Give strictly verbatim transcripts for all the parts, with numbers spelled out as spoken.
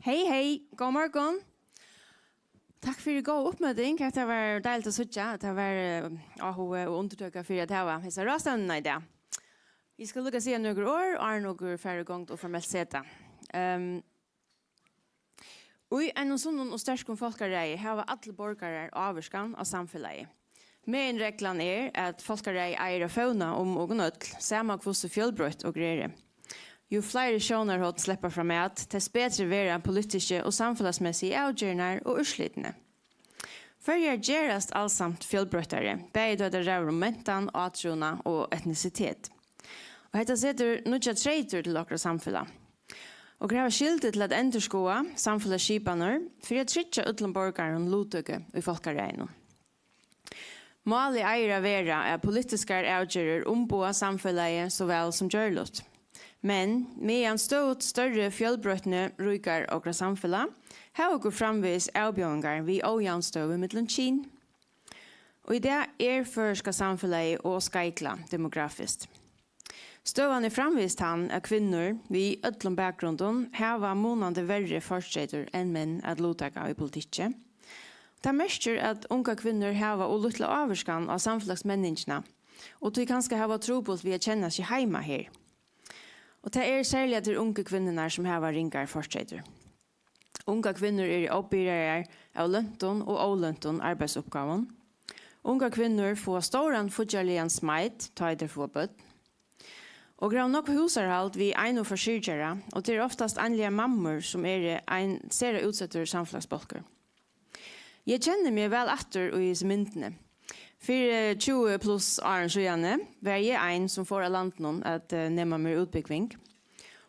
Hey, hey, góðan morgun. Takk fyri góða uppmøting. Hetta var deiligt at síggja, at tað var, eh, áhugi og undirtøka fyri at hava hesa ráðstevnuna í dag. Eg skal líka siga nøkur orð, áðrenn okur fara í gongd og formelt seta. Ehm, í einum sunnum og sterkum fólkaræði hava allir borgarar ávirkan á samfelagið. Meginreglan er, at fólkaræðið eigur at fevna um okum øll, sama hvussu fjølbroytt okur eru. Jú fleiri sjónarhorn sleppa framat, tess betri verða politisku og samfelagsmessigu avgerðirnar og úrslitini. Føroyar gerast alsamt fjølbroyttari, bæði tá tað ræður um mentan, átrúnað og etnisitet. Og hetta setur nýggjar treytir til okkara samfelag. Okur hava skyldu til at endurskoða samfelagsskipanir fyri at tryggja øllum borgarum luttøku í fólkaræðinum. Málið eigur at vera, at politiskar avgerðir umboða samfelagið so væl sum gjørligt. Men meðan støðugt størri fjølbroytni ríkar okra samfelag, hava okur framvegis avbjóðingar við ójavnstøðu millum kyn. Og í dag er føroyska samfelagið ov skeiklað demografiskt. Støðan er framvegis tann, at kvinnur við øllum bakgrundum hava munandi verri fortreytir enn menn at luttaka í politikki. Tað merkir, at ungar kvinnur hava ov lítla ávirkan á samfelagsmenningina, og tí kanska hava trupult við at kenna seg heima her. Og tað er serliga tær ungu kvinnurnar, sum hava ringar fortreytir. Ungar kvinnur eru avbyrgdar av løntum og óløntum arbeiðsuppgávum. Ungar kvinnur fáa stóran fíggjarligan smeit, tá ið tær fáa børn. Okur hava nógv húsarhald við einum forsyrgjara, og tað eru oftast einligar mammur, sum eru ein sera útsettur samfelagsbólkur. Eg kenni meg væl aftur í hesi myndini. Fyri tjúgu pluss árum síðani var eg ein, sum fór av landinum at, eh, nema mær útbúgving.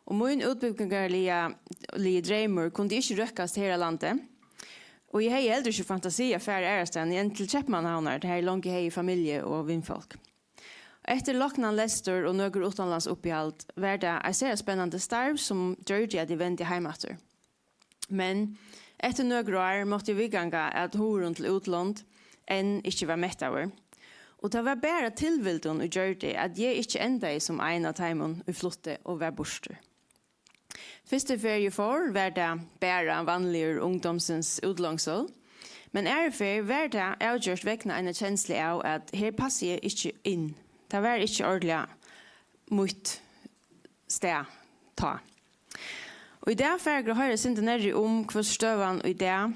Og mín útbúgvingarliga, ligi dreymur kundi ikki røkkast her á landi. Og eg hevði heldur ikki fantasi at fara aðrastaðni enn til Keypmannahavnar, har eg longu hevði familju og vinfólk. Eftir loknan lestur og nøkur uttanlandsuppihald var tað eitt sera spennandi starv, sum gjørdi, at eg vendi heim aftur. Men eftir nøkur ár mátti eg viðganga, at hugurin til útlond enn ikki var mettaður. Og tað var bara tilvildin, ið gjørdi, at eg ikki endaði sum ein av teimum, ið flutti og var burtur. Fyrstu ferð eg fór, var tað bara vanligur ungdómsins útlongsul, men aðru ferð var tað avgjørt vegna eina kenslu av, at her passi eg ikki inn. Tað var ikki ordiliga mítt stað tá. Og í dag fara okur at hoyra eitt sindur nærri um, hvussu støðan í dag,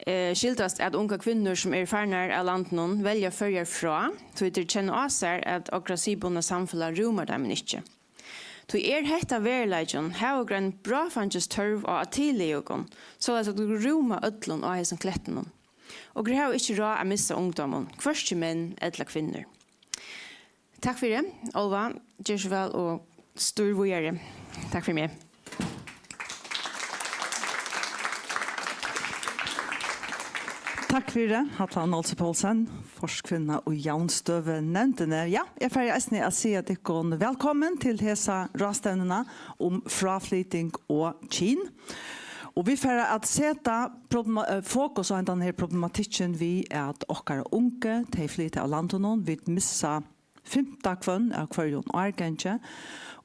eh, skyldast, at ungar kvinnur, sum eru farnar av landinum, velja Føroyar frá, tí tær kenna á sær, at okra siðbundna samfelag rúmar teimum ikki. Tí er hetta veruleikin, hava okur ein bráðfeingis tørv á at tillaga okum, soleiðis at okur rúma øllum á hesum klettinum. Okur hava ikki ráð at missa ungdómin, hvørki menn ella kvinnur. Takk fyri, Óluva, ger so væl og stýr víðari. Takk fyri meg. Takk fyri, Halla Nolsøe Poulsen, forkvinna í Javnstøðunevndini. Ja, eg fari eisini at siga tykkum vælkomin til hesa ráðstevnuna um fráflyting og kyn. Og vit fara at seta problema-, eh, fokus á hendan her problematikken við, at okkara ungu, tey flyta av landinum, vit missa fimta hvønn av hvørjum árgangi,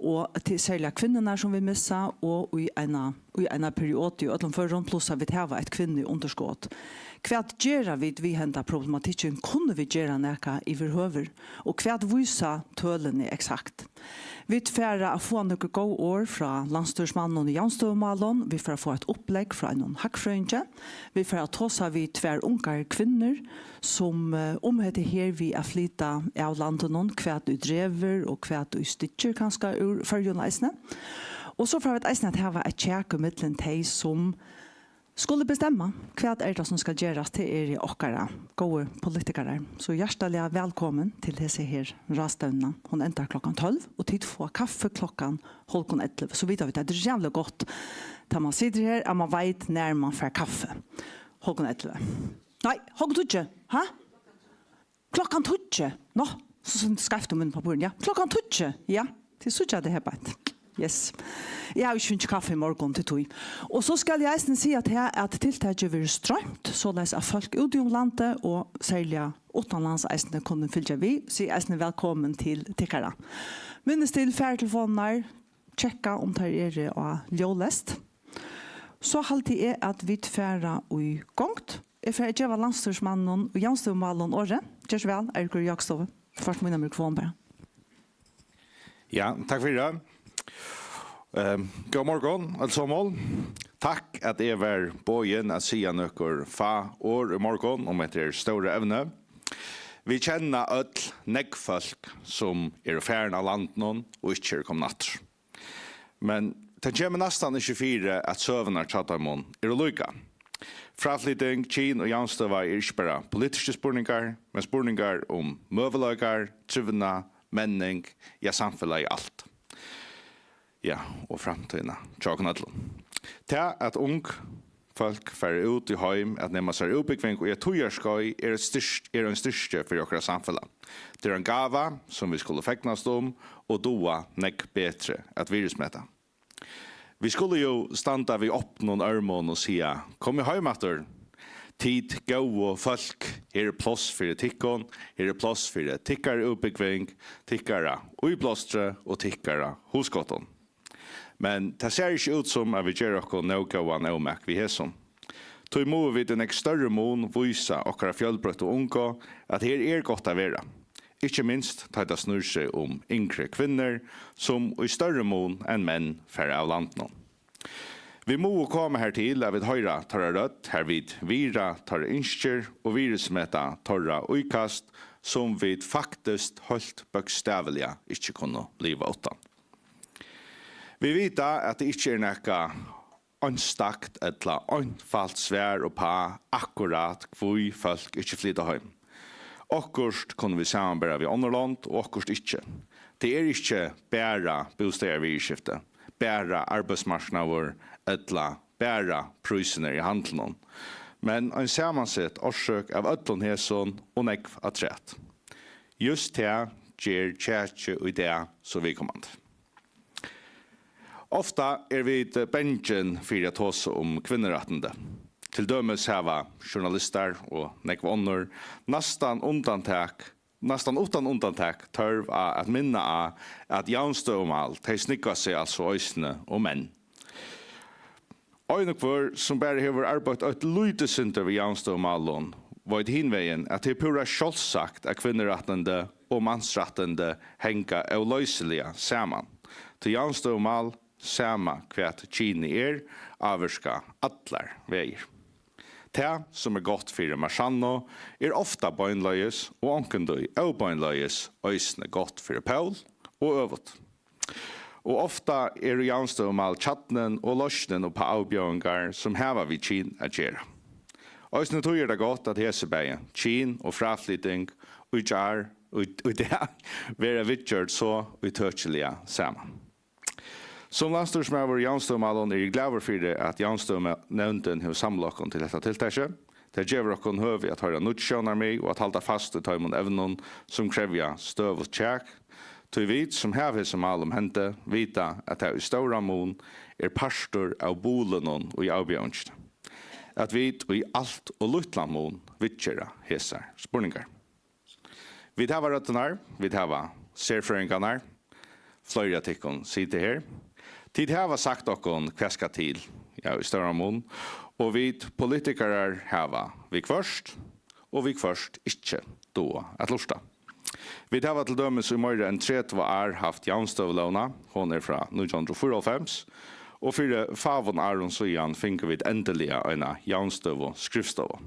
og tað er serliga kvinnurnar, sum vit missa, og í eina, í eina periodu í øllum førum, pluss at vit hava eitt kvinnuundirskot. Hvat gera vit við henda problematikkin? Kunnu vit gera nakað yvirhøvur? Og hvat vísa tølini eksakt? Vit fara at fáa nøkur góð orð frá landsstýrismanninum í javnstøðumálum. Vit fara at fáa eitt upplegg frá einum hagfrøðingi. Vit fara at tosa við tvær ungar kvinnur, sum, eh, um hetta her við at flyta av landinum, hvat ið dregur og hvat ið styggir kanska úr Føroyum eisini. Og so fara vit eisini at hava eitt kjak ímillum tey, sum skulu bestemma, hvat er tað, sum skal gerast. Tað eru okkara góðu politikarar. So hjartaliga vælkomin til hesa her ráðstevnuna. Hon endar klokkan tólv, og tit fáa kaffi klokkan hálvgum ellivu. So vita vit, at tað er ræðuliga gott, tá man situr her, at man veit, nær man fær kaffi. Hálvgum ellivu. Nei, hálvgum tíggju. Ha? Klokkan tíggju. Nå, so skeivt um pappírið. Ja, klokkan tíggju. Ja, tit síggja tað her beint. Yes. Eg havi ikki fingið kaffi í morgun, tað er tí. Og so skal eg eisini siga, at her, at tiltakið verður stroymt, soleiðis at fólk úti um landið og serliga uttanlands eisini kunnu fylgja við. Sig eisini vælkomin til tykkara. Minnist til fartelefonirnar, tjekka um tær eru á ljóðlest. So haldi eg, at vit fara í gongd. Eg fari at geva landsstýrismanninum í javnstøðumálum orðið. Ger so væl, Eiríkur Jákupsstovi. Fært mína mikrofon bara. Ja, takk fyri tað. Ehm, góðan morgun, øll somul. Takk at eg var boðin at siga nøkur fá orð í morgun um hetta her stóra evni. Vit kenna øll nógv fólk, sum eru farin av landinum og ikki eru komin aftur. Men tað kemur næstan ikki fyri, at søgurnar hjá teimum eru líka. Fráflyting, kyn og javnstøða er ikki bara politiskir spurningar, men spurningar um møguleikar, trivnað, menning, ja, samfelagið alt. Ja, og framtíðina hjá okkum øllum. Tað, at ung fólk fara út í heim at nema sær útbúgving í eitt tíðarskeið, er eitt styrk-, er ein styrki fyri okkara samfelag. Tað er ein gáva, sum vit skulu fegnast um og duga nógv betri at virðismeta. Vit skulu jú standa við opnum ørmum og siga: "Komið heim aftur, tit góðu fólk, her er pláss fyri tykkum, her er pláss fyri tykkara útbúgving, tykkara íblástri og tykkara hugskotum." Men tað sær ikki út, sum at vit gera okkum nóg góðan ómak við hesum. Tí mugu vit í nógv størri mun vísa okkara fjølbroyttu ungu, at her er gott at vera. Ikki minst, tá ið tað snýr seg um yngri kvinnur, sum í størri mun enn menn fara av landinum. Vit mugu koma har til, at vit hoyra teirra rødd, har vit virða teirra ynskir og virðismeta teirra íkast, sum vit faktiskt heilt bókstaviliga ikki kunnu liva uttan. Vit vita, at tað ikki er nakað einstakt ella einfalt svar uppá akkurát, hví fólk ikki flyta heim. Okkurt kunnu vit samanbera við onnur lond og okkurt ikki. Tað er ikki bara bústaðarviðurskifti, bara arbeiðsmarknaður ella bara prísirnir í handlinum, men ein samansett orsøk av øllum hesum og nógv afturat. Júst tað ger kjakið í dag so viðkomandi. Ofta eru vit bangin fyri at tosa um kvinnurættindi. Til dømis hava journalistar og nógv onnur næstan undantak, næstan uttan undantak tørv á at minna á, at javnstøðumál, tey snúgva seg altso eisini um menn. Ein og hvør, sum bara hevur arbeitt eitt lítið sindur við javnstøðumálum, veit hinvegin, at tað er púra sjálvsagt, at kvinnurættindi og mansrættindi hanga óloysiliga saman. Tí javnstøðumál, sama hvat kynið er, ávirka allar vegir. Tað, sum er gott fyri Marsannu, er ofta beinleiðis og onkuntíð óbeinleiðis eisini gott fyri Pól og øvugt. Og ofta eru javnstøðumál kjarnin og loysnin upp á avbjóðingar, sum hava við kyn at gera. Eisini tí er tað gott, at hesi bæði, kyn og fráflyting, í gjár, í, í dag, verða viðgjørd so ítøkiliga saman. Sum landsstýrismaður í javnstøðumálum eri eg glaður fyri, at javnstøðunevndin hevur samlað okkum til hetta tiltakið. Tað gevur okkum høvi at hoyra nýggj sjónarmið og at halda fast í teimum evnum, sum krevja støðugt kjak, tí vit, sum hava hesi mál um hendi, vita, at tað í stóran mun er partur av bulinum í avbjóðingini, at vit í alt ov lítlan mun viðgera hesar spurningar. Vit hava røddirnar, vit hava serfrøðingarnar, fleiri av tykkum sita her. Tit hava sagt okkum, hvat skal til, ja, í stóran mun, og vit politikarar hava viðhvørt og viðhvørt ikki dugað at lurta. Vit hava til dømis í meira enn tretivu ár havt javnstøðulógina, hon er frá nítjan hundrað og fýraoghálvfems, og fyri fáum árum síðan fingu vit endiliga eina javnstøðuskrivstovu.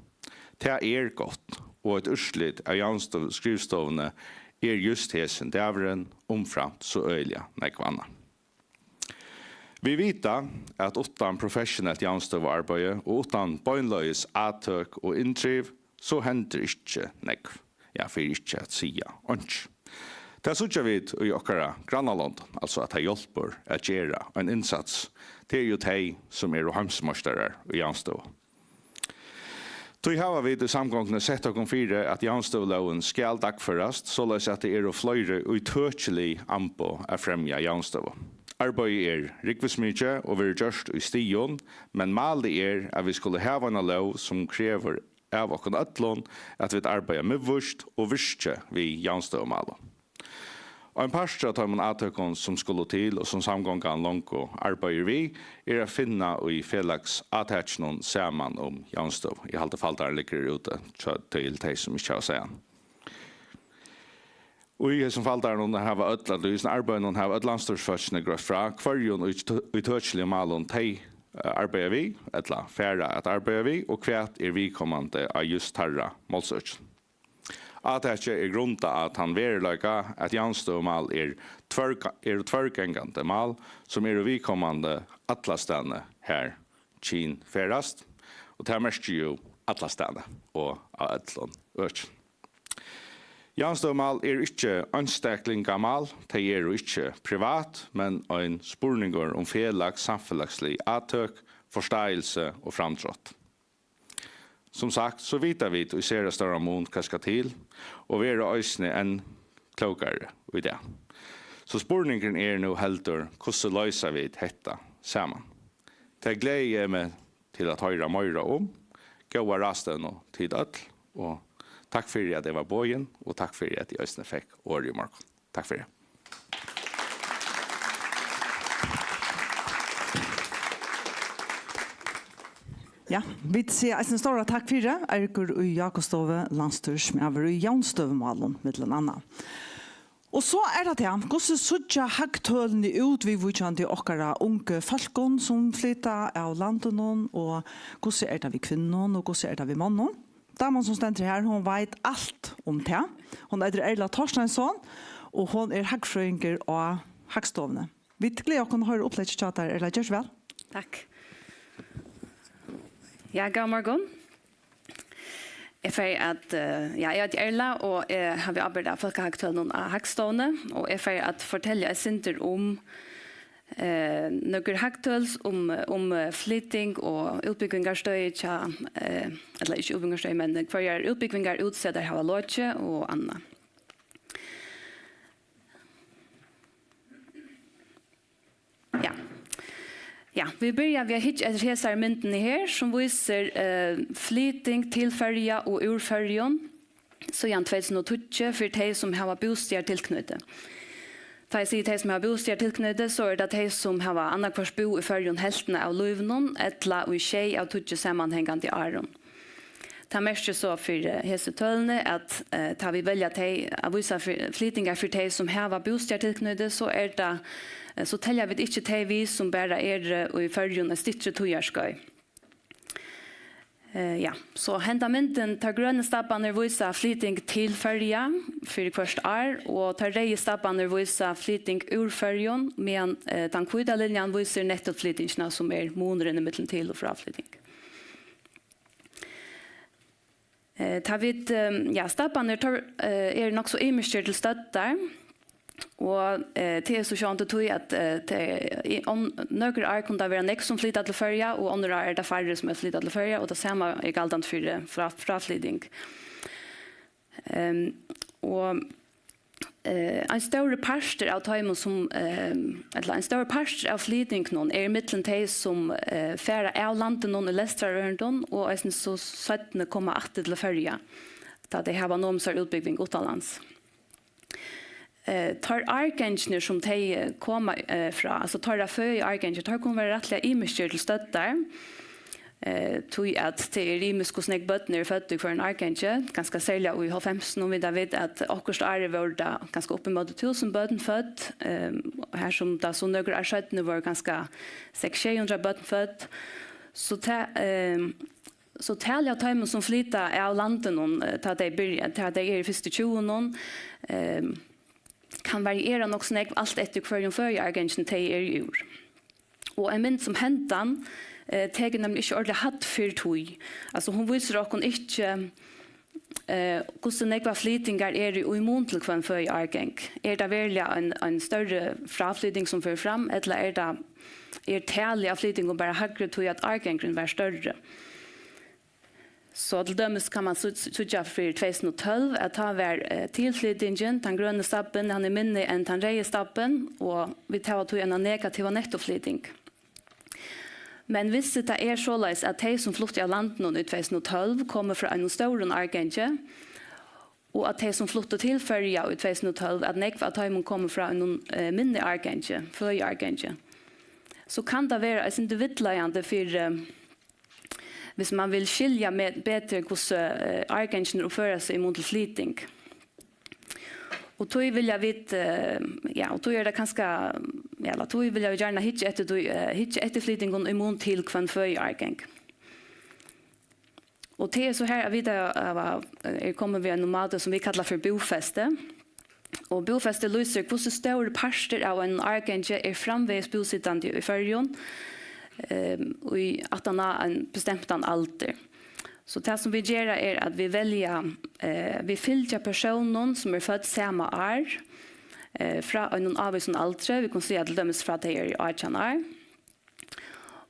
Tað er gott, og eitt úrslit av javnstøðuskrivstovuni er júst hesin dagurin, umframt so øgiliga nógv annað. Vit vita, at uttan professionelt javnstøðuarbeiði og uttan beinleiðis átøk og inntriv, so hendir ikki nógv, ja, fyri ikki at siga einki. Tað síggja vit í okkara grannalondum, altso at tað hjálpir at gera ein innsats. Tað eru jú tey, sum eru heimsmeistarar í javnstøðu. Tí hava vit í Samgonguni sett okkum fyri, at javnstøðulógin skal dagførast, soleiðis at tað eru fleiri ítøkilig amboð at fremja javnstøðu. Arbeiðið er rúgvismikið og verður gjørt í stigum, men málið er, at vit skulu hava eina lóg, sum krevur av okkum øllum, at vit arbeiða miðvíst og virki við javnstøðumálum. Ein partur av teimum átøkum, sum skulu til, og sum samgongan longu arbeiðir við, er at finna í felags átakinum Saman um javnstøðu. Eg haldi, faldarin liggur úti hjá, til tey, sum ikki hava sæð hann. Í hesum faldaranum hava øll, ella í hesum arbeiðinum hava øll landsstýrisfólkini greitt frá, hvørjum í tø-, ítøkiligum málum tey, eh, arbeiða við, ella fara at arbeiða við, og hvat er viðkomandi á júst teirra málsøki. Átakið er grundað á tann veruleika, at javnstøðumál er tvørga-, eru tvørgangandi mál, sum eru viðkomandi allastaðni, har kyn ferðast, og tað merkir jú allastaðni og á øllum økjum. Javnstøðumál eru ikki einstaklingamál, tey eru ikki privat, men ein spurningur um felags-, samfelagslig átøk, forstáilsi og framdrátt. Sum sagt, so vita vit í sera stóran mun, hvat skal til, og verða eisini enn klókari í dag. So spurningurin er nú heldur, hvussu loysa vit hetta saman? Tað gleði eg meg til at hoyra meira um. Góða ráðstevnu, tit øll, og takk fyri, at eg var boðin, og takk fyri, at eg eisini fekk orðið í morgun. Takk fyri. Ja, vit siga eisini stóra takk fyri, Eiríkur í Jákupsstovu, landsstýrismaður í javnstøðumálum, millum annað. Og so er tað tað, hvussu síggja hagtølini út viðvíkjandi okkara ungu fólkum, sum flyta av landinum, og hvussu er tað við kvinnum, og hvussu er tað við monnum? Daman, sum stendur her, hon veit alt um tað. Hon eitur Erla Thorsteinsson, og hon er hagfrøðingur á Hagstovuni. Vit gleða okkum at hoyra upplegg hjá tær, Erla. Ger so væl. Takk. Ja, góðan morgun. Eg fari at, eh, ja, eg eiti Erla, og eg havi ábyrgd av fólkahagtølunum á Hagstovuni, og eg fari at fortelja eitt sindur um, eh, nøkur hagtøl um, um, eh, flyting og útbúgvingarstøði hjá, eh, ella ikki útbúgvingarstøði, men hvørjar útbúgvingarútsetar hava lokið og annað. Ja. Ja, vit byrja við at hyggja eftir hesari myndini her, sum vísir, eh, flyting til Føroya og úr Føroyum síðan tvey túsund og tíggju fyri tey, sum hava bústaðartilknýti. Tá eg sigi tey, sum hava bústaðartilknýti, so er tað tey, sum hava annaðhvørt búð í Føroyum helvtina av lívinum, ella í sjey av tíggju samanhangandi árum. Tað merkir so fyri hesi tølini, at, eh, tá vit velja tey at vísa fyri, flytingar fyri tey, sum hava bústaðartilknýti, so er tað, eh, so telja vit ikki tey við, sum bara eru í Føroyum eitt styttri tíðarskeið. Eh, ja, so henda myndin, teir grønu stabbarnir vísa flyting til Føroya fyri hvørt ár, og teir reyðu stabbarnir vísa flyting úr Føroyum, meðan, eh, tann hvíta linjan vísir nettoflytingina, sum er munurin ímillum til- og fráflyting. Eh, tá vit, eh, ja, stabbarnir, teir, eh, eru nokk so ymiskir til støddar, og, eh, tað er so sjálvandi tí, at, eh, tað er, í onn-, nøkur ár kunnu tað vera nógv, sum flyta til Føroya, og onnur ár er tað færri, sum er flyta til Føroya, og tað sama er galdandi fyri frá-, fráflyting. Ehm, og Eh, ein stórur partur av teimum sum, eh, ella ein stórur partur av flytingunum er millum tey sum, eh, fara av landinum í lestrarørindum og eisini so seinni koma aftur til Føroya, tá tey hava nomið sær útbúgving uttanlands. Eh, teir árgangirnir sum tey, eh, koma, eh, frá, altso teirra føðiárgangir, teir kunnu vera rættiliga ymiskir til støddar. Eh, tí at tað er ymiskt, hvussu nógv børn eru fødd í hvørjum árgangi, kanska serliga í hálvfemsunum, vita vit, at okkurt árið vóru tað kanska upp ímóti túsund børn fødd, ehm, har sum tað so nøkur ár seinni vóru kanska seks, sjey hundrað børn fødd. So tað, ehm, so talið av teimum, sum flyta av landinum, eh, tá tey byrja, tá tey eru í fyrstu tjúgunum, ehm, kann variera nokk so nógv, alt eftir hvørjum føðiárgangi tey eru úr. Og ein mynd sum hendan, eh, tekur nemliga ikki ordiliga hædd fyri tí. Altso, hon vísir okkum ikki, eh, hvussu nógvar flytingar eru í mun til hvønn føðiárgang. Er tað veruliga ein, ein størri fráflyting sum fer fram, ella er tað, er talið av flytingum bara hægri tí at árgangurin var størri? So til dømis kann man sí-, síggja fyri tvey túsund og tólv, at tá var, eh, tilflytingin, tann grøni stabbin, hann er minni enn tann reyði stabbin, og vit hava tí eina negativa nettoflyting. Men viss tað er soleiðis, at tey, sum fluttu av landinum í tvey túsund og tólv, komu frá einum stórum árgangi, og at tey, sum fluttu til Føroya í tvey túsund og tólv, at nógv av teimum komu frá einum, eh, minni árgangi, føðiárgangi, so kann tað vera eitt sindur villleiðandi fyri, eh, hvis man vil skilja me-, betri, hvussu, eh, árgangirnir uppføra seg í mun til flyting. Og tí vilja vit, eh, ja, og tí er tað kanska, ja, ella tí vilja vit gjarna hyggja eftir tí, eh, hyggja eftir flytingum í mun til hvønn føðiárgang. Og tað er so her, at vit hava, hava, eh, er komin við einum máti, sum vit kalla fyri búfesti. Og búfesti lýsir, hvussu stórur partur av einum árgangi er framvegis búsitandi í Føroyum, ehm, í aftan á ein bestemtan aldur. So tað, sum vit gera, er, at vit velja, eh, vit fylgja persónum, sum er fødd sama ár, eh, frá einum ávísum aldri, vit kunnu siga til dømis frá tey eru átjan ár.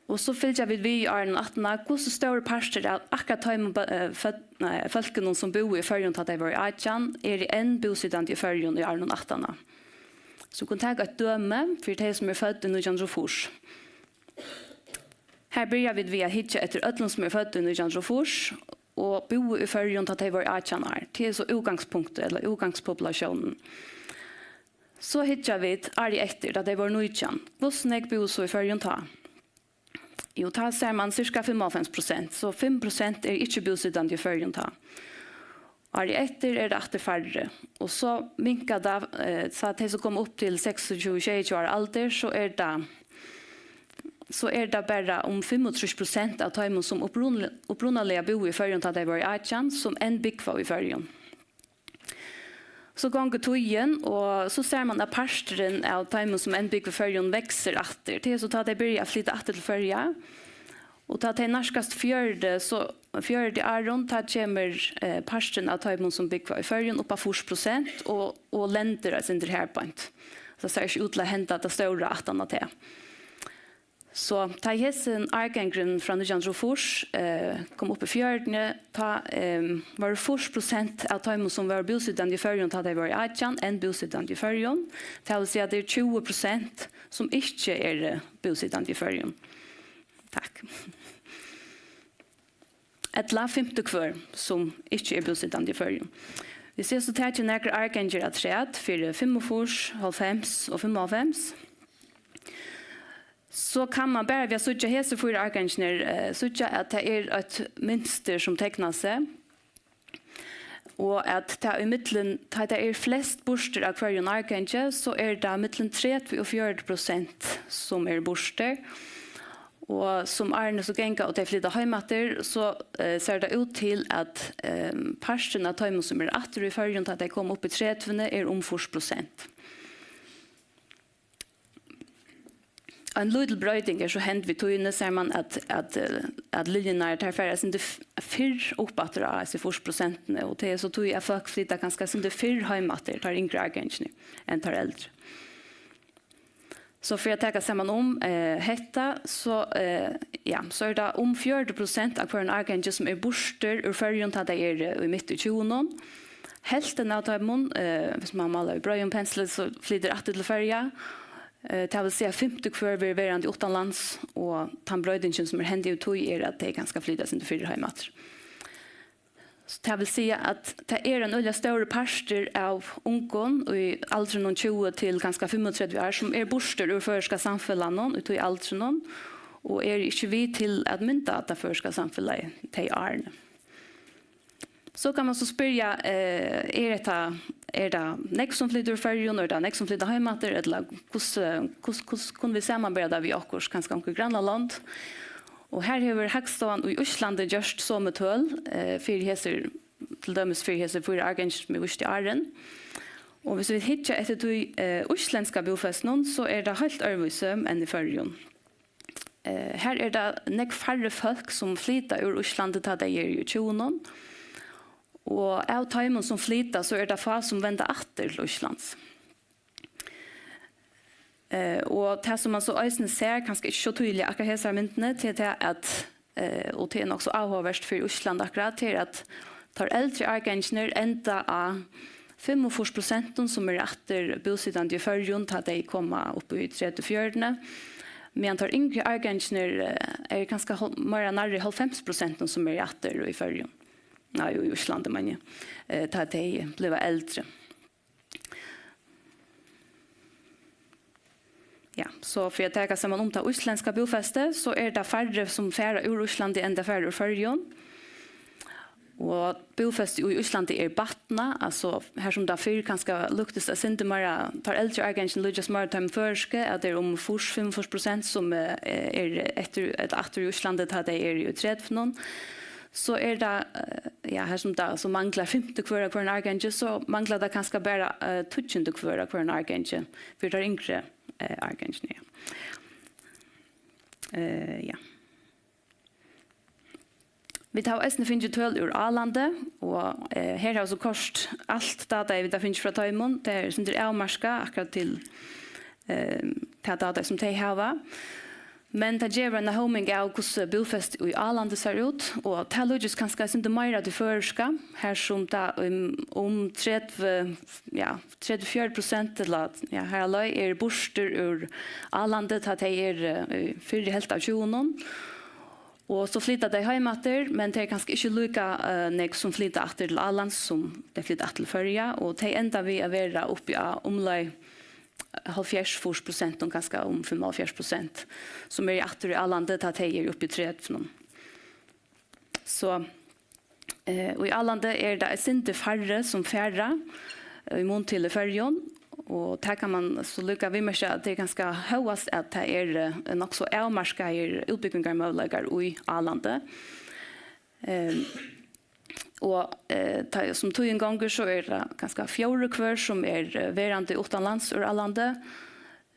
Og so fylgja vit við í árunum aftaná, hvussu stórur partur av akkurát teimum bø-, eh, fød-, nei, fólkunum, sum búðu í Føroyum, tá tey vóru átjan, eru enn búsitandi í Føroyum í árunum aftaná. So kunnu taka eitt dømi fyri tey, sum eru fødd í nítjan hundrað og fýrs. Her byrja vit við at hyggja eftir øllum, sum eru fødd í nítjan hundrað og fýrs og búðu í Føroyum, tá tey vóru átjan ár. Tað er so útgangspunktið, ella útgangspopulatiónin. So hyggja vit árið eftir, tá tey vóru nítjan. Hvussu nógv búðu so í Føroyum tá? Jú, tá sær mann cirka fimmoghálvfems prosent, so fimm prosent eru ikki búsitandi í Føroyum tá. Árið eftir er tað aftur færri, og so minkar tað, eh, so at tey, sum koma upp til seksogtjúgu, sjeyogtjúgu ára aldur, so er tað, so er tað bara um fimmogtrýss prosent av teimum, sum upprunali-, upprunaliga búðu í Føroyum, tá tey vóru átjan, sum enn búgva í Føroyum. So gongur tíðin, og so sær mann, at parturin av teimum, sum enn búgva í Føroyum, veksur aftur. Tað er so, tá tey byrja at flyta aftur til Føroya, og tá tey nærkast fjøruti, so fjøruti árum, tá kemur, eh, parturin av teimum, sum búgva í Føroyum, upp á fýrs prosent og, og lendir eitt sindur har beint. So sær ikki út til at henda tað stóra aftan á tað. So tá hesin árgangurin frá nítjan hundrað og fýrs, eh, kom upp í fjøruti, tá, ehm, vóru fýrs prosent av teimum, sum vóru búsitandi í Føroyum, tá tey vóru átjan, enn búsitandi í Føroyum. Tað vil siga, at tað eru tjúgu prosent, sum ikki eru búsitandi í Føroyum. Takk. Ella fimti hvør, sum ikki er búsitandi í Føroyum. Hvis eg so taki nakrar árgangir afturat, fyri fimmogfýrs, hálvfems og fimmoghálvfems, so kann mann bara við at síggja hesir fýra árgangirnar, eh, síggja, at tað er eitt mynstur, sum teknar seg, og at tað í millum, tá tað er flest burtur av hvørjum árgangi, so er tað millum tretivu og fjøruti prosent, sum er burtur. Og sum árini so ganga og tey flyta heim aftur, so, eh, sær tað út til, at, ehm, parturin av teimum, sum er aftur í Føroyum, tá tey koma upp í tretivuni, er um fýrs prosent. Ein lítil broyting er so hend við tíðini, sær mann, at, at, eh, at liljurnar, tær fara eitt sindur f-, fyrr upp aftur á hesi fýrs prosentini, og tað er so tí, at fólk flyta kanska eitt sindur fyrr heim aftur, teir yngru árgangirnir, enn teir eldru. So fyri at taka saman um, eh, hetta, so, eh, ja, so er tað um fjøruti prosent av hvørjum árgangi, sum er burtur úr Føroyum, tá tey eru í mitt í tjúgunum. Helvtin av teimum, eh, hvis man málar við breiðum pensli, so flytur aftur til Føroya. Eh, tað vil siga, fimti hvør verður verandi uttanlands, og tann broytingin, sum er hend í tí, er, at tey kanska flyta eitt sindur fyrr heim aftur. So tað vil siga, at tað er ein øgiliga stórur partur av ungum í aldrinum tjúgu til kanska fimmogtretivu ár, sum er burtur úr føroyska samfelagnum í tí aldrinum, og eru ikki við til at mynda tað føroyska samfelagið tey árini. So kann man so spyrja, eh, er hetta, er tað nógv, sum flytur úr Føroyum, er tað nógv, sum flyta heim aftur, ella hvussu, hvussu, hvussu kunnu vit samanbera tað við okkurt, kanska onkur grannalond? Og her hevur Hagstovan í Íslandi gjørt somu tøl, eh, fyri hesir, til dømis fyri hesir fýra árgangir, sum eg vísti áðrenn. Og hvis vit hyggja eftir tí, eh, íslendska búfestinum, so er tað heilt øðrvísi enn í Føroyum. Eh, her er tað nógv færri fólk, sum flyta úr Íslandi, tá tey eru í tjúgunum. Og av teimum, sum flyta, so er tað fá, sum venda aftur til Íslands. Eh, og tað, sum man so eisini sær, kanska ikki so týðiliga akkurát hesar myndini, til tað at, eh, og tað er nokk so áhugavert fyri Ísland akkurát, tað er, at teir eldri árgangirnir enda á fimmogfýrs prosentum, sum eru aftur búsitandi í Føroyum, tá tey koma upp í tretivu fjøruti, meðan teir yngri árgangirnir, eh, eru kanska hálv-, meira nærri hálvfems prosentum, sum eru aftur í Føroyum. nei, í Íslandi, meini eg, eh, tá tey blíva eldri. Ja, so fyri at taka saman um tað íslendska búfestið, so er tað færri sum fara úr Íslandi enn tað fara úr Føroyum. Og búfestið í Íslandi er batnað, altso har sum tað fyrr kanska líktist eitt sindur meira, teir eldru árgangirnir líkjast meira teimum føroysku, at tað er um fýrs, fimmogfýrs prosent sum, eh, er eftir, ella aftur í Íslandi, tá tey eru í trettivunum. So er tað, eh, ja, har sum tað so manglar fimti hvør av hvørjum árgangi, so manglar tað kanska bara, eh, tíggjundu hvør av hvørjum árgangi fyri teir yngru, eh, árgangirnar, ja. Eh, ja. Vit hava eisini fingið tøl úr Álandi, og, eh, her hava so koyrt alt data, vit hava fingið frá teimum. Tað er eitt sindur avmarkað akkurát til, eh, tað data, sum tey hava. Men tað gevur eina hóming av, hvussu búfestið í Álandi sær út, og tað líkist kanska eitt sindur meira til føroyska, har sum tað um, um tretivu, ja, tretivu, fjøruti prosent, ella, ja, har á leið eru burtur úr Álandi, tá tey eru, eh, í fyrru helvt av tjúgunum. Og so flyta tey heim aftur, men tey eru kanska ikki líka, eh, nógv sum flyta aftur til Álands, sum tey flyta aftur til Føroya, og tey enda við at vera uppi á umleið hálvfjerðs, fýrs prosent, og kanska um fimmoghálvfjerðs prosent, sum eru aftur í Álandi, tá tey eru uppi í tretivunum. So, eh, í Álandi er tað eitt sindur færri sum fara, eh, í mun til í Føroyum, og tað kann man so líka viðmerkja, at tað er kanska hóast, at tað er, eh, nokk so avmarkaðir útbúgvingarmøguleikar í Álandi. Ehm, og, eh, tá, sum tíðin gongur, so er tað kanska fjórði hvør sum er, eh, verandi uttanlands úr Álandi,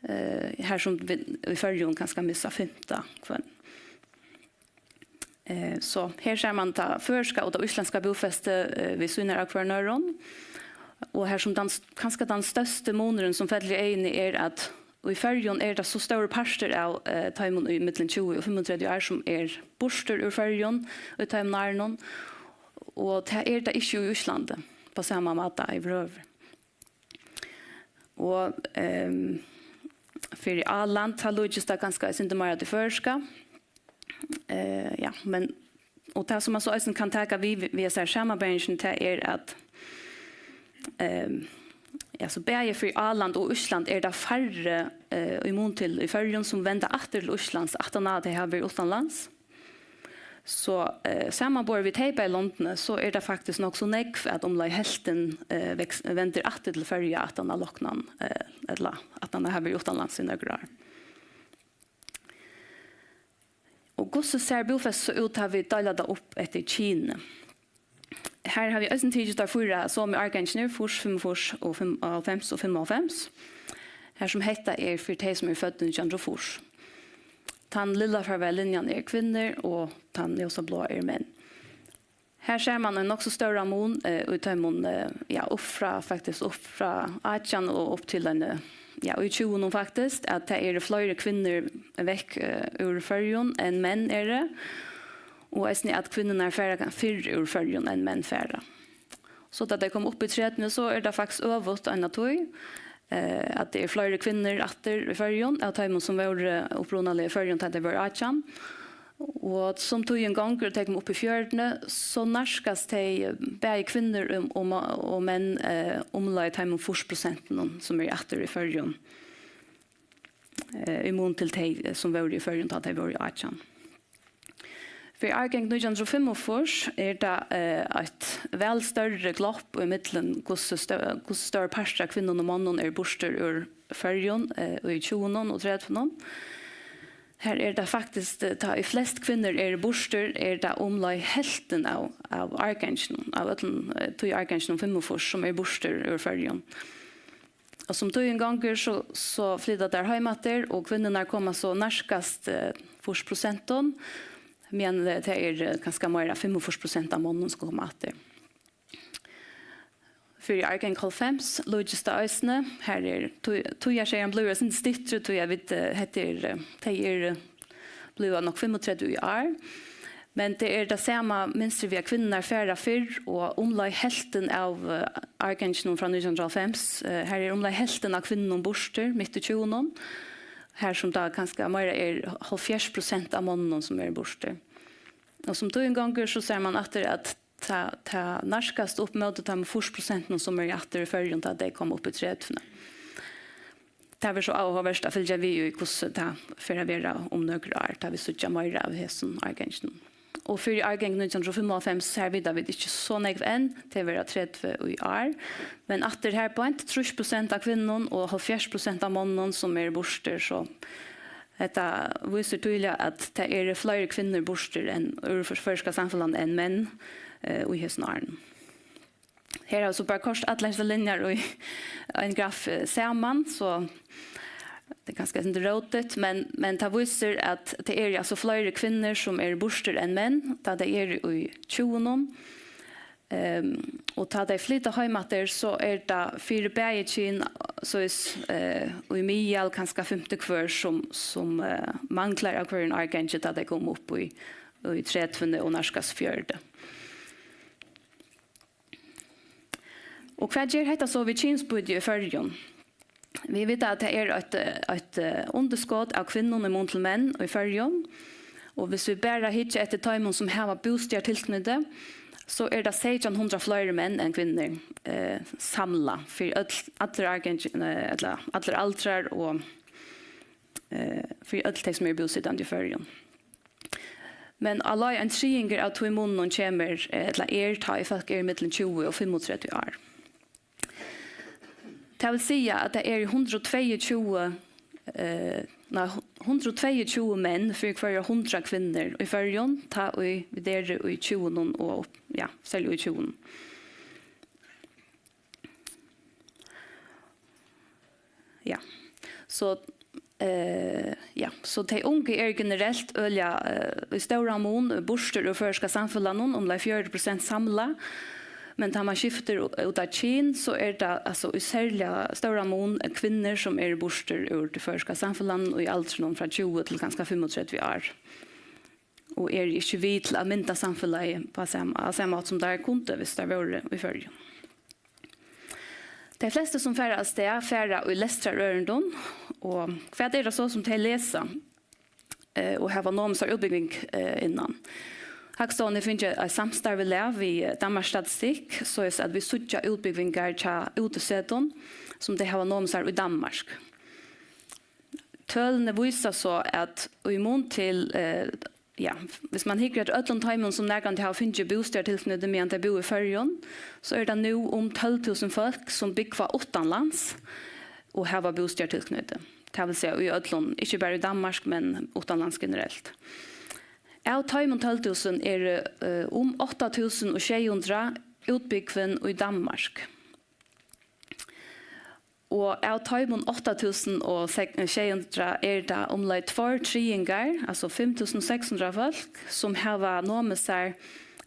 eh, har sum vit í Føroyum kanska missa fimta hvønn. Eh, so her sær man tað føroyska og tað íslendska búfestið, eh, við síðurnar av hvørjum øðrum. Og har sum tann, kanska tann størsti munurin sum fellur í eyguni er, at í Føroyum er tað so stórur partur av, eh, teimum í millum tjúgu og fimmogtretivu ár, sum er burtur úr Føroyum í teimum árunum. Og tað er tað ikki í Íslandi, á sama máta yvirhøvur. Og, ehm, fyri Áland, tá líkist tað kanska eitt sindur meira til føroyska. Eh, ja, men, og tað sum man so eisini kann taka við, við, við hesari samanberingini, tað er, at, ehm, ja, so bæði fyri Áland og Ísland er tað færri, eh, í mun til í Føroyum, sum venda aftur til Íslands, aftan á at tey hava verið uttanlands. So, eh, samanborið við tey bæði londini, so er tað faktiskt nokk so nógv, at umleið helvtin, eh, veks-, vendir aftur til Føroya aftan á loknan, eh, ella aftan á at hava verið uttanlands í nøkur ár. Og hvussu sær búfestið so út, tá vit deila tað upp eftir kyni? Her havi eg eisini tikið teir fýra somu árgangirnar, fýrs, fimmogfýrs og fimmoghálvfems og fimmoghálvfems. Har sum hetta er fyri tey, sum eru fødd í nítjan hundrað og fýrs. Tann lilla farveglinjan er kvinnur, og tann ljósabláa er menn. Her sær man ein nokk so stóran mun, eh, í teimum, eh, ja, upp frá, faktiskt upp frá átjan og upp til ein, eh, ja, í tjúgunum faktiskt, at tað eru fleiri kvinnur vekk, eh, úr Føroyum enn menn eru, og eisini at kvinnurnar fara fyrr úr Føroyum enn menn fara. So tá tey koma upp í tretivuni, so er tað faktiskt øvugt eina tíð, eh, at tað er fleiri kvinnur aftur í Føroyum, av teimum sum vóru upprunaliga í Føroyum, tá tey vóru átjan. Og sum tíðin gongur, og tey koma upp í fjøruti, so nærkast tey, eh, bæði kvinnur og, og, ma-, og menn, eh, umleið teimum fýrs prosentunum, sum eru aftur í Føroyum, eh, í mun til tey, eh, sum vóru í Føroyum, tá tey vóru átjan. Fyri árgang nítjan hundrað og fimmogfýrs er tað, eh, eitt væl størri glopp í millum, hvussu stø-, hvussu stórur partur av kvinnum og monnum er burtur úr Føroyum, eh, í tjúgunum og tretivunum. Her er tað faktiskt, eh, tá ið flest kvinnur eru burtur, er tað umleið helvtin av, av árganginum, av øllum, eh, tí árganginum fimmogfýrs, sum er burtur úr Føroyum. Og sum tíðin gongur, so, so flyta tær heim aftur, og kvinnurnar koma so nærkast, eh, fýrs prosentum, meðan, eh, tað er, eh, kanska meira fimmogfýrs prosent av monnum sum koma aftur. Fyri árgang hálvfems líkist tað eisini. Her er tí-, tíðarserien blívur eitt sindur styttri, tí at vit, eh, hetta er, eh, tey eru, eh, blíva nokk fimmogtretivu í ár. Men tað er tað sama mynstrið við, at kvinnurnar fara fyrr, og umleið helvtin av, eh, árganginum frá nítjan hundrað og hálvfems, eh, her er umleið helvtin av kvinnunum burtur mitt í tjúgunum, har sum tað kanska meira er hálvfjerðs prosent av monnunum, sum eru burtur. Og sum tíðin gongur, so sær man aftur, at tað, tað nærkast upp móti teimum fýrs prosentunum, sum eru aftur í Føroyum, tá tey koma upp í trettivuna. Tað verður so áhugavert at fylgja við í, hvussu tað fer at vera um nøkur ár, tá vit síggja meira av hesum árganginum. Og fyri árgang nítjan hundrað og fimmoghálvfems, har vita vit ikki so nógv enn, tey verða tretivu í ár. Men aftur har beint, trýss prosent av kvinnum og hálvfjerðs prosent av monnum, sum eru burtur, so hetta vísir týðiliga, at tað eru fleiri kvinnur burtur enn úr føroyska samfelagnum enn menn, eh, í hesum árum. Her havi eg so bara koyrt allar hesar linjar í ein graf, eh, saman, so tað er kanska eitt sindur rótigt, men, men tað vísir, at tað eru altso fleiri kvinnur, sum eru burtur enn menn, tá tey eru í tjúgunum. Ehm, og tá tey flyta heim aftur, so er tað fyri bæði kyn, so is, eh, í miðal kanska fimti hvør, sum, sum, eh, manglar av hvørjum árgangi, tá tey koma upp í, í tretivuni og nærkast fjøruti. Og hvat ger hetta so við kynsbýtið í Føroyum? Vit vita, at tað er eitt, eitt, eh, undirskot av kvinnum í mun til menn í Føroyum. Og hvis vit bara hyggja eftir teimum, sum hava bústaðartilknýti, so er tað seytjan hundrað fleiri menn enn kvinnur, eh, samlað fyri øll, allir árgangir, eh, ella allir aldrar og, eh, fyri øll tey, sum eru búsitandi í Føroyum. Men á leið ein triðingur av tí muninum kemur, eh, ella er, tá ið fólk eru millum tjúgu og fimmogtretivu ár. Tað vil siga, at tað eru hundrað og tveyogtjúgu, eh, nei, hundrað og tveyogtjúgu menn fyri hvørjar hundrað kvinnur í Føroyum, tá ið vit eru í tjúgunum og upp, ja, serliga í tjúgunum. Ja, so, eh, ja, so tey ungu eru generelt øgiliga, eh, í stóran mun burtur úr føroyska samfelagnum, umleið fjøruti prosent samlað. Men tá man skiftir u-, út á kyn, so er tað, altso, í serliga stóran mun kvinnur, sum eru burtur úr tí føroyska samfelagnum í aldrinum frá tjúgu til kanska fimmogtretivu ár. Og eru ikki við til at mynda samfelagið á sama, á sama hátt, sum tær kundu, viss tær vóru í Føroyum. Tey flestu, sum fara avstað, fara í lestrarørindum. Og hvat er tað so, sum tey lesa, eh, og hava nomið sær útbúgving, eh, innan? Hagstovan hevur fingið eitt samstarv í lag við, eh, Danmarks Statistikk, soleiðis at vit síggja útbúgvingar hjá útisetum, sum tey hava nomið sær í Danmark. Tølini vísa so, at í mun til, eh, ja, hvis man hyggur eftir øllum teimum, sum nakrantíð hava fingið bústaðartilknýti, meðan tey búðu í Føroyum, so er tað nú um tólv túsund fólk, sum búgva uttanlands og hava bústaðartilknýti. Tað vil siga í øllum, ikki bara í Danmark, men uttanlands generelt. Av teimum tólv túsund eru, eh, um átta túsund og sjey hundrað útbúgvin í Danmark. Og av teimum átta túsund og sjey hundrað er tað umleið tveir triðingar, altso fimm túsund seks hundrað fólk, sum hava nomið sær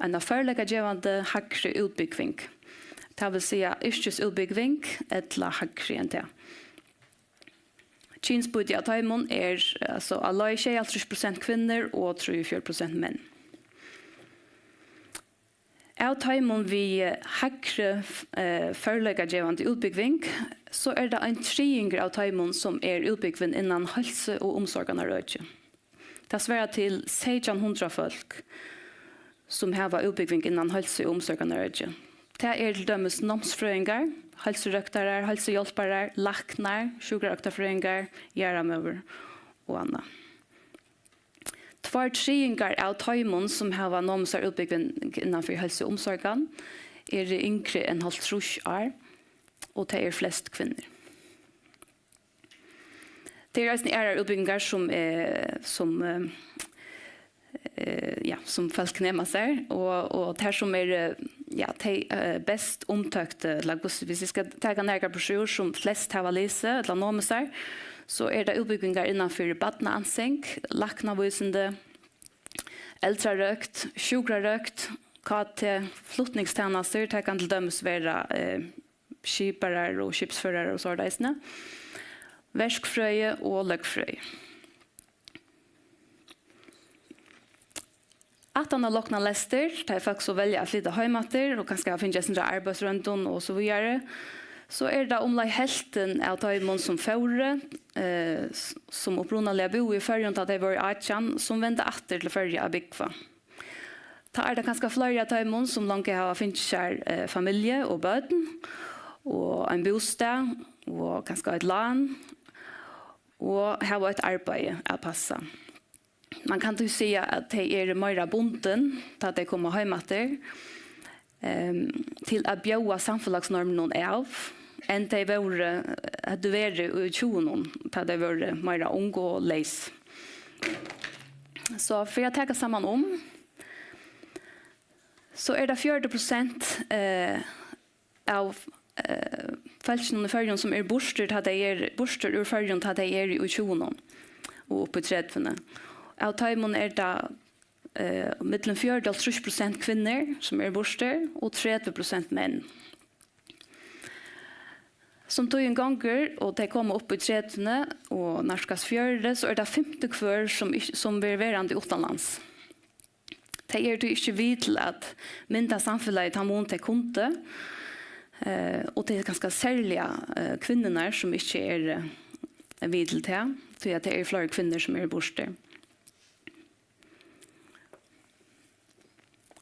eina førleikagevandi hægri útbúgving. Tað vil siga yrkisútbúgving ella hægri enn tað. Kynsbýtið av teimum er, altso, á leið sjeyoghálvtrýss prosent kvinnur og trýogfjøruti prosent menn. Av teimum við hægri, eh, førleikagevandi útbúgving, so er tað ein triðingur av teimum, sum er útbúgvin innan heilsu- og umsorganarøki. Tað svarar til seytjan hundrað fólk, sum hava útbúgving innan heilsu- og umsorganarøki. Tað eru til dømis námsfrøðingar, heilsurøktarar, heilsuhjálparar, læknar, sjúkrarøktarfrøðingar, jarðarmøður og annað. Tveir triðingar av teimum, sum hava nomið sær útbúgving innan fyri heilsu og umsorgan, eru yngri enn hálvtrýss ár, og tað eru flest kvinnur. Tað eru eisini aðrar útbúgvingar, sum, eh, sum, eh, eh, ja, sum fólk nema sær, og, og tær, sum eru, ja, tey, eh, best umtóktu, ella hvussu, hvis eg skal taka nakrar broshúrur, sum flest hava lisið ella nomið sær, so eru tað útbúgvingar innan fyri barnaansing, læknavísindi, eldrarøkt, sjúkrarøkt, K T, flutningstænastur, tað kann til dømis vera, eh, skiparar og skipsførarar og sovorðið eisini, verkfrøði og løgfrøði. Aftan á loknan lestur, tá ið fólk so velja at flyta heim aftur og kanska hava fingið eitt sindur av arbeiðsroyndum og so víðari, so er tað umleið helvtin av teimum, sum fóru, eh, s-, sum upprunaliga búðu í Føroyum, tá tey vóru átjan, sum venda aftur til Føroya at búgva. Tá er tað kanska fleiri av teimum, sum longu hava fingið sær, eh, familju og børn, og ein bústað, og kanska eitt lán, og hava eitt arbeiði at passa. Man kann tí siga, at tey eru meira bundin, tá tey koma heim aftur, ehm, til at bjóða samfelagsnormunum av, enn tey vóru, høvdu verið í tjúgunum, tá tey vóru meira ung og leys. So fyri at taka saman um, so er tað fjøruti prosent, eh, av, eh, fólkinum í Føroyum, sum eru burtur, tá tey eru burtur úr Føroyum, tá tey eru í tjúgunum og upp í trettivuni. Av teimum er tað, eh, millum fjøruti og hálvtrýss prosent kvinnur, sum eru burtur, og tretivu prosent menn. Sum tíðin gongur, og tey koma upp í tretivuni og nærkast fjøruti, so er tað fimti hvør, sum ikki, sum verður verandi uttanlands. Tey eru tí ikki við til at mynda samfelagið, tann mun tey kundu, eh, og tað er kanska serliga, eh, kvinnurnar, sum ikki eru, eh, við til tað, tí at tað eru fleiri kvinnur, sum eru burtur.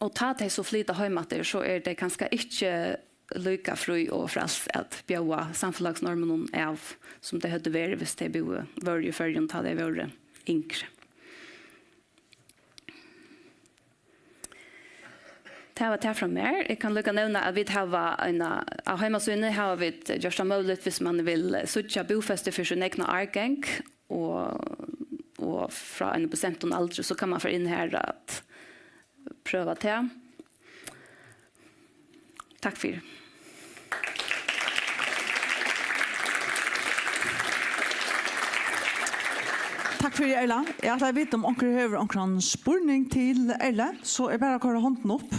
Og tá tey so flyta heim aftur, so eru tey kanska ikki líka frí og frælst at bjóða samfelagsnormunum av, sum tey høvdu verið, viss tey búðu, vóru í Føroyum, tá tey vóru yngri. Tað var tað frá mær. Eg kann líka nevna, at vit hava eina, á heimasíðuni hava vit gjørt tað møguligt, viss man vil, eh, síggja búfesti fyri sín egna árgang, og, og frá einum bestemtum aldri, so kann man fara inn har at prøva tað. Takk fyri. Takk fyri, Erla. Eg ætli at vita, um onkur hevur onkran spurning til Erlu, so er bara at koyra hondina upp.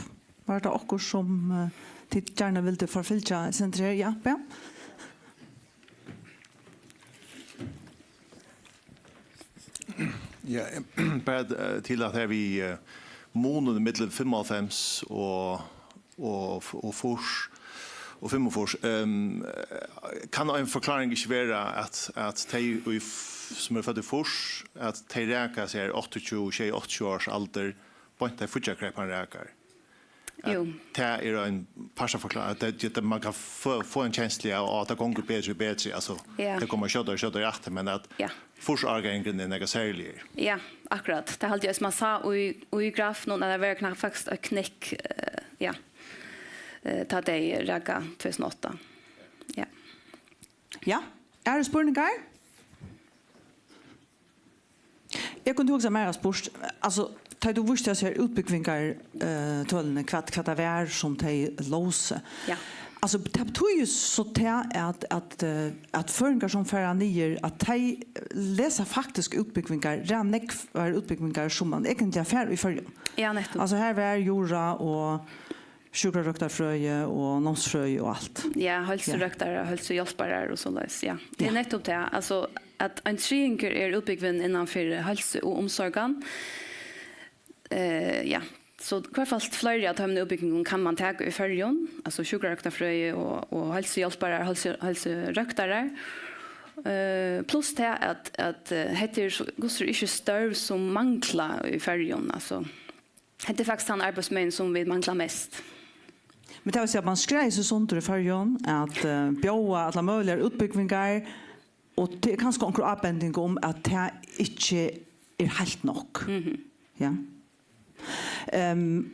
Var tað okkurt, sum, eh, tit gjarna vildu forfylgja eitt sindur her? Ja, ja. Ja, bara, eh, til at her við, eh, munin millum fimmoghálvfems og, og, og fýrs og fimmogfýrs, ehm, kann ein forklaring ikki vera, at, at tey, í f-, sum eru fødd í fýrs, at tey raka sær áttaogtjúgu, sjey, áttaogtjúgu árs aldur, beint tá fíggjarkreppan rakar? At Jú. Tað er ein partur av forklaring, at tað, at man kann fø-, fáa eina kenslu av, at tað gongur betri og betri, altso, Ja. tað kemur skjótari og skjótari aftur, men at Ja. fýrsárgangurin er nakað serligur. Ja, akkurát. Tað haldi eg, sum man sá í, í grafinum, at tað var kna-, faktiskt eitt knekk, eh, ja, eh, tá tey raka tvey túsund og átta. Ja. Ja, eru spurningar? Eg kundi hugsað mær at spurt, altso, tá tú vísti hasi her útbúgvingar, eh, tølini, hvat, hvat tað var, sum tey lósu. Ja. Altso, tað betýðir so tað, at, at, eh, at føroyingar, sum fara niður, at tey lesa faktiskt útbúgvingar, rætt nógvar útbúgvingar, sum man eigentliga fær í Føroyum. Ja, nettupp. Altso, her var jura og sjúkrarøktarfrøði og námsfrøði og alt. Ja, heilsurøktarar, heilsuhjálparar og soleiðis, ja. Tað er Ja. nettupp tað, altso, at ein triðingur er útbúgvin innan fyri heilsu og umsorgan. Eh, ja, so hvørfalt fleiri av teimum útbúgvingum kann man taka í Føroyum, altso sjúkrarøktarfrøði og, og heilsuhjálparar, heilsu-, heilsurøktarar. Eh, pluss tað at, at, eh, hetta er so, hvussu er ikki størv sum mangla í Føroyum, altso. Hetta er faktiskt tann arbeiðsmegin, sum vit mangla mest. Men tað vil siga, at man skræðir seg sundur í Føroyum, at, eh, bjóða allar møguligar útbúgvingar, og tað er kanska onkur ábending um, at tað ikki er heilt nokk. Mhm. Ja. Ehm,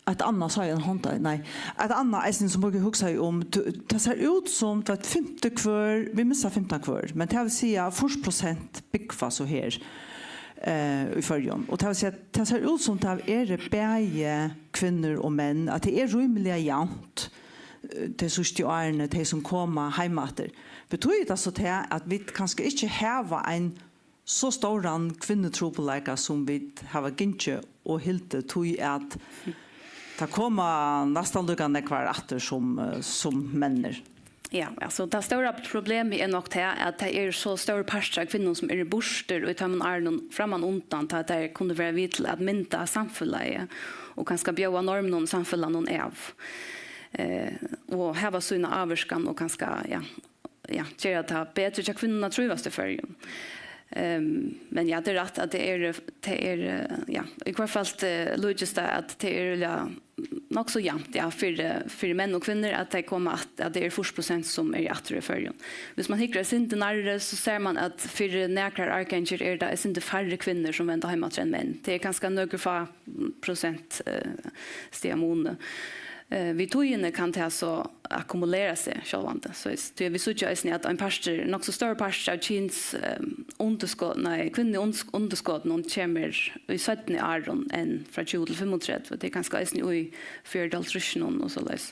eitt annað, sá eg ein hond har, nei. Eitt annað eisini, sum eg hugsaði um, t-, tað sær út sum, tað er fimti hvør, vit missa fimtan hvør, men tað vil siga, fýrs prosent búgva so her, eh, í Føroyum. Og tað vil siga, tað sær út sum tað eru bæði kvinnur og menn, at tað er rímiliga javnt, eh, tey síðstu árini, tey sum koma heim aftur. Betýðir tað so tað, at vit kanska ikki hava ein so stóran kvinnutrupulleika, sum vit hava gingið og hildið, tí at tað koma næstan líka nógvar aftur sum, eh, sum menn? Ja, altso, tað stóra problemið er nokk tað, at tað eru so stórir partar av kvinnum, sum eru burtur í teimum árunum framman undan, tá tær kunnu vera við til at mynda samfelagið og kanska bjóða normunum í samfelagnum av, eh, og hava sína ávirkan og kanska, ja, ja, gera tað betri hjá kvinnum at trívast í Føroyum. Ehm, men ja, tað er rætt at tað er, tað er, eh, ja, í hvørt fall, eh, líkist tað at tað er, ja, nokk so javnt, ja, fyri, fyri menn og kvinnur at tey koma at, at tað er fýrs prosent sum er aftur í Føroyum. Viss man hyggur eitt sindur nærri, so sær man at fyri nakrar árgangir er tað eitt sindur færri kvinnur sum venda heim aftur enn menn. Tað er kanska nøkur fá prosent, eh, stiga muni. Eh, við tíðini kann tað so akkumulera seg sjálvandi. So, tí vit síggja eisini, at ein partur, nokk so stórur partur av kyns, eh, undirsko-, nei, kvinnu unds-, undirskotinum kemur í seinni árum enn frá tjúgu til fimmogtretivu. Tað er kanska eisini í fjøruti, hálvtrýssunum og soleiðis.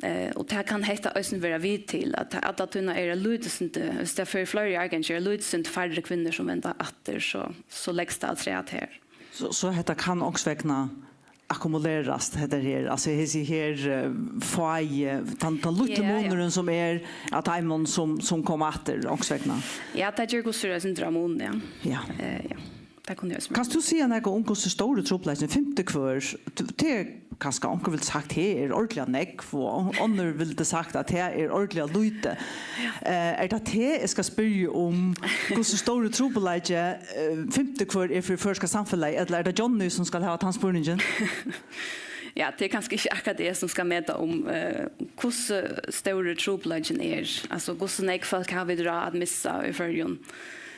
Eh, og tað kann hetta eisini vera við til, at tað alla tíðina er eitt lítið sindur, viss tað fer fleiri árgangir, er eitt lítið sindur færri kvinnur sum venda aftur, so, so legst tað afturat her. So, so hetta kann onkursvegna akkumulerast, hetta her, altso, hesi her, eh, fáu, tann, tann lítli Ja, ja. munurin sum er av teimum sum, sum koma aftur, onkursvegna. Ja, tað ger hvussu er eitt sindur av mun, ja. Ja. Eh, ja. Tað kunnu eg eisini. Kanst tú siga nakað um hvussu stóri trupulleikin, fimti hvør, t-, tað er kanska onkur vildi sagt, tað er ordiliga nógv, og onnur vildi sagt at tað er ordiliga lítið. Eh, er tað teg, eg skal spyrja um, hvussu stórur trupulleiki, eh, fimti hvør er fyri føroyska samfelagið, ella er tað Johnny, sum skal hava tann spurningin? Ja, tað er kanska ikki akkurát eg, sum skal meta um, eh, hvussu stórur trupulleikin er. Altso, hvussu nógv fólk hava vit ráð at missa í Føroyum?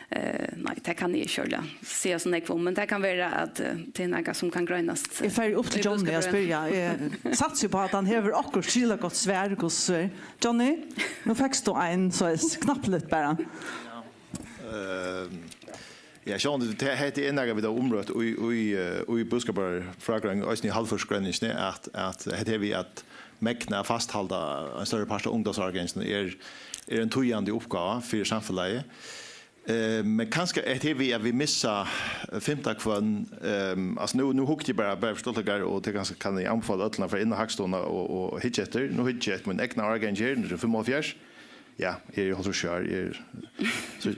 Eh, nei, tað kann eg ikki ordiliga siga so nógv um, men tað kann vera at, eh, tað er nakað sum kann greinast, eh, Eg fari upp til í Johnny at búskaparráðnum. spyrja. Eg satsi upp á at hann hevur okkurt skilagott svar, hvussu er. Johnny, nú fekst tú ein, so er s-, knappliga bara. Eh, ja, sjálvandi, tað, hetta er nakað, vit hava umrøtt í, í, eh, í búskaparfrágreiðing, eisini í hálvfjerðsgreiningini, at, at hetta her við at megna at fasthalda ein størri part av ungdómsárganginum er, er ein týðandi uppgáva fyri samfelagið. Eh, men kanska hetta her við at vit missa fimta hvønn, ehm, altso nú, nú hugdi eg bara, bara fyri stuttleika, og tað kanska kann eg anbefala øllum at fara inn á Hagstovuna og, og hyggja eftir. Nú hyggi eg eftir mínum egna árgangi her, nítjan hundrað og fimmoghálvfjerðs. Ja, eg eri hálvtrýss ár, eg er, so,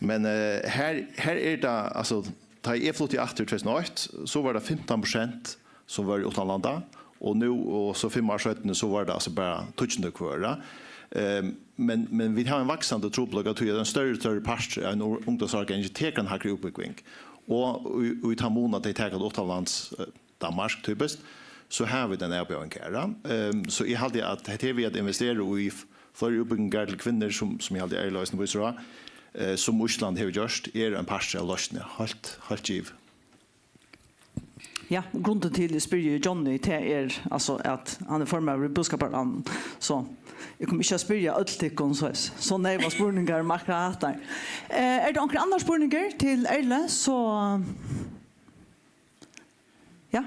men, eh, her, her er tað, altso, tá eg flutti aftur í tvey túsund og eitt, so var tað fimtan prosent sum vóru uttanlanda, og nú, og so fimm ár seinni, so var tað altso bara tíggjunda hvør, ja. Ehm, men, men vit hava ein vaksandi trupulleika, tí at ein størri, størri partur av einum ungdómsárgangi tekur eina hægri útbúgving. Og í, í tann mun at tey taka tað uttanlands, eh, Danmark, typiskt, so hava vit eina avbjóðing her, ja. Ehm, so eg haldi, at hetta her við at investera í f-, fleiri útbúgvingar til kvinnur, sum, sum eg haldi, Erla eisini vísir á, eh, sum Ísland hevur gjørt, er ein partur av loysnini, heilt, heilt givið. Ja, grunden til, eg spyrji Johnny, tað er, altso, at hann er formaður í búskaparráðnum, so eg komi ikki at spyrja øll tykkum, so, so neyvar spurningar um akkurát hatta. Eh, er tað onkur annar spurningur til Erlu, so, ja.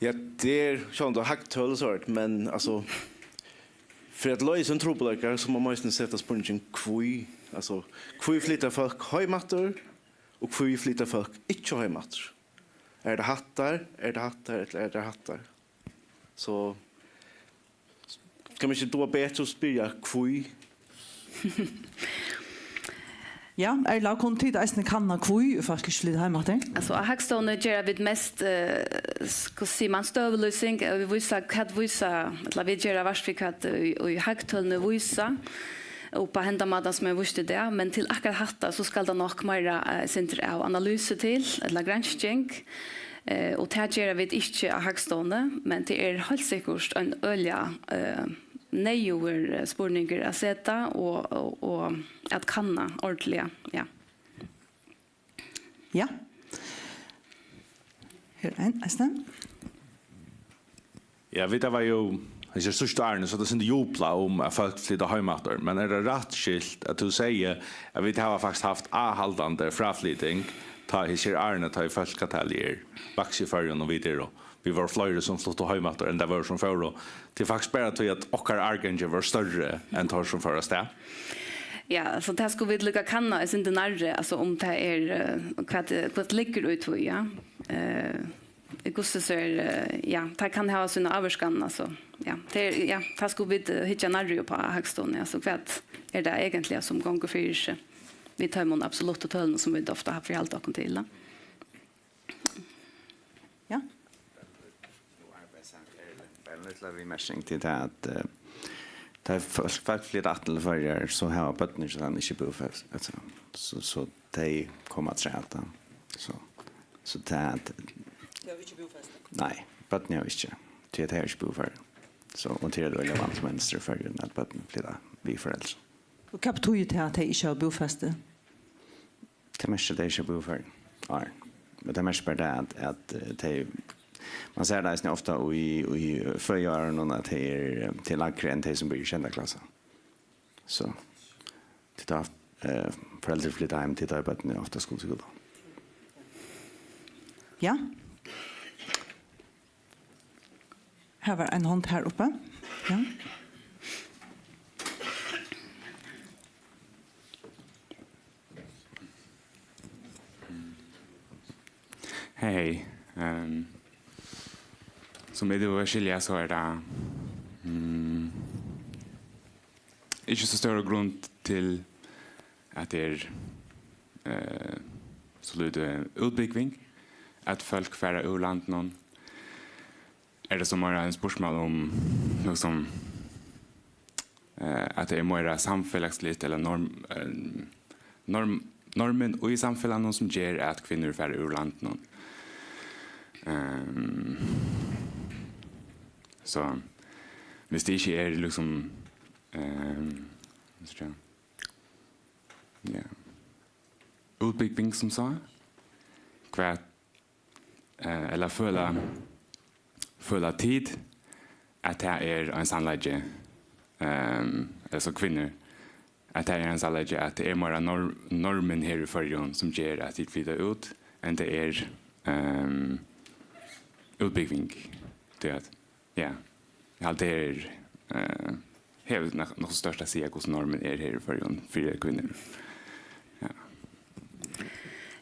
Ja, tað er sjálvandi hagtøl og sovorðið, men, altso, fyri at loysa ein trupulleika, so má mann eisini seta spurningin hví. Altso, hví flyta fólk heim aftur, og hví flyta fólk ikki heim aftur? Er tað hattar, er tað hattar, ella er tað hattar? So, skal man ikki duga betri at spyrja hví? Ja, Erla, kunnu tit eisini kanna hví fólk ikki flyta heim aftur? Altso, á Hagstovuni gera vit mest, eh, s-, hvussu sigur mann, støðulýsing, eh, vit vísa, hvat vísa, ella vit gera vart við hvat í, í hagtølini vísa, upp á henda mátan sum eg vísti í dag, men til akkurát hatta, so skal tað nokk meira, eh, sindur av analysu til, ella gransking, eh, og tað gera vit ikki á Hagstovuni, men tað er heilt sikkurt ein øgiliga, eh, neyðugur, eh, spurningur at seta og, og, og at kanna ordiliga, ja. Ja. Her er ein, eisini. Ja, vit hava jú, hesi síðstu árini, so tað sindur jublað um, at fólk flyta heim aftur. Men er tað rætt skilt, at tú segði, at vit hava faktiskt havt áhaldandi fráflyting, tá hesi árini, tá ið fólkatalið er vaksið í Føroyum, og vit eru, vit vóru fleiri, sum fluttu heim aftur, enn tað vóru, sum fóru? Tað er faktiskt bara tí, at okkara árgangar vóru størri enn teir, sum fóru avstað. Ja, so tað skulu vit líka kanna eitt sindur nærri, altso, um tað er, eh, hvat, hvat liggur í tí, ja. Eh, hvussu so er, eh, ja, tað kann hava sína ávirkan, altso. Ja, tað er, ja, tað skulu vit, eh, hyggja nærri upp á á Hagstovuni, altso, hvat er tað eigentliga sum gongur fyri seg við teimum absoluttu tølunum sum vit ofta hava forhaldið okkum til, ja. Ja. Bara ein lítlan viðmerking til tað, at, eh, Tá fólk, fólk flyta aftur til Føroyar, so hava børnini hjá teimum ikki búfest, altso, so, so tey koma afturat, tá. So, so tað, Tey hava ikki búfesti? Nei, børnini hava ikki. Tí at tey hava ikki búfesti. So, og tað er eitt øgiliga vanligt mynstur í Føroyum, at børn flyta við foreldrum. Og hvat betýðir tað, at tey ikki hava búfesti? Tað merkir, at tey ikki hava búfesti. Nei. Men tað merkir bara tað, at, at, eh, tey, man sær tað eisini ofta í, í føðiárunum, at tey eru, tey eru lægri enn tey, sum byrja í sjeynda klassa. So, tí tá, eh, foreldur flyta heim, tí tá eru børnini ofta í skúla. Ja. Her var ein hond her uppi. Ja. Hey, hey. Ehm, sum vit jú skilja, so er tað, mm, ikki so stór grund til, at tað er, eh, so lítið útbúgving, at fólk fara úr landinum. Er tað so meira eitt spurning um, líkasum, eh, at tað er meira samfelagsligt ella norm-, eh, norm-, normin í samfelagnum, sum ger, at kvinnur fara úr landinum. Ehm, so, viss tað ikki er, líkasum, ehm, hvat skal eg siga? Ja. Útbúgving sum so, hvat, eh, ella føla, føla tit, at tað er ein sannleiki, ehm, ella so kvinnur, at tað er ein sannleiki, at tað er meira nor-, normin her í Føroyum, sum ger, at tit flyta út, enn tað er, ehm, útbúgving, tí at Ja, eg haldi, tað er, eh, hevur nok-, nokk so stórt at siga, hvussu normin er her í Føroyum fyri kvinnur. Ja.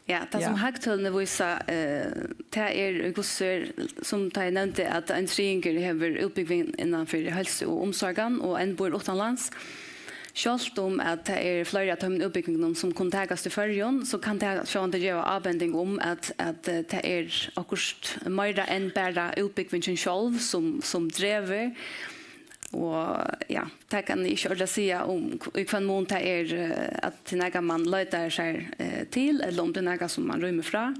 Ja, tað sum Ja. hagtølini vísa, eh, tað er, hvussu er, sum tá eg nevndi, at ein triðingur hevur útbúgving innan fyri heilsu og umsorgan, og enn býr uttanlands. Sjálvt um at tað er fleiri av teimum útbúgvingunum, sum kunnu takast í Føroyum, so kann tað sjálvandi geva ábending um, at, at, eh, tað er okkurt meira enn bara útbúgvingin sjálv, sum, sum dregur. Og ja, tað kann eg ikki ordiliga siga um hv-, í hvønn mun tað er, eh, at tað er nakað, man leitar sær, eh, til, ella um tað er nakað, sum man rýmir frá.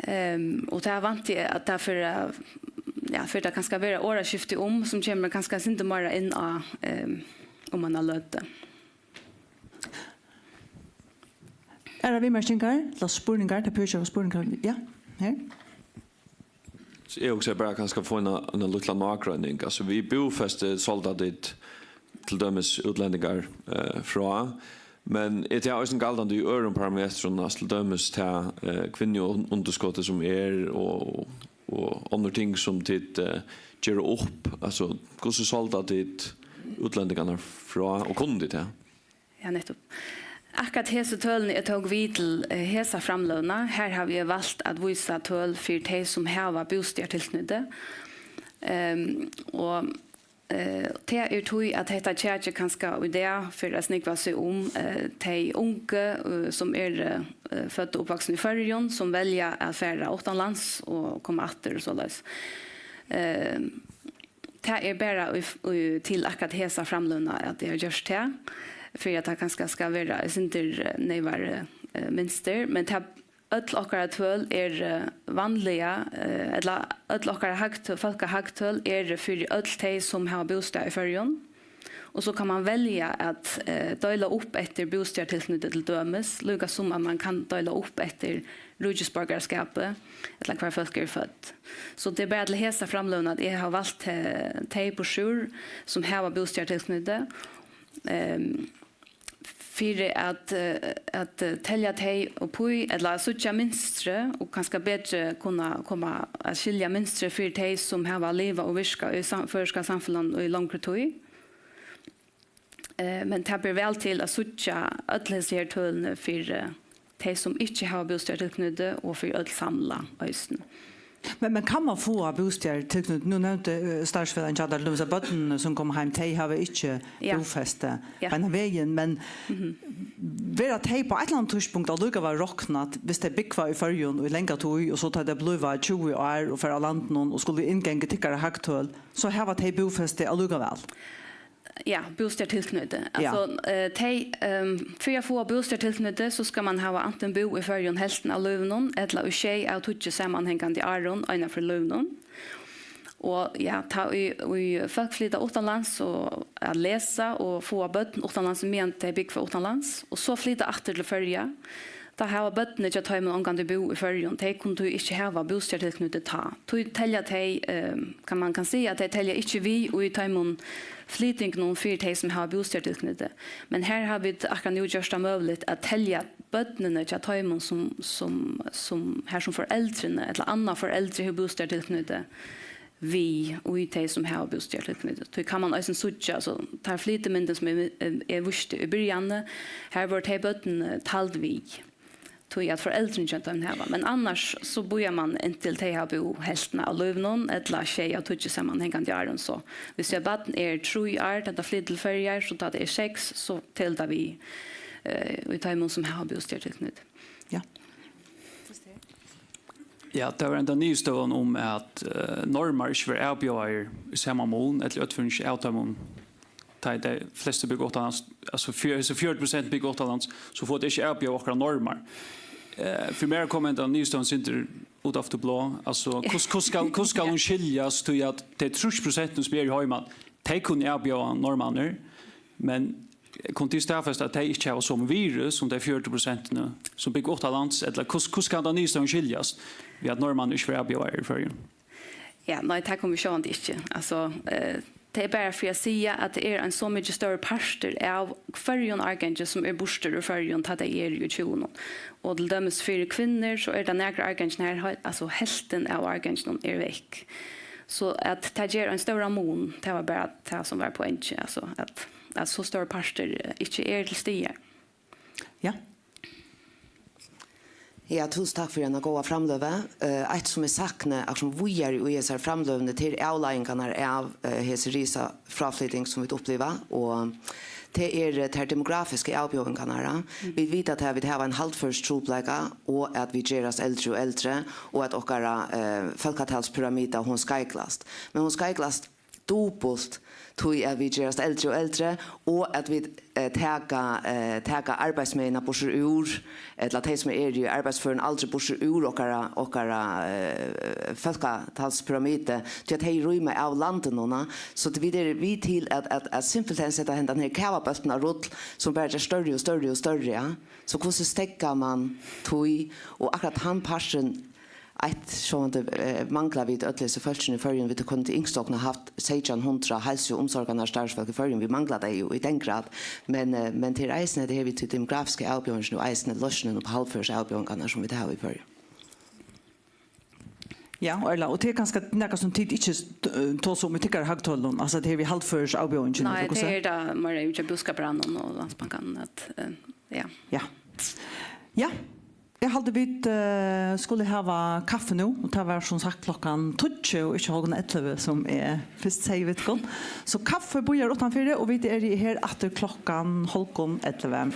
Ehm, og tað vænti eg, at tað fer at, ja, fer tað kanska vera orðaskifti um, sum kemur kanska eitt sindur meira inn á, ehm, um eina løtu. Aðrar viðmerkingar, ella spurningar, tað behøvist ikki at vera spurningar. Ja, her. So eg hugsi bara kanska fáa eina, eina lítla nágreining. Altso, við búfesti sálda tit til dømis útlendingar, eh, frá, men er tað eisini galdandi í øðrum parametrum, altso til dømis tað, eh, kvinnuundirskotið sum er, og, og onnur ting sum tit, eh, gera upp? Altso, hvussu sálda tit útlendingarnar frá, og kunnu tit tað? Ja, nettupp. Akkurát hesi tølini eg tók við til, eh, hesa framløguna, har havi eg valt at vísa tøl fyri tey, sum hava bústaðartilknýti. Ehm, og, eh, tað er tí, at hetta kjakið kanska í dag fer at snúgva seg um, eh, tey ungu, eh, sum eru, eh, fødd og uppvaksin í Føroyum, sum velja at fara uttanlands og koma aftur og soleiðis. Ehm, Tað er bara í, í, til akkurát hesa framløguna, at eg havi gjørt tað, fyri at tað kanska skal vera eitt sindur, eh, neyvari, eh, mynstur, men tað, øll okkara tøl eru, eh, vanliga, eh, ella øll okkara hagtøl, fólkahagtøl eru fyri øll tey, sum hava bústað í Føroyum. Og so kann man velja at, eh, deila upp eftir bústaðartilknýti til dømis, líka sum at man kann deila upp eftir ríkisborgaraskapi, ella hvar fólk eru fødd. So tað er bara til hesa framløguna, at eg havi valt, eh, tey burtur, sum hava bústaðartilknýti, ehm, fyri at, eh, at, eh, telja tey upp í, ella at síggja mynstrið, og kanska betri kunna koma at skilja mynstrið fyri tey, sum hava livað og virkað í sam-, føroyska samfelagnum í longri tíð. Eh, men tað ber væl til at síggja øll hesi her tølini fyri tey, sum ikki hava bústaðartilknýti, og fyri øll samlað eisini. Men, men kann man fáa bústaðartilknýti? Nú nevndi, eh, starvsfelagar hjá tær, til dømis, at børnini, sum koma heim, tey hava ikki Ja. búfesti Ja. beinan vegin, men Mhm. verða tey á eitt ella annað tíðspunkt allíkavæl roknað, viss tey búgva í Føroyum í langa tíð, og so tá tey blíva tjúgu ár og fara av landinum og skulu innganga tykkara hagtøl, so hava tey búfesti allíkavæl? Ja, bústaðartilknýti. Ja. Altso, eh, tey, ehm, fyri at fáa bústaðartilknýti, so skal man hava antin búð í Føroyum helvtina av lívinum, ella í sjey av tíggju samanhangandi árum, eina ferð í lívinum. Og ja, tá ið, ið fólk flyta uttanlands og at lesa og fáa børn uttanlands, meðan tey búgva uttanlands, og so flyta aftur til Føroya, tá hava børnini hjá teimum ongantíð búð í Føroyum. Tey kunnu tí ikki hava bústaðartilknýti tá. Tí telja tey, ehm, kann, man kann siga, at tey telja ikki við í teimum flytingunum fyri tey, sum hava bústaðartilknýti. Men her hava vit akkurát nú gjørt tað møguligt at telja børnini hjá teimum, sum, sum, sum, har sum foreldrini ella annað foreldri hevur bústaðartilknýti við, og í tey, sum hava bústaðartilknýti. Tí kann man eisini síggja, altso, tær flytimyndir, sum eg, eg, eg vísti í byrjanini, har vóru tey børnini tald við. Tí at foreldrini hjá teimum hava. Men annars so bíðar man inntil tey hava búð helvtina av lívinum, ella sjey av tíggju samanhangandi árum. So hvis eitt barn er trý ár, tá tað flytur til Føroyar, so tá tað er seks, so telur tað við, eh, í teimum, sum hava bústaðartilknýti. Ja. Ja, tað var henda niðurstøðan um, at, eh, normar ikki verða avbjóðaðir í sama mun, ella í øllum førum ikki av teimum, tá ið tey flestu búgva uttanlands, altso, fjør-, hesi fjøruti prosent búgva uttanlands, so fáa tey ikki avbjóðað okkara normar. Eh, fyri mær kom henda niðurstøðan eitt sindur út av tí bláa. Altso, hvussu, hvussu skal, hvussu skal hon skiljast, tí at tey trýss prosentini, sum eru heima, tey kunnu avbjóða normarnar, men kunnu tit staðfesta, at tey ikki hava somu virði sum tey fjøruti prosentini, sum búgva uttanlands, ella hvussu, hvussu skal henda niðurstøðan skiljast, við at normarnir ikki verða avbjóðaðir í Føroyum? Ja, nei, tað kunnu vit sjálvandi ikki. Altso, eh, tað er bara fyri at siga, at tað er ein so mikið størri partur av hvørjum árgangi, sum er burtur úr Føroyum, tá tey eru í tjúgunum. Og til dømis fyri kvinnur, so er tað nakrir árgangir her, hel-, altso, helvtin av árganginum er vekk. So at tað ger ein stóran mun, tað var bara tað, sum var poengið, altso, at, at so stórur partur, eh, ikki er til staðar. Ja. Ja, túsund takk fyri eina góða framløgu. Eh, eitt sum eg sakni, akkurát sum víðari í hesari framløguni, tað er avleiðingarnar av, eh, hesi risa fráflyting, sum vit uppliva, og tað er, eh, tær demografisku avbjóðingarnar, ja. Mm. Vit vita, at vit hava ein haldføristrupulleika, og at vit gerast eldri og eldri, og at okkara, eh, fólkatalspyramida, hon skeiklast. Men hon skeiklast dupult, tí at vit gerast eldri og eldri, og at vit, eh, taka, eh, taka arbeiðsmegina burtur úr, ella tey, sum eru í arbeiðsførum aldri, burtur úr okkara, okkara, eh, fólkatalspyramidu, tí at tey rýma av landinum, na. So vit eru við til at, at, at simpelthen seta hendan her kavabóltin á rull, sum bara ger størri og størri og størri, ja. So hvussu steðgar man tí, og akkurát tann partin, eitt, sjálvandi, eh, mangla vit øll hesi fólkini í Føroyum. Vit kunnu til yngst okkum havt seytjan hundrað heilsu- og umsorganarstarvsfólk í Føroyum. Vit mangla tey jú í den grad. Men, eh, men tað er eisini, tað er við tí demografisku avbjóðingini og eisini loysnin upp á haldførisavbjóðingarnar, sum vit hava í Føroyum. Ja, og Erla, og tað er kanska nakað, sum tit ikki st-, eh, tosa um í tykkara hagtølum, altso, tað er við haldførisavbjóðingini, nei, ella hvussu? Tað er tað meira út hjá Búskaparráðnum og Landsbankanum, at, eh, ja. Ja. Ja. Eg haldi, vit, eh, skulu hava kaffi nú, og tað var sum sagt klokkan tíggju og ikki hálvgum ellivu, sum eg fyrst segði við tykkum. So kaffi bíðar uttanfyri, og vit eru her aftur klokkan hálvgum ellivu.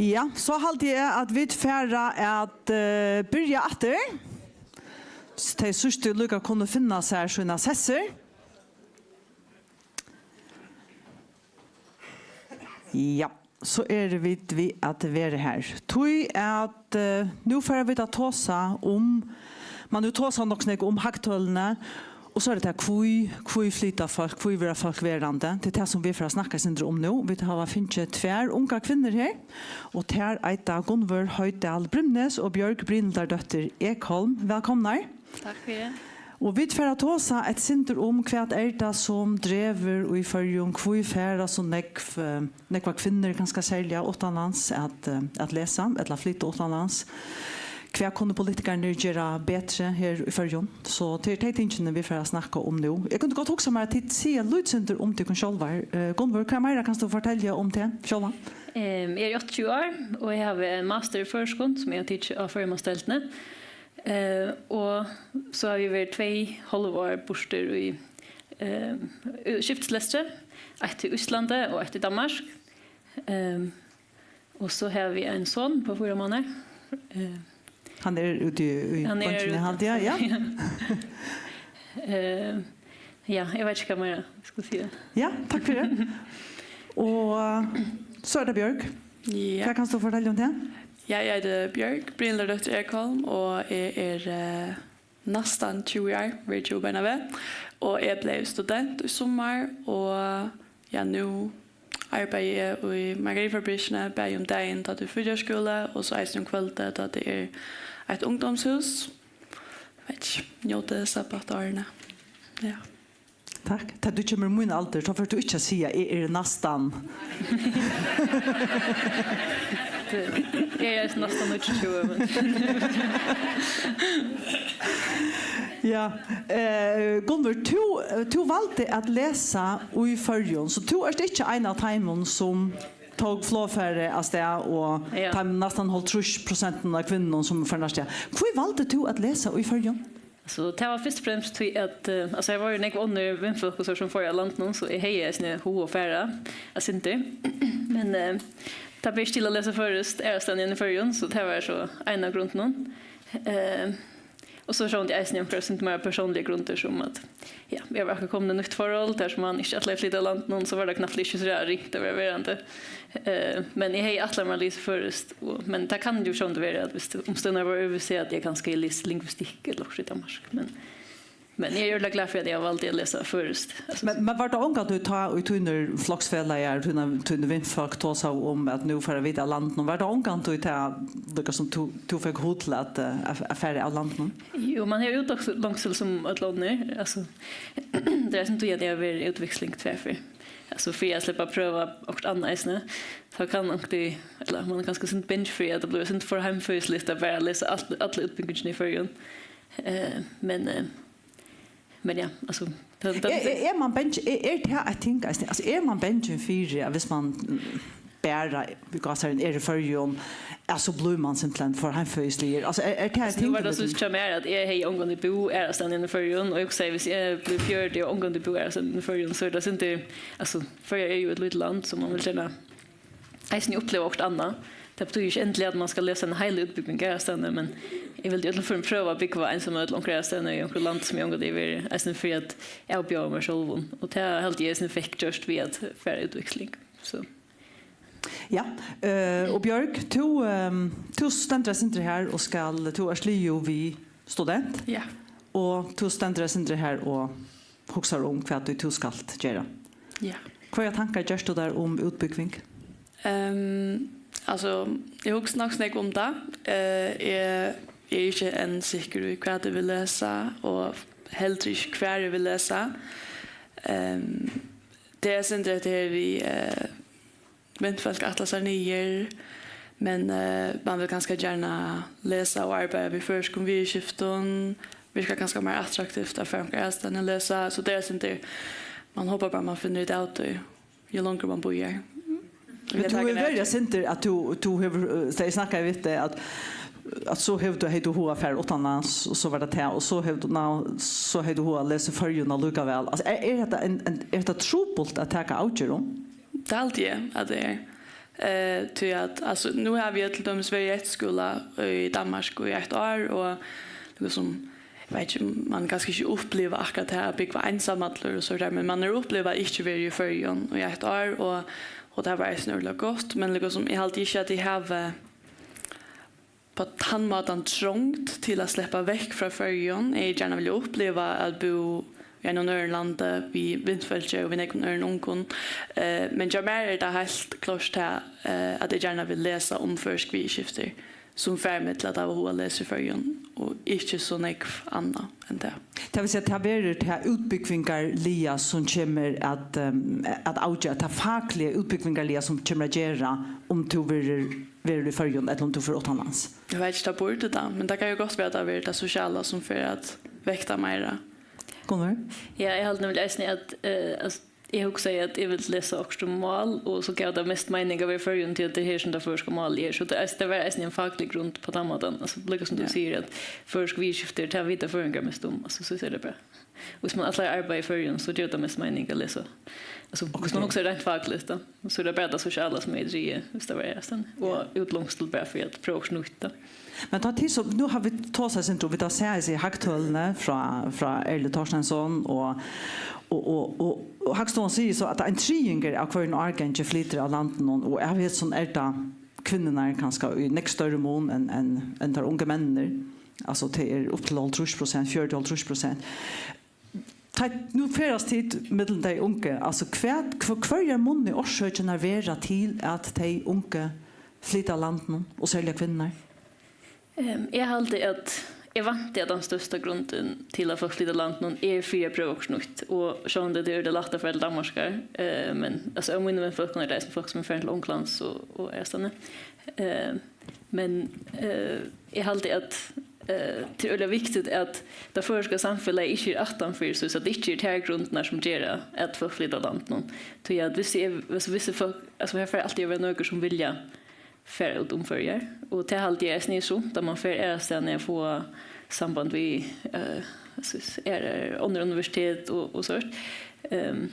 Ja, so haldi eg, at vit fara at uh, byrja aftur. So tey síðstu líka kunnu finna sær sína sessir. Ja, so eru vit við at vera her. Tí at uh, nú fara vit at tosa um, man nú tosa nokk snakka um hagtølini, og so er tað tað, hví, hví flyta fólk, hví verða fólk verandi? Tað er tað, sum vit fara at snakka eitt sindur um nú. Vit hava fingið tvær ungar kvinnur her, og tær eita Gunnvør Hoydal Brimnes og Bjørg Brynhildardóttir Ekholm. Vælkomnar. Takk fyri. Og vit fara at tosa eitt sindur um, hvat er tað, sum dregur í Føroyum, hví fara so nógv, eh, nógvar kvinnur, kanska serliga uttanlands, at, eh, at lesa, ella flyta uttanlands? Hvat kunnu politikararnir gera betri her í Føroyum? So tað eru tey tingini, vit fara at snakka um nú. Eg kundi gott hugsað mær, at tit siga eitt lítið sindur um tykkum sjálvar. Eh, Gunnvør, hvat meira kanst tú fortelja um teg sjálva? Ehm, eg eri áttaogtjúgu ár, og eg havi ein master í føroyskum, sum eg havi tikið á Føroyamálsdeildini. Eh, og so havi eg verið tvey hálv ár burtur í, ehm, skiftislestri, eitt í Íslandi og eitt í Danmark. Ehm, Og so havi eg ein son på fýra mánaðar. Eh, Hann er úti í, í hann er bongini, úti. Haldi eg, ja. Eh, ja, eg veit ikki, hvat meira eg skal siga. Ja, takk fyri tað. Og eh, so er tað Bjørg. Ja. Hvat kanst tú fortelja um teg? Ja, eg eiti Bjørg Brynhildardóttir Ekholm, og eg er eh, næstan tjúgu ár, verði tjúgu beinanvegin, og eg bleiv student í summar, og ja, nú arbeiði eg í margarinfabrikkini, bæði um dagin, tá tað er frítíðarskúli, og so eisini um kvøldið, tá tað er eitt ungdómshús. Veit ikki, njóti sabbatárini. Ja. Takk. Tá tú kemur í mín aldur, tá fert tú ikki at siga, "Eg eri næstan." Eg eri næstan níggjuogtjúgu, men Ja, eh, Gunnvør, tú, tú valdi at lesa í Føroyum, so tú ert ikki ein av teimum, sum tók flogfarið av stað og Ja. teimum næstan hálvtrýss prosent av kvinnunum, sum fóru av stað. Hví valdi tú at lesa í Føroyum? So, tað var fyrst og fremst tí at, eh, altso, eg var jo nógv onnur vinfólk og so sum fóru av landinum, so eg hevði eisini hug at fara eitt sindur. Men eh, tað ber ikki til at lesa føroyskt aðrastaðni enn í Føroyum, so tað var so ein av grundunum. Eh, og so sjóndi eg eisini onkrar sindur meira persónligar grundir, sum at, ja, eg var akkurát komin í nýtt forhold, har sum man ikki ætlaði at flyta av landinum, so var tað knappliga ikki so ringt at vera verandi. Eh, men eg hevði ætlað mær at lesa føroyskt, og, men tað kann jo sjálvandi vera, at viss umstøðurnar vóru øðrvísi, at eg kanska hevði lisið lingvistikk ella okkurt í Danmark. Men, men eg eri øgiliga glað fyri, at eg valdi at lesa føroyskt. Altso, Men, men var tað ongantíð tá, í tínir floksfelagar, tínar, tíni vinfólk tosaðu um, at nú fara vit av landinum, var tað ongantíð tá, líka sum tú, tú fekk hug til at, eh, at, at fara av landinum? Jo, man hevur útlongsel sum øll onnur. Altso, tað er sum tí, at eg havi verið í útveksling tvær ferð. Altso, fyri at sleppa at prøva okkurt annað eisini. Tá kann onkuntíð, ella man er kanska sindur bangin fyri, at tað blívur sindur for heimføðisligt at bara lesa alt, alla útbúgvingina í Føroyum. Eh, men, eh, men ja, altso, tað, tað, Er, er, er man bangin, er, er tað eitt ting eisini? Altso, er man bangin fyri, at viss man mm, bara, við gásareygum, er í Føroyum, at so blívur man simpelthen for heimføðisligur? Altso, er, er tað eitt Altso, nú ting, var tað ella so hjá mær, at eg hevði ongantíð búð aðrastaðni enn í Føroyum, og eg hugsaði, viss eg blívi fjøruti og ongantíð búð aðrastaðni enn í Føroyum, so er tað sindur, altso, Føroyar er jo eitt lítið land, so man vil gjarna eisini uppliva okkurt annað. Tað betýðir ikki endiliga, at man skal lesa eina heila útbúgving aðrastaðni, men eg vildi í øllum førum prøva at búgva einsamøll onkur aðrastaðni í onkrum landi, sum eg ongantíð havi verið, eisini fyri at avbjóða mær sjálvum. Og tað haldi eg eisini fekk gjørt við at fara í útveksling. So. Ja, eh, og Bjørg, tú, ehm, tú stendur eitt sindur her og skal, tú ert liðug við student, Ja. og tú stendur eitt sindur her og hugsar um, hvat tú skalt gera. Ja. Hvørjar tankar gert tú tær um útbúgving? Ehm, altso, eg hugsi nokk so nógv um tað. Eh, eg, eg eri ikki enn sikkur í, hvat eg vil lesa, og heldur ikki, hvar eg vil lesa. Ehm, tað er eitt sindur hetta her við, eh, vinfólk ætla sær niður, men eh, man vil kanska gjarna lesa og arbeiða við føroyskum viðurskiftum, virkar kanska meira attraktivt at fara onkra aðrastaðni at lesa, so tað er eitt sindur, man hópar bara, man finnur út av tí, jú longur man bíðar. Men tú hevur verið eitt sindur, at tú, tú hevur, eh, tá eg snakkaði við teg, at, at so hevur tú, hevði tú hug at fara uttanlands, og so var tað tað, og so hevur tú, ná, so hevði tú hug at lesa í Føroyum allíkavæl. Altso, er, er hetta ein, ein, er hetta trupult at taka avgerð um? Tað haldi eg, at tað er. Eh, tí at, altso, nú havi eg til dømis verið í eftirskúla í Danmark í eitt ár, og líkasum, eg veit ikki, um man kanska ikki uppliva akkurát tað at búgva einsamallur og so har, men man hevur upplivað ikki verið í Føroyum í eitt ár, og, og tað var eisini øgiliga gott, men líkasum, eg haldi ikki, at eg havi á tann mátan trongd til at sleppa vekk frá Føroyum. Eg hevði gjarna viljað uppliva at búð í einum øðrum landi við vinfólki og við nógvum øðrum ungum. Eh, men hjá mær er tað heilt klárt tað, eh, at eg gjarna vil lesa um føroysk viðurskifti, sum fær meg til at hava hug at lesa í Føroyum, og ikki so nógv annað enn tað. Tað vil siga, tað verður tað útbúgvingarliga, sum kemur at, ehm, at avgera, tað fakliga útbúgvingarliga, sum kemur at gera, um tú verður, verður í Føroyum, ella um tú fer uttanlands. Eg veit ikki, tað burdi tað, men tað kann jo gott vera, at tað verður tað sosiala, sum fer at vekta meira. Gunnvør? Ja, eg haldi nemliga eisini, at, eh, altso, eg hugsaði, at eg vildi lesa okkurt um mál, og so gav tað mest meining at vera í Føroyum, tí at tað er her, sum tað føroyska málið er. So tað, altso, tað var eisini ein faklig grund á tann mátan. Altso, líka sum tú Ja. sigur, at føroysk viðurskifti, tað vita føroyingar mest um. Altso, so er tað bara. Hvis man ætlar at arbeiða í Føroyum, so ger tað mest meining at lesa. Altso, hvis man hugsar reint fakligt, da, so er tað bara tað sosiala, sum er drivið, hvis tað var aðrastaðni. Og útlongsl bara fyri at prøva okkurt nýtt, da. Men tá tit so, nú hava vit tosað eitt sindur, vit hava sæð hesi hagtølini frá, frá Erlu Thorsteinsson, og, og, og, og, og Hagstovan sigur so, at ein triðingur av hvørjum árgangi flytur av landinum, og av hesum er tað kvinnurnar kanska í nógv størri mun enn, enn, enn teir ungu menninir. Altso, tað er upp til hálvtrýss prosent, fjøruti, hálvtrýss prosent. Tá, nú ferðast tit millum tey ungu. Altso, hvat, hvør, hvørjar munnu orsøkirnar vera til, at tey ungu flyta av landinum, og serliga kvinnurnar? Ehm, eg haldi, at eg vænti, at tann størsta grundin til, at fólk flyta av landinum, er fyri at prøva okkurt nýtt. Og sjálvandi, tað er øgiliga lætt at fara til Danmarkar, eh, men, altso, av mínum vinfólkum er tað eisini fólk, sum eru farin til Onglands og, og aðrastaðni. Eh, men, eh, eg haldi, at, eh, tað er øgiliga viktigt, at tað føroyska samfelagið ikki er aftanfyri, so at tað ikki er tær grundirnar, sum gera, at fólk flyta av landinum. Tí at hvis eg, altso, hvis fólk, altso, her fer altíð at vera nøkur, sum vilja fara út um Føroyar. Og tað haldi eg eisini er sunt, at man fer aðrastaðni at fáa samband við, eh, altso, aðrar, onnur universitet og, og sovorðið. Ehm,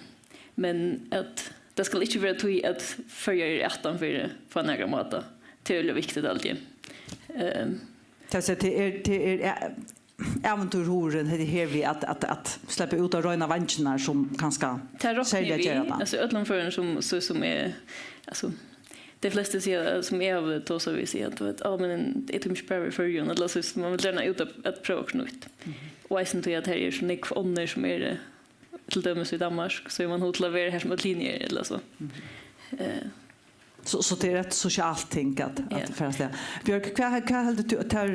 men at tað skal ikki vera tí, at Føroyar er aftanfyri á nakran máta. Tað er øgiliga viktigt, haldi eg. Ehm. Tað, so tað er, tað er, æ-, ævintýrhugurin, hetta her við at, at, at sleppa út á reina veingirnar, sum kanska Tað rokni serliga eg gera við, tað. Altso, í øllum førum, sum, so, sum er, altso, tey flestu siga, sum eg havi tosað við, siga, at, tú veit, «Á, men eg tími ikki bara í Føroyum», ella so, so man vil gjarna út at, at prøva okkurt nýtt. Mhm. Og eisini tí at her eru so nógv onnur, sum eru, eh, til dømis í Danmark, so hevur man hug til at vera har, sum øll hini eru, ella so. Mhm. Eh, So, so tað er eitt sosialt ting at, at Ja. fara av stað. Bjørg, hvat, hvat heldur tú, at tær,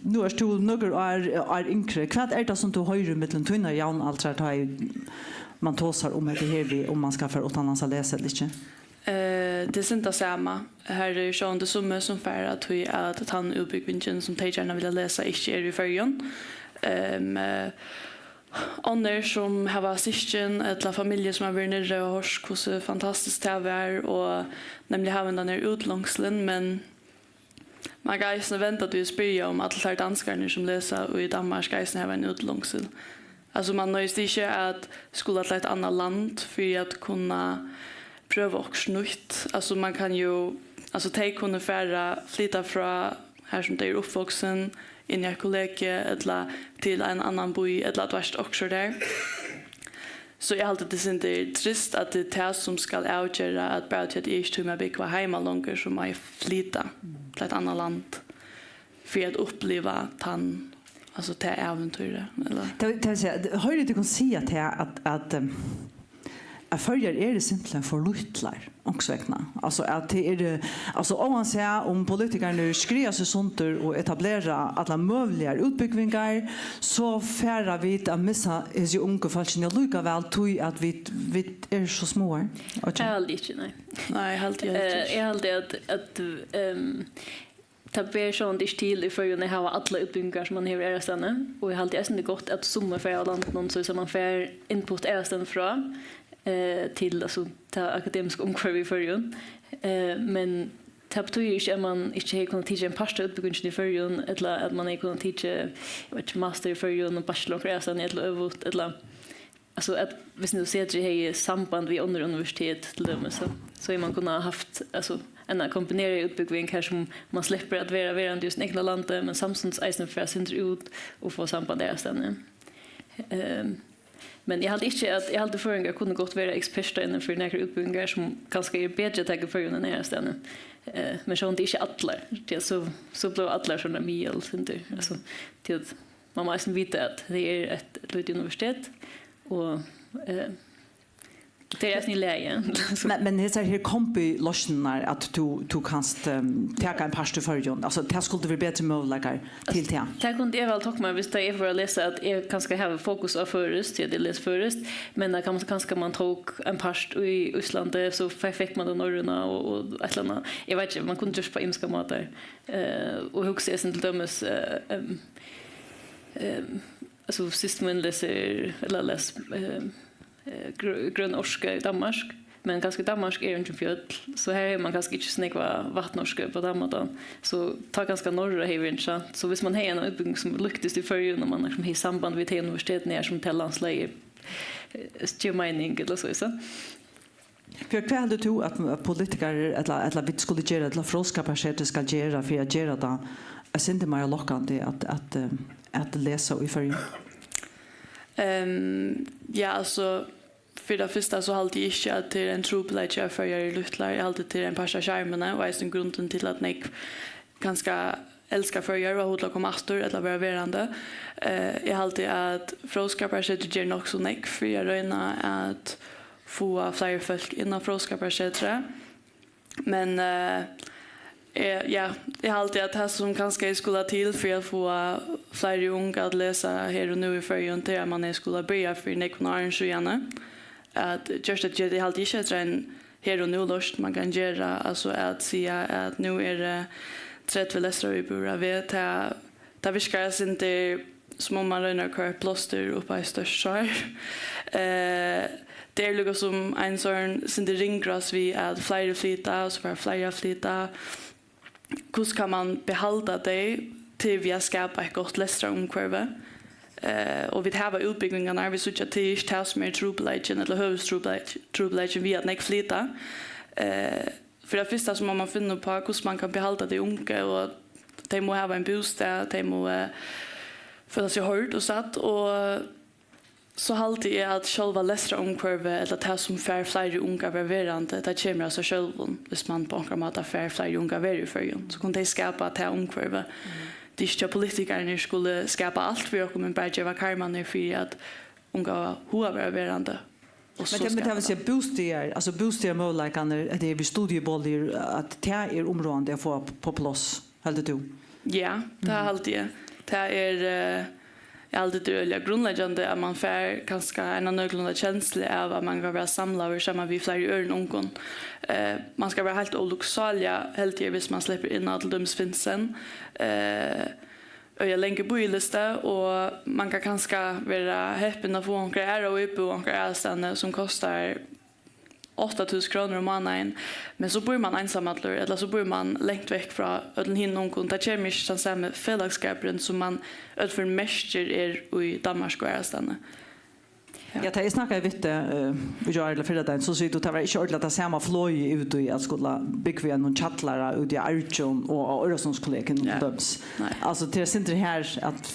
nú ert tú nøkur ár, ár yngri, hvat er tað, sum tú hoyrir millum tínar javnaldrar, tá ið man tosar um hetta her við, um man skal fara uttanlands at lesa ella ikki? Eh, tað er synd tað sama. Her eru sjálvandi summi, sum fara, tí at tann útbúgvingin, sum tey gjarna vilja lesa, ikki er í Føroyum. Ehm, eh, Onnur, sum hava systkin ella familju, sum hava verið niðri og hoyrt, hvussu fantastiskt tað var, og nemliga hava hendan her útlongslin, men man kann eisini venda tí og spyrja, um allir teir danskararnir, sum lesa í Danmark, eisini hava ein útlongsil. Altso, man noyðist ikki at skula til eitt annað land fyri at kunna prøva okkurt nýtt. Altso, man kann jo, altso, tey kunnu fara, flyta frá har, sum tey eru uppvaksin, inn í eitt kollegi ella til ein annan bý ella, tú veitst, okkurt har. So eg haldi, tað er sindur trist, at tað er tað, sum skal avgera, at bara tí at eg ikki tími at búgva heima longur, so má eg flyta til eitt annað land fyri at uppliva tann, altso, tað ævintýrið, ella? Tað, tað vil siga, hoyri eg tykkum siga tað, at, at, ehm, at Føroyar eru simpelthen for lítlar, onkursvegna. Altso, at tað eru, altso, óansæð um politikararnir skriva seg sundur og etablera allar møguligar útbúgvingar, so fara vit at missa hesi ungu fólkini allíkavæl, tí at vit, vit eru so smáar. Tað haldi eg ikki, nei. Nei, haldi eg heldur Eh, ikki. Eg haldi at, at, ehm, tað ber sjálvandi ikki til í Føroyum at hava allar útbúgvingar, sum man hevur aðrastaðni, og eg haldi eisini, tað er gott, at summi fara av landinum, so at man fær input aðrastaðni frá, eh, til, altso, tað akademiska umhvørvið í Føroyum. Eh, men tað betýðir ikki, at man ikki hevði kunnað tikið ein part av útbúgvingini í Føroyum, ella at man hevði kunnað tikið, eg veit ikki, master í Føroyum og bachelor onkra aðrastaðni, ella øvugt, ella Altso, at viss nú setrið hevði samband við onnur universitet, til dømis, so, so hevði man kunnað havt, altso, eina kombineraða útbúgving her, sum man sleppur at vera verandi í sínum egna landi, men samstundis eisini fara eitt sindur út og fáa samband aðrastaðni. Ehm, men eg haldi ikki, at, eg haldi, føroyingar kunnu gott vera ekspertar innan fyri nakrar útbúgvingar, sum kanska eru betri at taka í Føroyum enn aðrastaðni. Eh, men sjálvandi ikki allar, tí at so, so blíva allar sovorðnar miðal, sindur. Altso, tí at man má eisini vita, at tað er eitt lítið universitet, og, eh, tað er eisini í lagi. So, men, men hesar her kombiloysnirnar, at tú, tú kanst, ehm, taka ein part í Føroyum, altso, tað skuldi verið betri møguleikar til tað. Tað kundi eg væl tákt mær, viss tað eg fór at lesa, at eg kanska havi fokus á føroyskt, tí at eg lesi føroyskt, men at kanska, kanska man tók ein part í Íslandi, so fe-, fekk man tað norrøna og, og eitt ella annað. Eg veit ikki, man kundi gjørt på ymskar mátar. Eh, og hugsi eg til dømis, eh, ehm, ehm, altso, systir mín lesur, ella les, ehm, eh, grø-, grøn orka í Danmark, men kanska í Danmark er eingin fjøll, so her hevur man kanska ikki so nógva vatnorku á tann mátan. So tá kanska norra hevur verið interessant. So viss man hevði eina útbúgving sum líktist í Føroyum, og man liksom hevði samband við tey universitetini her, sum tað landslagið, eh, gevur meining, ella so, so. Per, hvat heldur tú at, at politikarar, ella, ella vit skulu gera, ella Fróðskaparsetrið skal gera, fyri at gera tað eitt sindur meira lokkandi at, at, eh, at lesa í Føroyum? Ehm, ja, altso, fyri tað fyrsta so haldi eg ikki, at tað er ein trupulleiki, at Føroyar eru lítlar. Eg haldi, tað er ein partur av sjarmuni, og eisini grundin til, at nógv kanska elska Føroyar og hava hug til at koma aftur ella vera verandi. Eh, eg haldi, at Fróðskaparsetrið ger nokk so nógv fyri at royna at fáa fleiri fólk inn á Fróðskaparsetrið. Men, eh, eg, ja, eg haldi, at tað, sum kanska hevði skulað til fyri at fáa fleiri ung at lesa her og nú í Føroyum, tað er, at man hevði skulað byrja fyri nógvum árum síðani. At gjørt, at eg haldi ikki, at tað er ein her og nú loysn, man kann gera, altso, at siga, at nú eru tretivu lestraríbúðir á veg, tað, tað virkar eitt sindur, sum um man roynir at koyra eitt plástur upp á eitt stórt sár. Eh, tað er líka sum ein sovorðin sindur ringrás við, at fleiri flyta, og so fara fleiri at flyta. Hvussu kann man behalda tey til við at skapa eitt gott lestrarumhvørvi? Eh, og vit hava útbúgvingarnar, vit síggja, tað er ikki tað, sum er trupulleikin, ella høvuðstrupulleikin, trupulleikin við, at nógv flyta. Eh, fyri tað fyrsta, so má man finna upp á, hvussu man kann behalda tey ungu, og tey mugu hava ein bústað, tey mugu, eh, føla seg hoyrd og sædd, og so haldi eg, at sjálva lestrarumhvørvið, ella tað, sum fær fleiri ung at vera verandi, tað kemur av sær sjálvum, viss man á onkran máta fær fleiri ung at vera í Føroyum, so kunnu tey skapa tað umhvørvið. Tað er ikki, at politikararnir skulu skapa alt fyri okkum, men bara geva karmarnar fyri, at ung hava hug at vera verandi. Og men so tað, men tað vil skapa siga, bústaðir, altso, bústaðarmøguleikarnir, at tað er við studieboligar, at tað er umráðandi at fáa p-, á pláss, heldur tú? Ja, tað haldi eg. Tað er, eh, eg haldi, tað er øgiliga grundleggjandi, at man fær kanska eina nøkulunda kenslu av, at man kann vera samlaður saman við fleiri øðrum ungum. Eh, man skal vera heilt óluksáliga heldigur, viss man sleppur inn á til dømis Finsen. Eh, øgiliga langur bíðilisti, og man kann kanska vera heppin at fáa onkra aðra íbúð onkra aðrastaðni, sum kostar átta túsund krónur um mánaðin, men so býr man einsamallur, ella so býr man langt vekk frá øllum hinum ungum. Tað kemur ikki tann sami felagsskapurin, sum man øll ferð merkir er í Danmark og aðrastaðni. Ja. Ja, tá eg snakkaði við teg, eh, í gjár ella fyrradagin, so sigur tú, tað var ikki ordiliga tað sama flogið út í at skula búgva í einum kjallara úti í Argjum og á Øresundskollegium, ja, til dømis. Nei. Altso, tað er sindur her at,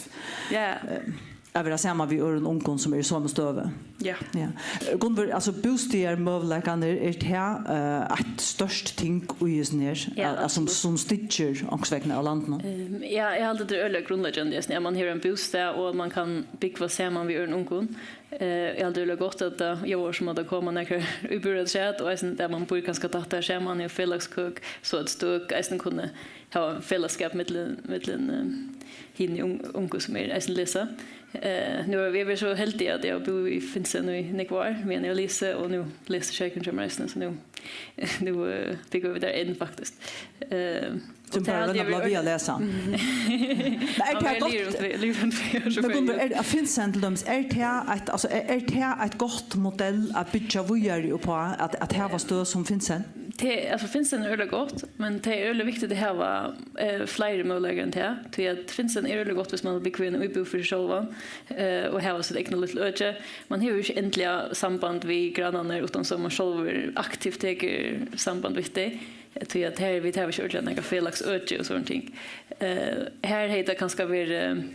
ja, eh, at vera saman við øðrum ungum, sum eru í somu støðu. Ja. Ja. Eh, Gunnvør, altso, bústaðarmøguleikarnir, er tað, eh, eitt stórt ting í hesum her, ja, eh, sum, absolutt, sum styggir onkursvegna av landinum? Ehm, ja, eg haldi, tað er øgiliga grundleggjandi, at man hevur ein bústað, og at man kann búgva saman við øðrum ungum. Eh, eg haldi, tað er gott, at tað ljóðar sum, at tað koma nakrar íbúðir afturat, og eisini, at man býr kanska tættari saman í felagskøk, so at støk eisini kunnu hava felagsskap millum, millum, eh, hini ung-, ungu, sum eru eisini lesa. Eh, nú havi eg verið so heldig, at eg havi búð í Finsen í nógv ár, meðan eg havi lisið, og nú lesur sjeikurin hjá mær eisini, so nú, nú, eh, búgva vit har enn, faktiskt. Eh, sum bara royna at blíva við at lesa. Men er tað gott? Liðugt, liðugt, men Gunnvør, er, at Finsen til dømis, er tað eitt, altso, er, er tað eitt gott modell at byggja víðari upp á, at, at hava støð sum Finsen? Tað, altso, Finnstaðin er øgiliga gott, men tað er øgiliga viktigt at hava, eh, fleiri møguleikar enn tað, tí at Finnstaðin er øgiliga gott, viss mann vil búgva í eini íbúð fyri seg sjálvan, eh, og hava sítt egna lítla øki. Mann hevur ikki endiliga samband við grannarnar, uttan so mann sjálvur aktivt tekur samband við tey, eh, tí at her, vit hava ikki ordiliga nakað felags øki og sovorðin ting. Eh, her hevði tað kanska verið,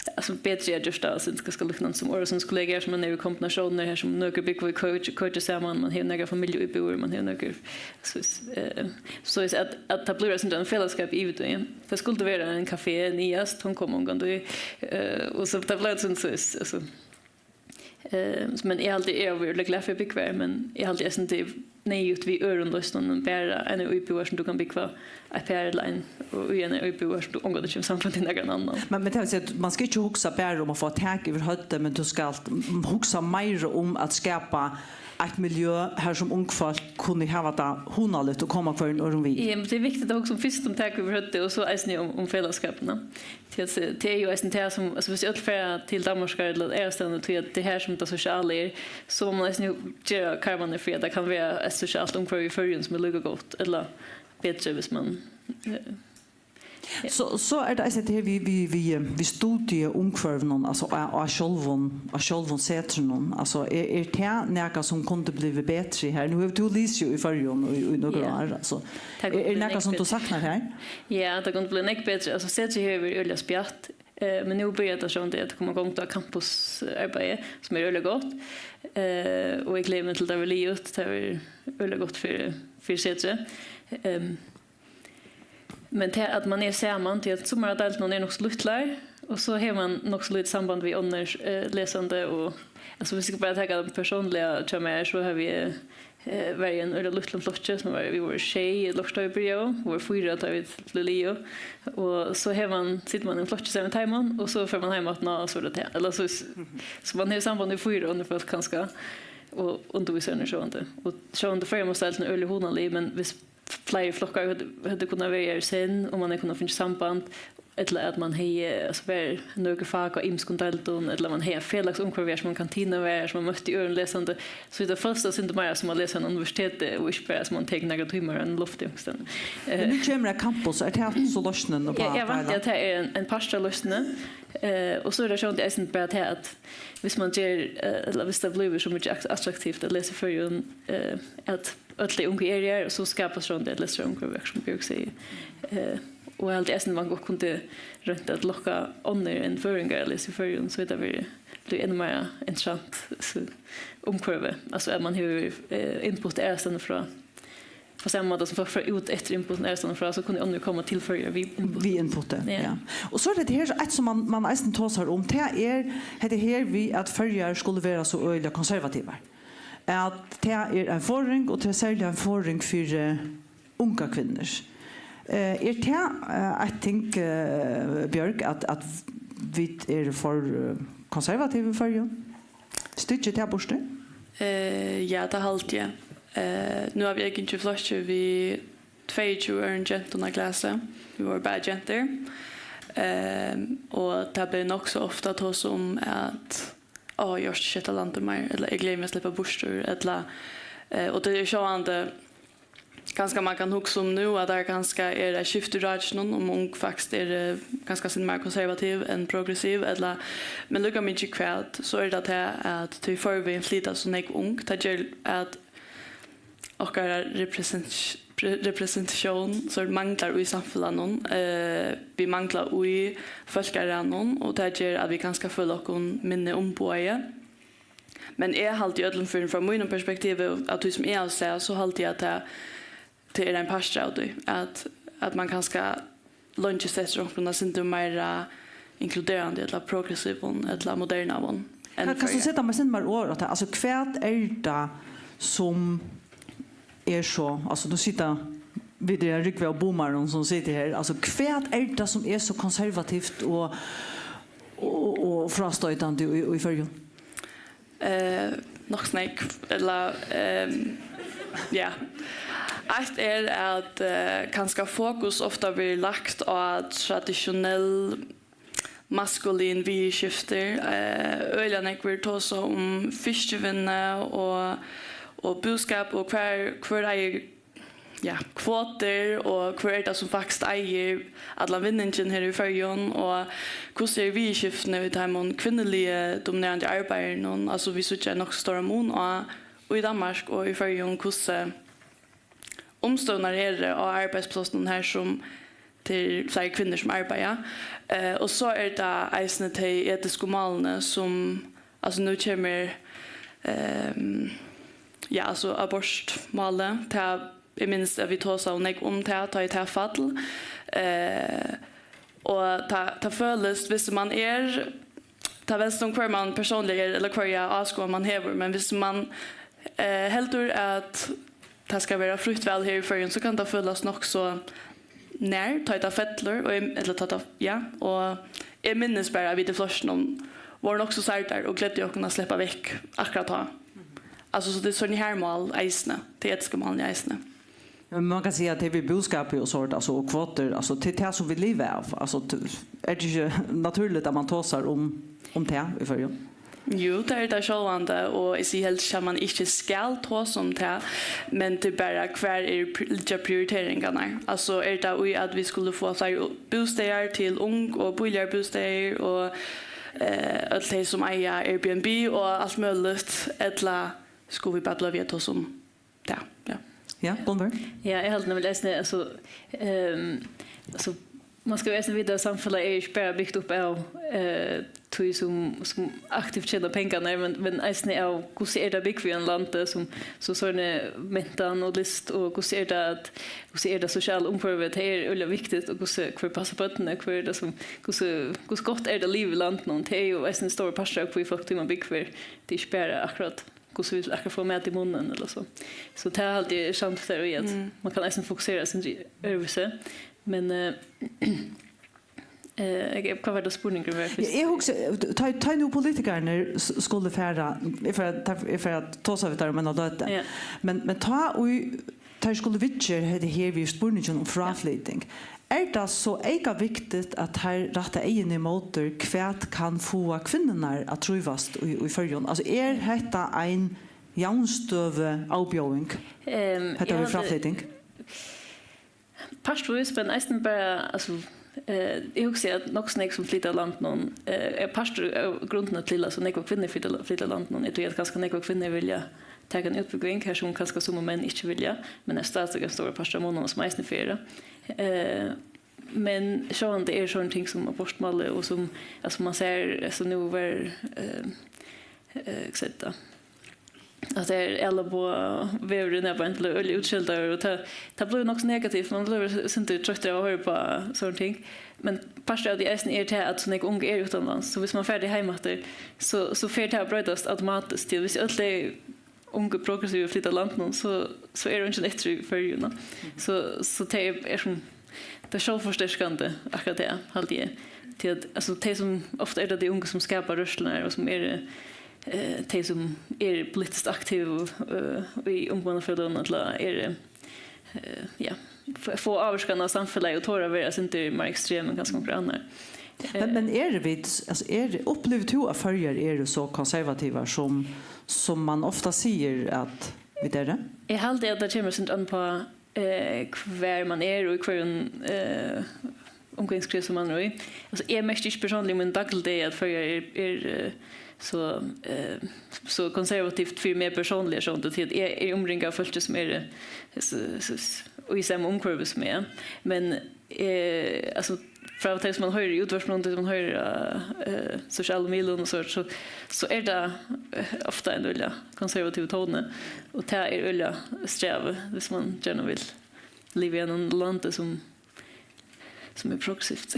altso, betri at gjørt tað, altso, kanska líknandi sum Øresundskollegiar, sum man hevur kombinatiónir her, sum nøkur búgva í køki, køki saman, man hevur nakrar familjuíbúðir, man hevur nøkur, altso, eh, so at, at tað blívur eitt sindur ein felagsskapur yvir tí. Tað skuldi vera ein kafé niðast, hon kom ongantíð, eh, og so tað bleiv eitt sindur soleiðis, altso, eh, men eg haldi, eg havi verið glað fyri at búgva her, men eg haldi eisini, tað er neyðugt við øðrum loysnum enn bara eini íbúð, sum tú kann búgva eitt par ella ein, og í eini íbúð, sum tú ongantíð kemur samband við nakran annan. Men, men tað vil siga, at man skal ikki hugsa bara um at fáa tak yvir høvdið, men tú skalt hugsa meira um at skapa eitt miljø, har sum ung fólk kunnu hava tað hugnaligt og koma hvørjum øðrum við. Ja, men tað er viktigt at hugsa um fyrst um tak yvir høvdið, og so eisini um, um felagsskapin. Tí at, eh, tað er jú eisini tað sum, altso, viss øll fara til Danmarkar ella aðrastaðni, tí at tað er har sum tað sosiala er, so má man eisini jú gera karmarnar fyri, at tað kann vera eitt sosialt umhvørvi í Føroyum sum er líka gott, ella betri, viss man, eh, ja. So, so er tað eisini hetta her við, við, við, eh, við studieumhvørvinum, altso á, á sjálvum, á sjálvum setrinum. Altso, er, er tað nakað sum kundi blivið betri her? Nú hevur tú lisið jú í Føroyum í, í nøkur, ja, ár, altso. Tað kundi Er, er blivið nakað nógv sum tú betri. Saknar her? Ja, tað kundi blivið nógv betri. Altso, setrið hevur verið øgiliga spjatt, eh, men nú byrjar tað sjálvandi at koma gongd á campusarbeiði, sum er øgiliga gott. Eh, og eg gleði meg til, tað verður liðugt. Tað verður øgiliga gott fyri, fyri setrið. Ehm, men tað, at man er saman, tí at summar av deildunum er nokk so lítlar, og so hevur man nokk so lítið samband við onnur, eh, lesandi, og, altso, viss eg skal bara taka tað persónliga hjá mær, so havi eg, eh, verið í einum øgiliga lítlum flokki, sum var, vit vóru sjey, ella tá vit byrjaðu, vóru fýra, tá vit blivu liðug, og so hevur man, situr man í einum flokki saman við teimum, og so fer man heim aftur, og so er tað tað. Ella so, so man hevur samband við fýra onnur fólk kanska, og undirvísararnir sjálvandi. Og sjálvandi Føroyamálsdeildin er øgiliga hugnalig, men viss fleiri flokkar høvdu, høvdu kunnað verið her í senn, og man hevði kunnað fingið samband, ella at man hevði, altso, verið nøkur fak á ymiskum deildum, ella man hevði felagsumhvørvi her, sum man kantina var, sum man møtti øðrum lesandi. So tað følist eitt sindur meira sum at lesa á universiteti, og ikki bara sum man tekur nakrar tímar á einum lofti onkustaðni. Men nú kemur eitt campus, er tað so loysnin uppá Ja, eg vænti, at tað er ein, ein partur av loysnini. Eh, og so er tað sjálvandi eisini bara tað, at viss man ger, eh, ella viss tað blívur so mikið at-, attraktivt at lesa í Føroyum, eh, at øll tey ungu eru her, og so skapast sjálvandi eitt lestrarumhvørvi, sum Bjørg sigur. Eh, og eg haldi eisini, man gott kundi roynt at lokka onnur enn føroyingar at lesa í Føroyum, so hetta verður, blívur enn meira interessant, so, umhvørvi. Altso, at man hevur, eh, input aðrastaðni frá. Á sama máta sum fólk fara út eftir input aðrastaðni frá, so kunnu onnur koma til Føroyar við input. Við inputi, Ja. ja. Og so er hetta her eitt sum man, man eisini tosar um, tað er hetta her við, at Føroyar skulu vera so øgiliga konservativar. At tað er ein forðing, og tað er serliga ein forðing fyri, eh, ungar kvinnur. Eh, er tað, eh, eitt ting, eh, Bjørg, at, at vit eru for, eh, konservativ í Føroyum? Stiggir tað burtur? Eh, ja, tað haldi eg. Eh, nú havi eg gingið í flokki við tveyogtjúgu øðrum gentum á klasi. Vit vóru bara gentur. Ehm, og tað bleiv nokk so ofta tosað um, at, "Á, eg orki ikki hetta landið meir," ella, "Eg gleði meg at sleppa burtur," ella, eh, og tað er sjálvandi, kanska man kann hugsa um nú, at tað kanska er eitt skifti í rákinum, um ung faktiskt eru, eh, kanska sindur meira konservativ enn progressiv, ella, men líka mikið hvat, so er tað tað, at tí forvegin flyta so nógv ung, tað ger at okkara represent-, pre-, representatión, so manglar í samfelagnum, eh, vit mangla í fólkaraðnum, og tað ger, at vit kanska føla okkum minni umboðaði. Men eg haldi í øllum førum, frá mínum perspektivi, av tí sum eg havi sæð, so haldi eg, at tað, tað er ein partur av tí, at, at man kanska leingi sett onkrum eitt sindur meira inkluderandi ella progressivum ella modernaðum enn Føroyar. Kanst tú seta mær eitt sindur meira orð á tað? Altso, hvat er tað sum er so, altso, nú sita vit, tað er ein rúgva av boomerum sum sita her, altso, hvat er tað sum er so konservativt og, og, og frástoytandi í, í Føroyum? Eh, nokk so nógv, ella, ehm, ja. Eitt er, at, eh, kanska fokus ofta verður lagt á traditionell maskulin viðurskifti. Eh, øgiliga nógv verður tosað um fiskivinnu og, og búskap, og hvør, hvør eigur ja, kvotur, og hvør er tað, sum faktiskt eigur allan vinningin her í Føroyum, og hvussu eru viðurskiftini í teimum kvinnuligu dominerandi arbeiðinum? Altso, vit síggja nokk so stóran mun á í Danmark og í Føroyum, hvussu umstøðurnar eru á arbeiðsplássinum her, sum tað eru fleiri kvinnur, sum arbeiða. Eh, og so er tað eisini tey etisku málini, sum, altso, nú kemur, ehm, ja, altso, abortmálið, tað, eg minnist, at vit tosaðu nógv um tað, tá ið tað fall. Eh, og tað, tað følist, viss man er, tað veldst um, hvør man persónliga er, ella hvørja áskoðan man hevur, men viss man, eh, heldur, at tað skal vera frítt val her í Føroyum, so kann tað følast nokk so nær, tá ið tað fellur, og eg, ella tá tað, ja, og eg minnist bara, at vit í flokkinum vóru nokk so særdar og gleddu okkum at sleppa vekk akkurát tá. Altso, so tað er sovorðin her mál eisini, tey etisku málini eisini. Men man kann siga, at tað við búskapi og sovorðið, altso, og kvotur, altso, tað er tað, sum vit liva av. Altso, t-, er tað ikki natúrligt, at man tosar um, um tað í Føroyum? Jú, tað er tað sjálvandi, og eg sigi helst ikki, at man ikki skal tosa um tað, men tað er bara, hvar er pri-, liggja prioriteringarnar? Altso, er tað í, at vit skulu fáa fleiri bústaðir til ung og bíligari bústaðir og, eh, øll tey, sum eiga Airbnb og alt møguligt, ella skulu vit bara blíva við at tosa um tað? Ja. Ja, Gunnvør? Ja, eg haldi nemliga eisini, altso, ehm, altso, man skal jo eisini vita, at samfelagið er ikki bara bygt upp av, eh, tí sum, sum aktivt tjena pengarnar, men, men eisini av hvussu er tað at búgva í einum landi, sum, so sovorðin mentan og list, og hvussu er tað at, hvussu er tað sosiala umhvørvið, tað er øgiliga viktigt, og hvussu, hvør passar børnini, hvør er tað sum, hvussu, hvussu gott er tað at liva í landinum, tað er jo eisini stórur partur av, hví fólk tíma at búgva her, tað er ikki bara akkurát hvussu vit akkurát fáa mat í munnin ella so. So tað haldi eg er samsvar í, at Mm. man kann eisini fokusera eitt sindur øðrvísi. Men, eh, eh, eg, hvat var tað spurningurin var fyrst? Eg hugsi, tá, tá nú politikararnir s-, skulu fara, eg fer at, eg fer at tosa við teir um eina løtu. Ja. Men, men tá í, teir skulu viðgera hetta her við spurningin um fráflyting. Er tað so eyka viktigt, at teir rætta eyguni ímóti, hvat kann fáa kvinnurnar at trívast í, í Føroyum? Altso, er hetta ein javnstøðuavbjóðing, Ehm, hetta eg við haldi fráflyting? Partvís, men eisini bara, altso, eh, eg hugsi, at nokk so nógv sum flyta av landinum, eh, er partur av grundini til, altso, nógvar kvinnur flyta, flyta av landinum, er tí, at kanska nógvar kvinnur vilja taka eina útbúgving, har sum kanska summir menn ikki vilja, men er stadigvekk ein stórur partur av monnunum, sum eisini fer. Eh, Men sjálvandi eru sovorðin ting sum abortmálið og sum, altso, man sær, altso, nú var, eh, eh, hvat eitur tað? At tað er ælabogavegurin er bara ein øgiliga útskeldaður, og tað, tað blívur nokk so negativt, man blívur eitt sindur troyttur av at hoyra upp á sovorðin ting. Men partur av tí eisini er tað, at so nógv ung eru uttanlands, so viss man fær tey heim aftur, so, so fer tað at broytast automatiskt, tí at viss øll tey ungu progressivu flyta av landinum, so, so er eingin eftir í Føroyum, no? So, so tað er, er sum, tað er sjálvforsterkandi, akkurát tað, haldi eg. Tí at, altso, tey sum, ofta er tað tey ungu, sum skapa rørslurnar, og sum eru, eh, tey sum eru politiskt aktiv, eh, í ungmannafeløgum, ella eru, eh, ja, f-, fáa ávirkan á samfelagið og tora at vera eitt sindur meir ekstrem enn kanska onkur annar. Men, men eru vit, altso, er, upplivir tú, at Føroyar eru so konservativar, sum, sum man ofta sigur, at vit eru? Eg haldi, at tað kemur eitt sindur an uppá, eh, hvar man er og í hvørjum, eh, umgangskrins man er í. Altso, eg merki ikki persónliga í mínum dagligdaga, at Føroyar er, er, eh, so, eh, so konservativt fyri meg persónliga, sjálvandi, tí at eg eri umringað av fólki, sum eru, eh, so, so, so, í sama umhvørvi sum eg. Men, eh, altso, frá tey, sum man hoyrir í útvarpinum, tey, sum man hoyrir á, eh, sosialu miðlum og so, so, so er tað, eh, ofta ein øgiliga konservativur tóni, og tað er øgiliga strævið, viss man gjarna vil liva í einum landi, sum, sum er progressivt.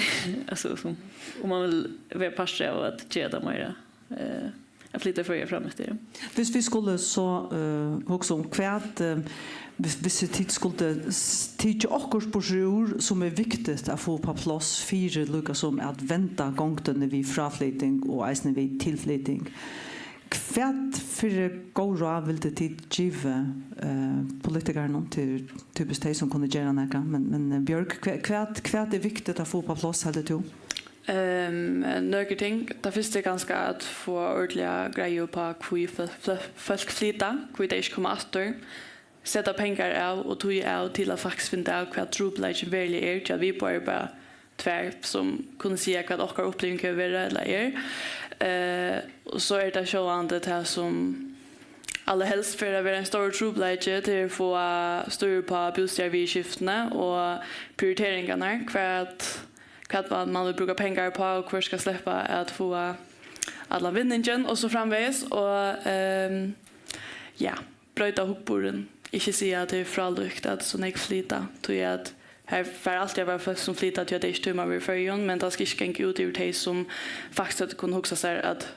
Altso, sum, og man vil vera partur av at gera tað meira, eh, at flyta Føroyar fram eftir. Viss vit skulu so, eh, hugsa um hvat, eh, viss, viss tit skuldu s-, tikið okkurt burturúr, sum er viktigt at fáa upp á pláss fyri, líka sum at venda gongdini við fráflyting og eisini við tilflyting, hvat fyri góð ráð vildu tit givið, eh, politikarunum, til typiskt tey, sum kunnu gera nakað? Men, men, eh, Bjørg, hva-, hvat, hvat er viktigt at fáa upp á pláss, heldur tú? Ehm, nøkur ting. Tað fyrsta er kanska at fáa ordiliga greið upp á, hví fó-, fó-, fólk flyta, hví tey ikki koma aftur. seta pengar av og tíð av til at faktiskt finna av, hvat trupulleikin veruliga er, tí at vit báðar eru bara tvær, sum kunnu siga, hvat okkara uppliving hevur verið ella er. Eh, og so er tað sjálvandi tað, sum allarhelst fer at vera ein stórur trupulleiki, tað er at fáa stýr uppá bústaðarviðurskiftini og prioriteringarnar, hvat, hvat man, man vil brúka pengar uppá, og hvør skal sleppa at fáa allan vinningin og so framvegis. Og, ehm, ja, broyta hugburðin. Ikki siga, at tað er frálíkt, at so nógv flyta, tí at her fara altíð at vera fólk, sum flyta, tí at tey ikki tíma at vera í Føroyum, men tað skal ikki ganga út yvir tey, sum faktiskt høvdu kunnað hugsað sær at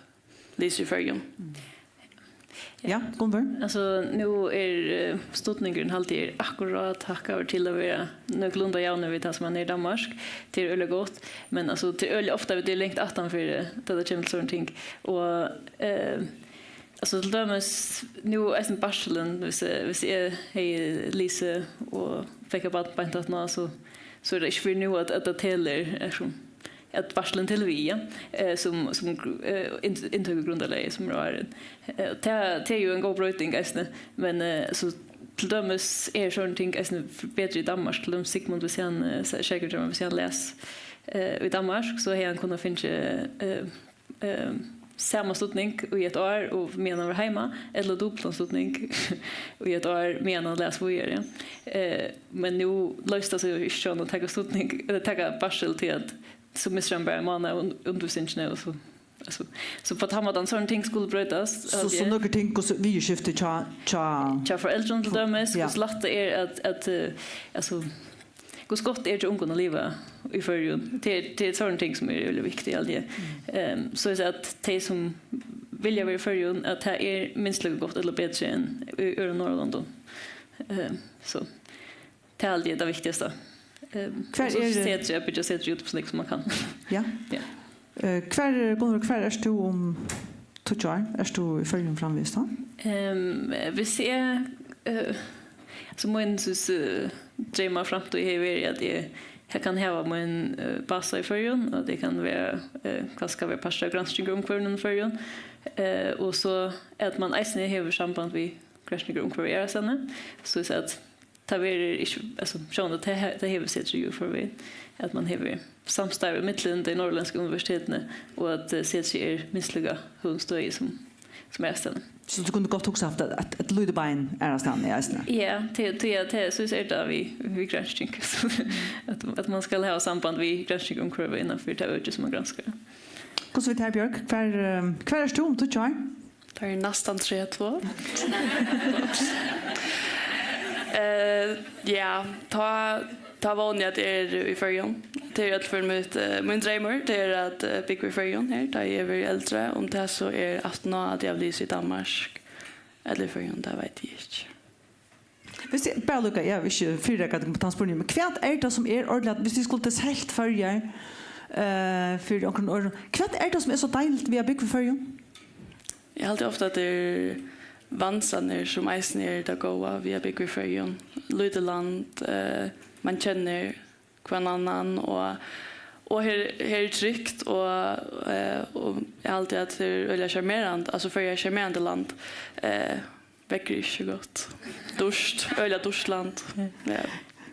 lesa í Føroyum. Ja, Gunnvør? Altso, nú er, eh, studningurin, haldi eg, er akkurát hakkaður til at vera nøkulunda javnur við tað, sum hann er í Danmark. Tað er øgiliga gott, men, altso, tað er øgiliga ofta, vit eru langt aftan fyri, tá tað kemur til sovorðin ting. Og, eh, altso, til dømis, nú eisini barselin, hvis, eh, hvis eg hevði lisið og fekk eitt barn beint aftaná, so, so er tað ikki fyrr nú, at, at tað telur, eh, sum, at barselin telur við, ja, eh, sum, sum gru-, eh, inn-, inntøkugrundarlagið, sum er áðrenn. Eh, tað, tað er jú ein góð broyting eisini, men, eh, so til dømis er sovorðin ting eisini f-, betri í Danmark, til dømis Sigmund, hvis hann, eh, sa-, Sjekur, hvis hann las, eh, í Danmark, so hevði hann kunnað fingið, eh, eh, sama studning í eitt ár, og meðan hann var heima, ella dupultan studning í eitt ár, meðan hann las víðari. Eh, men nú loysir tað seg jú ikki hjá honum at taka studning, ella taka barsel, tí at so missir hann bara ein mánað av un-, undirvísingini, og so, altso, so á tann mátan, sovorðin ting skulu broytast, So, haldi so eg. nøkur ting, hvussu viðurskifti hjá, hjá Hjá foreldrunum til dømis, Ja. hvussu lætt tað er at, at, eh, altso, hvussu gott er hjá ungum at liva í Føroyum. Tað er, tað er sovorðin ting, sum er øgiliga viktig, haldi eg. Ehm, so at tey, sum vilja vera í Føroyum, at tað er minst líka gott ella betri enn í øðrum Norðurlondum. Ehm, so, tað haldi eg er tað viktigasta. Ehm, Hvar og so er, eh, setrið, at byggja setrið út so nógv sum man kann. Ja. Ja. Eh, hvar, Gunnvør, hvar ert tú um tíggju ár? Ert tú í Føroyum framvegis tá? Ehm, hvis eg, eh, so mín, soleiðis, eh, dreymaframtíð hevur verið, at eg, eg kann hava mín, eh, basa í Føroyum, og at eg kann vera, eh, kanska vera partur av granskingarumhvørvinum í Føroyum. Eh, og so at man eisini hevur samband við granskingarumhvørvið aðrastaðni. So at tað verður ikki, altso, sjálvandi tað he-, tað hevur setrið jú í forvegin, at man hevur samstarv millum tey norðurlendsku universitetini, og at, eh, setrið er minst líka høgum støði sum, sum aðrastaðni. So tú kundi gott hugsað haft eitt, eitt, eitt lítið bein aðrastaðni eisini? Ja, tí, tí at tað, so er tað við, við gransking, so at, at man skal hava samband við granskingarumhvørvið innanfyri tað økið, sum man granskar. Hvussu við tær, Bjørg? Hvar, eh, hvar ert tú um tíggju ár? Tað er næstan tretivu. Eh, ja, tá, tá vóni eg, at eg eri í Føroyum. Tað er í øllum førum mítt, eh, mín dreymur, tað er at, eh, búgva í Føroyum her, tá eg verði eldri. Um tað so er aftaná, at eg havi lisið í Danmark ella í Føroyum, tað veit eg ikki. Hvis eg, bara líka, eg havi ikki fyrireikað tykkum tann spurning, men hvat er tað, sum er ordiliga, hvis tit skuldu selt Føroyar, eh, fyri onkrum øðrum, hvat er tað, sum er so deiligt við at búgva í Føroyum? Eg haldi ofta, at tað er vansarnir, sum eisini eru tað góða við at búgva í Føroyum. Lítið land, eh, man kennir hvønn annan, og, og her, her er trygt, og, eh, og eg haldi, at tað er øgiliga sjarmerandi, altso, Føroyar er sjarmerandi land. Eh, veðrið er ikki so gott. Dýrt, øgiliga dýrt land. Ja.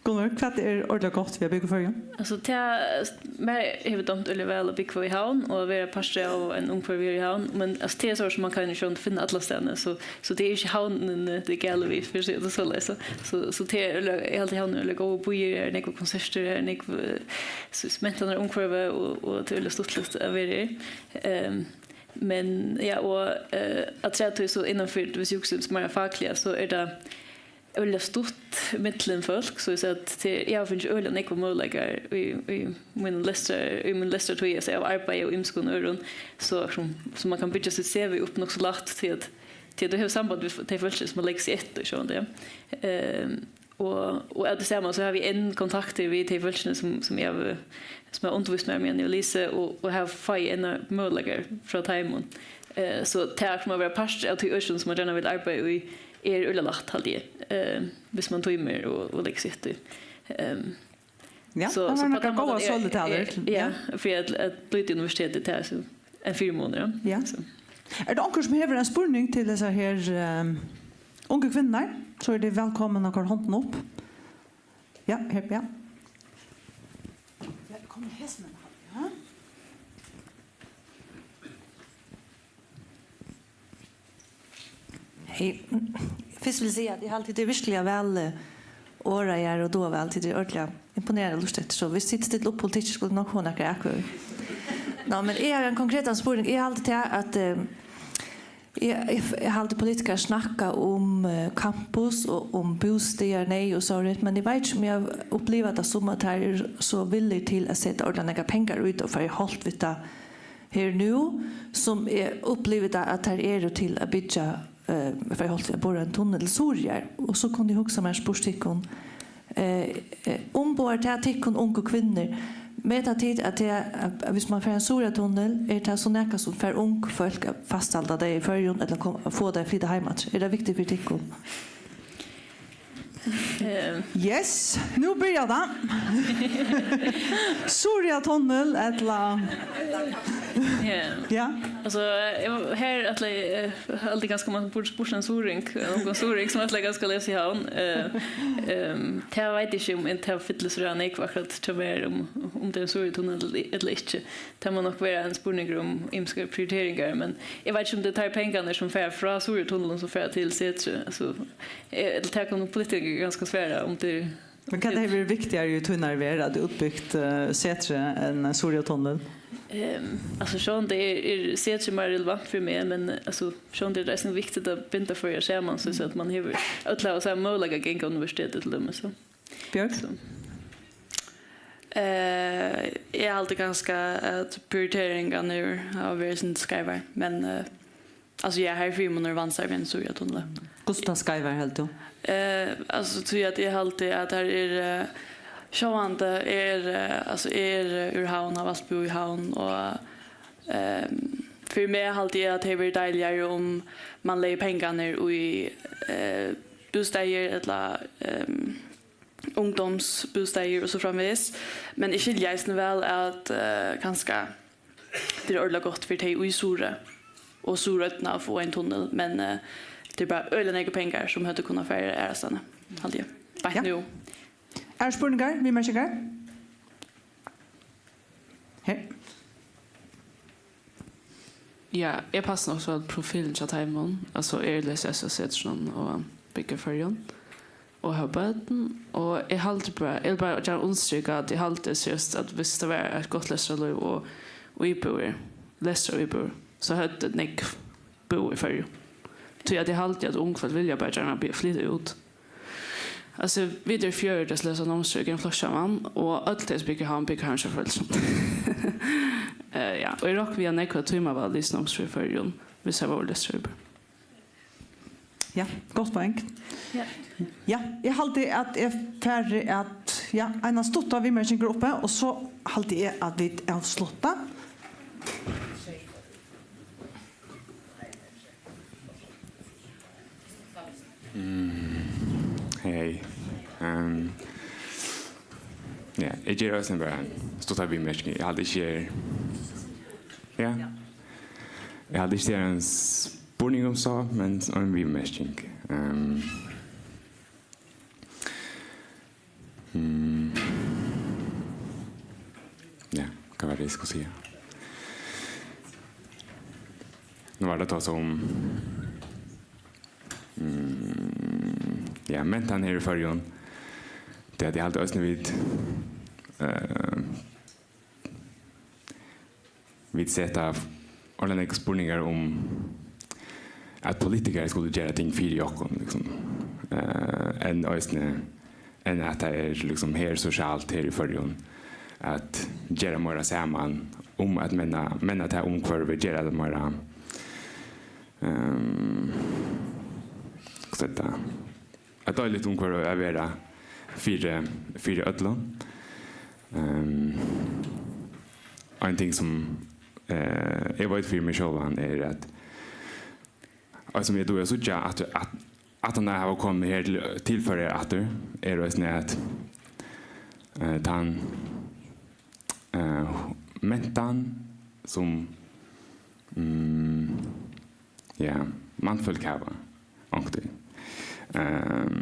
Gunnvør, hvat er ordiliga gott við at búgva í Føroyum? Altso, tað, mær hevur dámt øgiliga væl at búgva í Havn og at vera partur av einum umhvørvi her í Havn, men, altso, tað er so, sum man kann jú sjálvandi finna allastaðni, so, so tað er ikki Havnin, tað er galið við, fyri at siga tað soleiðis, so, so, so tað er øgiliga, eg haldi, Havn er øgiliga góður býur, her eru nógvar konsertir, her er nógv, eh, so, so mentanarumhvørvi, og, og tað er øgiliga stuttligt at vera her. Ehm, men, ja, og, eh, afturat tí, so innanfyri, hvis eg hugsi meira fakliga, so er tað øgiliga stutt millum fólk, so eg sigi, at tað, eg havi fingið øgiliga nógvar møguleikar í, í mínum lestrar-, í mínum lestrartíð, altso, av arbeiði og ymiskum øðrum, so sum, so man kann byggja sítt C V upp nokk so lætt, tí at, tí at tú hevur samband við tey fólkini, sum man leggur seg eftir, sjálvandi, ja. Ehm, og, og av tí sama, so havi eg enn kontaktir við tey fólkini, sum, sum eg havi, sum hava undirvíst mær, meðan eg havi lisið, og, og havi fingið enn møguleikar frá teimum. Eh, so tað, sum at vera partur av tí økinum, sum man gjarna vil arbeiða í, er øgiliga lætt, haldi eg, eh, hvis man tímir og, og leggur seg eftir. Ehm, Ja, so, tað so var á nakrar tann mátan góðar er, sølutalur. Er, ja, ja, fyri at, at lítið universitet, tað er so ein fyrimunur, ja. Ja. So. Er tað onkur, sum hevur ein spurning til hesar her, ehm, Ungu kvinnurnar, so eru tit vælkomin at koyra hondina upp. Ja, her, ja. Ja, kom hesin, ja. Hey, fyrst vil eg siga, at eg haldi, tit eru virkuliga væl, eh, orðaðar og duga væl, tit eru ordiliga imponerandi at lurta eftir, so viss tit stilla upp politikk, skulu tit nokk fáa nakrar atkvøður. Ná, men eg havi ein konkretan spurning. Eg haldi tað, at, eh, eg, eg, eg haldi, politikarar snakka um, eh, campus og um bústaðarneyð og sovorðið, men eg veit ikki, um eg havi upplivað tað sum, at teir eru so villigir til at seta ordiliga nógvar pengar í tað og fara í holt við tað her nú, sum eg upplivi tað, at teir eru til at byggja, eh, fara í holt við at bora ein tunnil til Suðuroyar. Og so kundi eg hugsa mær spurt tykkum, eh, eh, umboðar tað tykkum ungu kvinnur, meta tit, at tað, at, at viss man fær ein Suðuroyartunnil, er tað so nakað, sum fær ung fólk at fasthalda tey í Føroyum, ella kom, at fáa tey at flyta heim aftur? Er tað viktigt fyri tykkum? Eh, Yes, nú byrjar tað. Suðuroyartunnil, ella ja. Ja. Altso, eg, her ætli eg, eh, haldi kanska man burdi spurt ein suðuroying, eh, ongan suðuroying sum ætlar kanska at lesa í Havn. Eh, ehm, tað veit eg ikki, um eg, tað fyllir so nógv akkurát hjá mær, um, um tað er ein Suðuroyartunnil ella, ella ikki. Tað má nokk vera ein spurningur um ymskar prioriteringar, men eg veit ikki, um tað er teir pengarnir, sum fara frá Suðuroyartunlinum, sum fara til Setrið. Altso, eh, ella tað kunnu politikarar kanska svara, um tað er Men hvat hevur verið viktigari í tínari verð, at útbygt, eh, Setrið enn Suðuroyartunnil? Ehm, altso, sjálvandi er, er Setrið meira relevant fyri meg, men, altso, sjálvandi er tað eisini viktigt at binda Føroyar saman, so at man hevur, øll hava sama møguleika at ganga á universiteti, til dømis, so. Bjørg? So. Eh, eg haldi kanska, at prioriteringarnar hava verið eitt sindur skeivar, men, eh, Altso, ja, her er fyrimunur og vansar við ein Suðuroyartunnil. Hvussu tá skeivar, heldur tú? Eh, altso, tí at eg haldi, at her er, eh, sjálvandi er, eh, altso, eg er, eh, úr Havn, havi altíð búð í Havn, og, ehm, fyri meg haldi eg, at tað hevði verið deiligari, um man legði pengarnar í, eh, bústaðir ella, ehm, ungdómsbústaðir og so framvegis. Men eg skilji eisini væl, at, eh, kanska tað er ordiliga gott fyri tey í Suðuroy og Suðuroynna at fáa ein tunnil, men, eh, tað er bara øgiliga nógvir pengar, sum høvdu kunnað farið aðrastaðni, haldi eg. Beint Ja. nú. Eru spurningar, viðmerkingar? Her. Ja, eg passi nokk so væl profilin hjá teimum, altso, eg lesi S S Setrinum og búgvi í Føroyum og havi børn, og eg haldi bara, eg vil bara gjarna undirstrika, at eg haldi seriøst, at viss tað var eitt gott lestrarlív og, og íbúðir, lestraríbúðir, so høvdu nógv búð í Føroyum. Tí at eg haldi, at ung fólk vilja bara gjarna bli, flyta út. Altso, vit eru fjøruti, sum lesa námsfrøði, í ein flokki saman, og øll tey, sum búgva í Havn, búgva heima hjá foreldrunum. Eh, ja, og eg rokni við, at nógv av teimum hava lisið námsfrøði í Føroyum, viss tað vóru lestrarhópar. Ja, gott poeng. Ja. Ja, eg haldi, at eg fari at, ja, eina stutta viðmerking uppi, og so haldi eg, at vit avslutta. Mm, hey. Ehm, ja, eg geri eisini bara ein stutta viðmerking. Eg haldi ikki er, ja. Eg haldi ikki, tað er ein spurningur sum so, men ein viðmerking. Ehm, Mm. Ja, hvat var tað eg skuldi siga? Nú var tað tá sum, mm, ja, mentan her í Føroyum. Tað er, eg haldi eisini, vit, eh, vit seta ordiliga nógvar spurningar um, at politikarar skulu gera ting fyri okkum, liksom. Eh, enn eisini, enn at tað er, liksom, her sosialt her í Føroyum at gera meira saman um at menna, menna tað umhvørvið, gera tað meira, ehm, hvussu eitur tað? Eitt deiligt umhvørvi at vera fyri, fyri øllum. Ehm, ein ting sum, eh, eg veit fyri meg sjálvan er, at eitt sum eg dugi at síggja, at, at, at hann hava komið her til, til Føroyar aftur, er eisini, at, eh, tann, eh, mentan sum, mm, ja, mannfólk hava onkuntíð. ehm,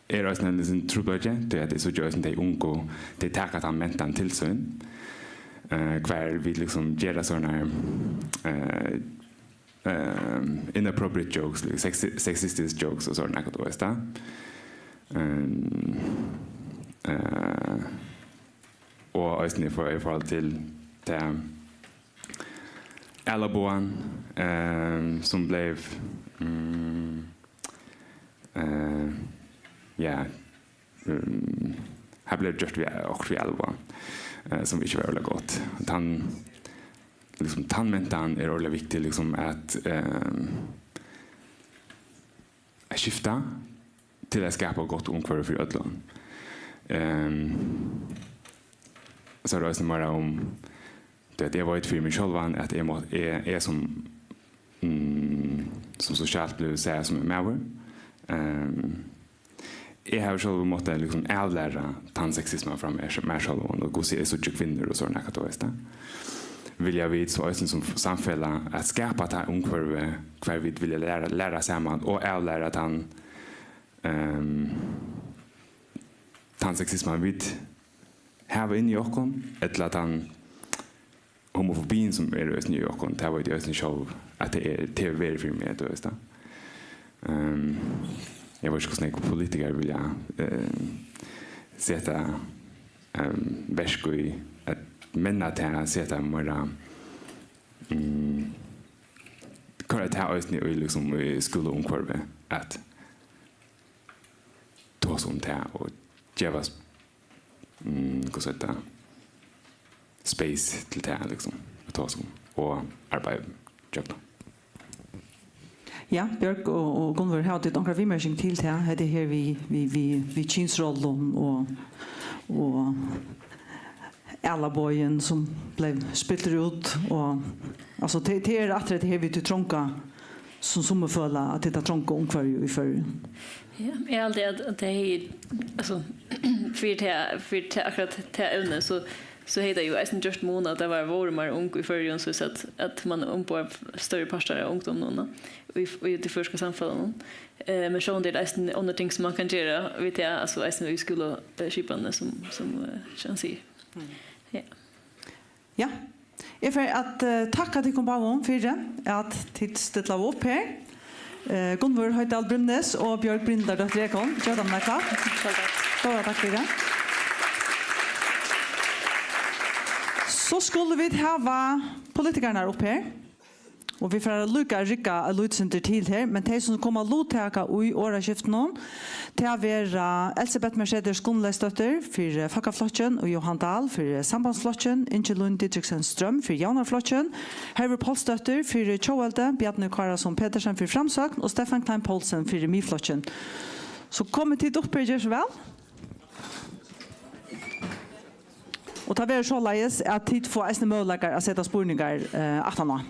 er eisini ein lítinn trupulleiki, tí at eg síggi eisini tey ungu, tey taka tann mentan til sín, eh, hvar vit liksom gera sovorðnar, eh, eh, inappropriate jokes, like sexi-, sexistic jokes og sovorðið nakað, tú veist tað. Ehm, eh, og eisini í for-, í forhold til tað ælabogan, ehm, sum bleiv, mm, eh, ja, ehm, har bleiv gjørt við, okkurt við ælabogan, eh, sum ikki var øgiliga gott. Tann, liksom, tann mentan er øgiliga viktig, liksom, at, ehm, at skifta til at skapa gott umhvørvi fyri øllum. Ehm, so er tað eisini meira um, tú veit, eg veit fyri meg sjálvan, at eg má, eg, eg sum, mm, sum sosialt blivur sæð sum ein maður, ehm, eg havi sjálvur mátt, eh, liksom, avlæra tann sexisman frá mær, mær sjálvum, og hvussu eg síggi kvinnur og sovorðið nakað, tú veist tað. Vilja vit so eisini sum samfelag at skapa tað umhvørvi, hvar vit vilja læra, læra saman og avlæra tann, ehm, tann sexisman vit hava inni í okkum, ella tann homofobiin sum er eisini í okkum, tað veit eg eisini sjálv, at tað er, tað er verið fyri meg, tú veist tað. Ehm, eg veit ikki, hvussu nógvir politikarar vilja, ehm, seta, ehm, verk í at menna tað, seta meira, mm, koyra tað eisini í, liksom, í skúlaumhvørvi, at tosa um tað og geva, mm, hvussu eitur tað, space til tað, liksom, at tosa um og arbeiða gjøgnum. Ja, Bjørg og, og Gunnvør, hava tit onkra viðmerking til tað? Hetta her við, við, við, við kynsrollum og, og ælabogin sum bleiv spiltur út, og, altso, tað, tað er aftur hetta her við tí tronga, sum summi føla, at hetta tronga umhvørvi í Føroyum. Ja, eg haldi, at, at tað hevði, altso, fyri tað, fyri tað, akkurát tað evnið, so, so hevði tað jú eisini gjørt mun, at tað var, vóru meir ung í Føroyum, so at, at man umboðar størri partar av ungdóminum í, í tí føroyska samfelagnum. Eh, men sjálvandi er tað eisini onnur ting, sum man kann gera við tað, altso, eisini í skúlaskipanini, sum, sum, eh, sum hann sigur. Ja. Ja. Eg fari at, eh, takka tykkum báðum fyri, at tit stillaðu upp her. Eh, Gunnvør Hoydal Bremnes og Bjørg Brynhildardóttir Ekholm. Gev teimum eitt klapp. Sjálv takk. Stóra takk fyri. So skulu vit hava politikararnar upp her. Og vit fara líka at rigga eitt lítið sindur til her, men tey, sum koma at luttaka í orðaskiftinum, tað verða Elsebeth Mercedes Gunnleifsdóttir fyri Fólkaflokkin og Johan Dahl fyri Sambandsflokkin, Ingi Lund Didriksen Strøm fyri Javnaðarflokkin, Hervør Pálsdóttir fyri Tjóðveldi, Bjarni Kárason Petersen fyri Framsókn og Stefan Klein Poulsen fyri Miðflokkin. So komið tit upp her, ger so væl. Og tað verður soleiðis, at tit fáa eisini møguleikar at seta spurningar, eh, aftaná.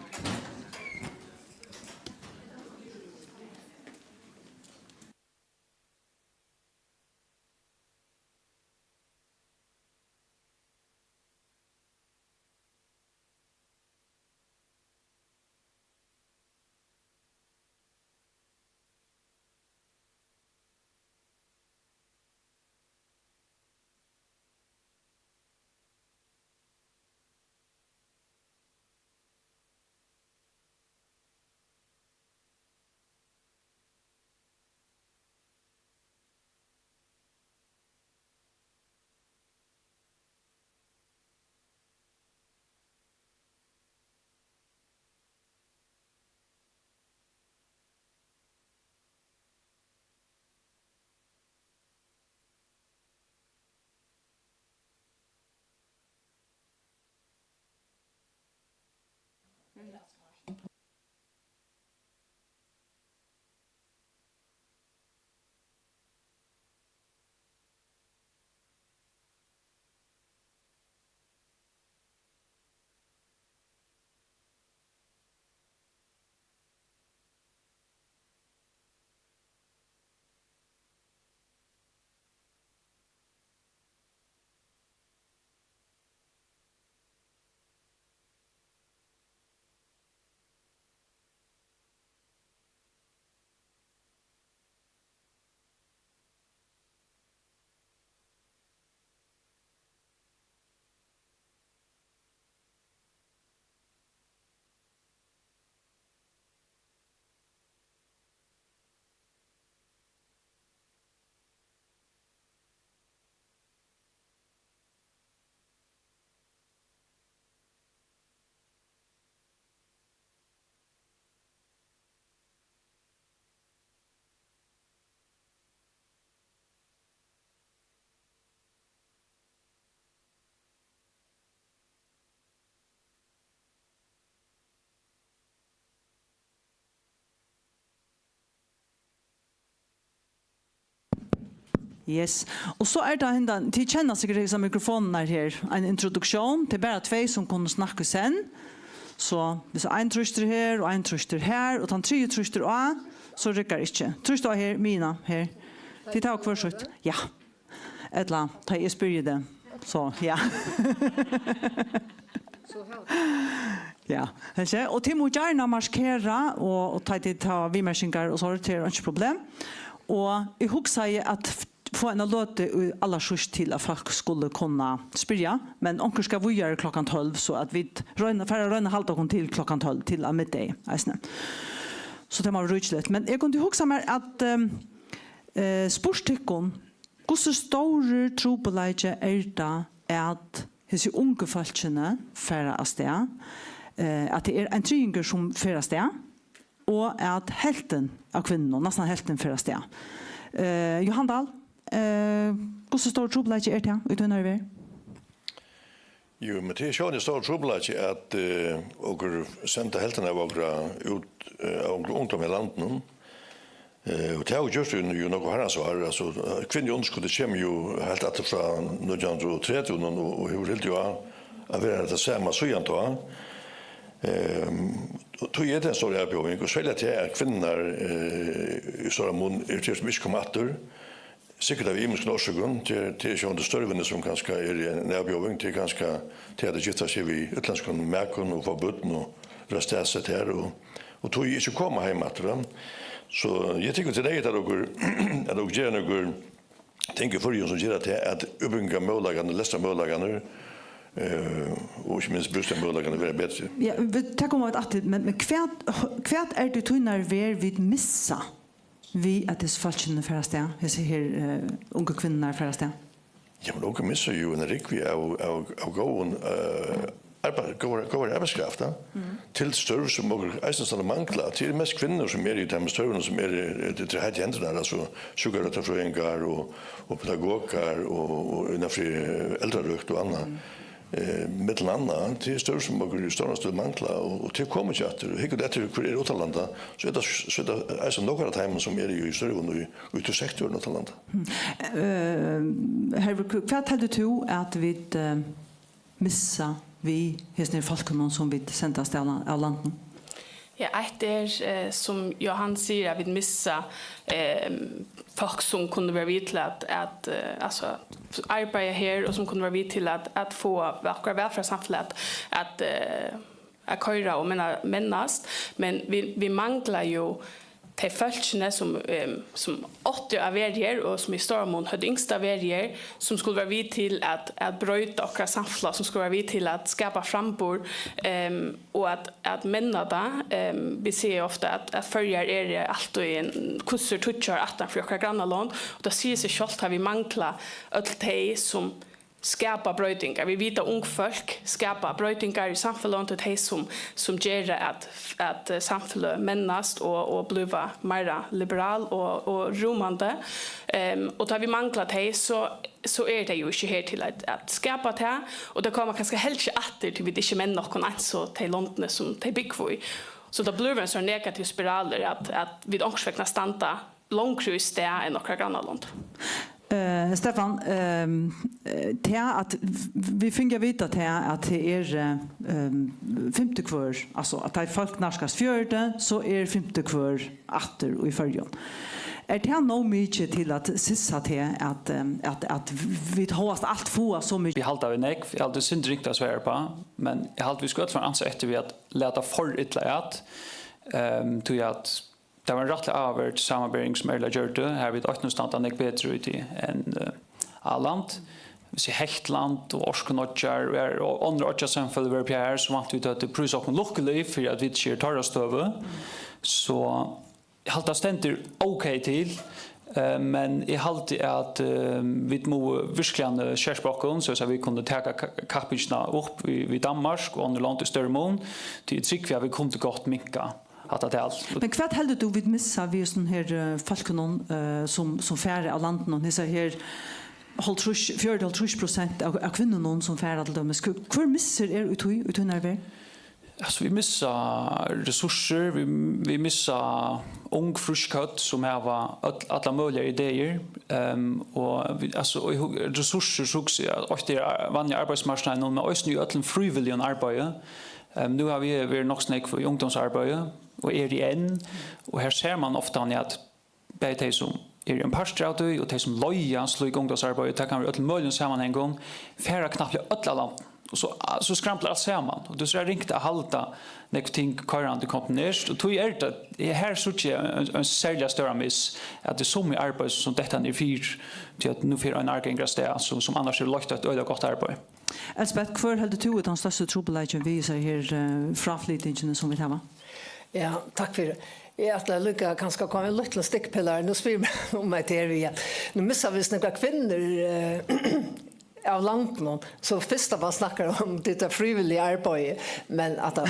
Yes. Og so er tað hendan, tit kenna sikkurt hesar mikrofonirnar her. Ein introduktión. Tað er bara tvey sum kunnu snakka í senn. So, viss ein trýstir her, og ein trýstir her, og tann triði trýstir á, so riggar ikki. Trýst á her, Mina, her. Tit hava hvør sítt. Ja. Ella, tá eg spyrji teg. So, ja. Ja, hesi, og tit mugu gjarna markera, og, og tá tit hava viðmerkingar og so, tað er einki problem. Og eg hugsaði at f-, fáa eina løtu í allarsíðst til, at fólk skulu kunna spyrja, men onkur skal víðari klokkan tólv, so at vit royna, fara at royna at halda okkum til klokkan tólv, til á middegi eisini. So tað má vera ríkiligt. Men eg kundi hugsa mær at, ehm, eh, spurt tykkum, hvussu stórur trupulleiki er tað, at hesi ungu fólkini fara avstað, eh, at tað er ein triðingur, sum fer avstað, og at helvtin av kvinnunum, næstan helvtin, fer avstað. Eh, Johan Dahl, eh, hvussu stórur trupulleiki er tað í tínari verð? Jú, men tað er sjálvandi ein stórur trupulleiki, at, eh, okur senda helvtina av okra út, eh, av okra ungdómi í landinum. Eh, og tað hava vit gjørt í, jú, nøkur harrans ár. Altso, eh, kvinnuundirskotið kemur jú heilt aftur frá nítjan hundrað og tretivu og, og hevur hildið á at vera tað sama síðan tá. Ehm, og tí er tað ein stór avbjóðing, og serliga tað, at kvinnurnar, eh, í stóran mun eru tær, sum ikki koma aftur. Sikkurt av ymiskum orsøkum. Tað er, tað er sjálvandi størvini, sum kanska er ein avbjóðing. Tað er kanska tað, at tey gifta seg við útlendskum makum og fáa børn og verða staðsett her, og, og tí ikki koma heim aftur, va? So eg tykki, tað er neyðugt, at okur, at okur gera nøkur ting í Føroyum, sum gera tað, at útbúgvingarmøguleikarnir, lestrarmøguleikarnir, eh, og ikki minst bústaðarmøguleikarnir verða betri. Ja, vit taka um eitt aftur, men, men hvat, hvat er tað í tínari verð, vit missa við, at hesi fólkini fara avstað, hesi her, eh, ungu kvinnurnar fara avstað? Ja, men okur missa jú eina rúgvu av, av, av góðum, eh, arbeiði, góðari, góðari arbeiðskraft, ja, til størv, sum okur eisini standa og mangla. Tað eru mest kvinnur, sum eru í teimum størvunum, sum eru, eh, tað eru heitu hendurnar, altso sjúkrarøktarfrøðingar og, og pedagogar og, og innanfyri, eh, eldrarøkt og annað. Eh, millum annað, tað eru størv, sum okur í stóran stíl mangla, og, og tey koma ikki aftur. Og hyggur tú eftir, hvør er uttanlanda, so er tað, so er tað eisini nógvar av teimum, sum eru í størvum í, í tí sektorinum uttanlanda. Eh, Hervør, hvat heldur tú, at vit, eh, missa við hesum her fólkunum, sum vit senda avstað av la-, av landinum? Ja, eitt er, eh, sum Johan sigur, at vit missa, eh, fólk, sum kunnu vera við til at, at, eh, altso, arbeiða her, og sum kunnu vera við til at, at fáa okkara vælferðarsamfelag at, at, eh, at koyra og menna-, mennast. Men vit, vit mangla jú tey fólkini, sum, ehm, sum áttu at vera her, og sum í stóran mun høvdu ynskt at vera her, sum skulu vera við til at, at broyta okkara samfelag, sum skulu vera við til at skapa framburð, ehm, og at, at menna tað. Ehm, vit siga jú ofta, at, at Føroyar eru altíð ein kussur tíggju ár aftan fyri okkara grannalond, og tað sigur seg sjálvt, at vit mangla øll tey, sum skapa broytingar. Vit vita, ung fólk skapa broytingar í samfeløgum, tað er tey, sum, sum gera at, at, eh, samfeløg mennast og, og blíva meira liberal og, og rúmandi. Ehm, og tá vit mangla tey, so, so eru tey jú ikki her til at, at skapa tað, og tað koma kanska heldur ikki aftur, tí vit ikki menna okkum eins og tey londini, sum tey búgva í. So tað blívur ein sånn negativ spiralur, at, at vit onkursvegna standa longri í stað enn okkara grannalond. Eh, Stefan, ehm, eh, tað at v-, vit fingu at vita tað at tað er, eh, ehm, fimti hvør, altso at tá ið fólk nærkast fjøruti, so er fimti hvør aftur í Føroyum. Er tað nóg mikið til at sissa tað at, ehm, at, at vit hóast alt fáa so mikið? Eg haldi, at vit nógv, eg haldi, sindur ringt at svara uppá, men eg haldi, vit skulu øll fara at ansa eftir við at lata for illa at, ehm, tí at tað var ein rættiliga áhugaverd samanbering, sum Erla gjørdi. Har vit eisini standa nógv betri úti enn, eh, Áland. Vit siga Hetland og Orknoyggjar og er, og onnur oyggjasamfeløg vóru uppi har, sum væntaði, vit høvdu prísað okkum lukkulig fyri, at vit ikki eru í teirra støðu. So eg haldi, tað stendur ok til, eh, men eg haldi, at, eh, vit mugu virkiliga skerpa okkum, so at vit kunnu taka ka-, kappingina upp við, við Danmark og onnur lond í størri mun, tí eg trúgvi, at vit kundu gott minka hatta tal. Men hvat heldur tú, vit missa við hesum her, eh, fólkunum, eh, sum, sum fara av landinum, hesar her hálvtrýss, fjøruti, hálvtrýss prosent av, av kvinnunum, sum fara til dømis? Hvør, hvør missir er í tí, í tínari verð? Altso, vit missa ressourcir, vit, vit missa ung, frísk høvd sum hava øll, allar møguligar ideir, ehm, og vit, altso, og í hu-, ressourcir, so hugsi eg, at eitt er ar-, vanliga arbeiðsmarknaðinum, men eisini í øllum frívilligum arbeiði. Ehm, nú havi eg verið nokk so nógv í ungdómsarbeiði, og eri enn, og her sær mann ofta at bæði tey, sum eru ein partur av tí, og tey, sum leiða slík ungdómsarbeiði, tað kann vera í øllum møguligum samanhangum, fara knappliga øll av landinum. Og so, so skramblar alt saman, og tað er so ringt at halda nógv ting koyrandi kontinuerligt, og tí er tað, her síggi eg ein, ein serliga stóran miss, at tað er summi arbeiði, sum detta niður fyri, tí at nú fer ein árgangur avstað, sum, sum annars hevur leitt eitt øgiliga gott arbeiði. Elsbeth, hvør heldur tú er tann størsti trupulleikin við hesari her, eh, fráflytingini, sum vit hava? Ja, takk fyri. Eg ætlaði líka kanska at koma ein lítil stikkpilari. Nú spyr man um eitt her við. Nú missa vit nakrar kvinnur, eh, av landinum. So fyrst at man snakkar um tí frivilliga arbeiðið, men at tað,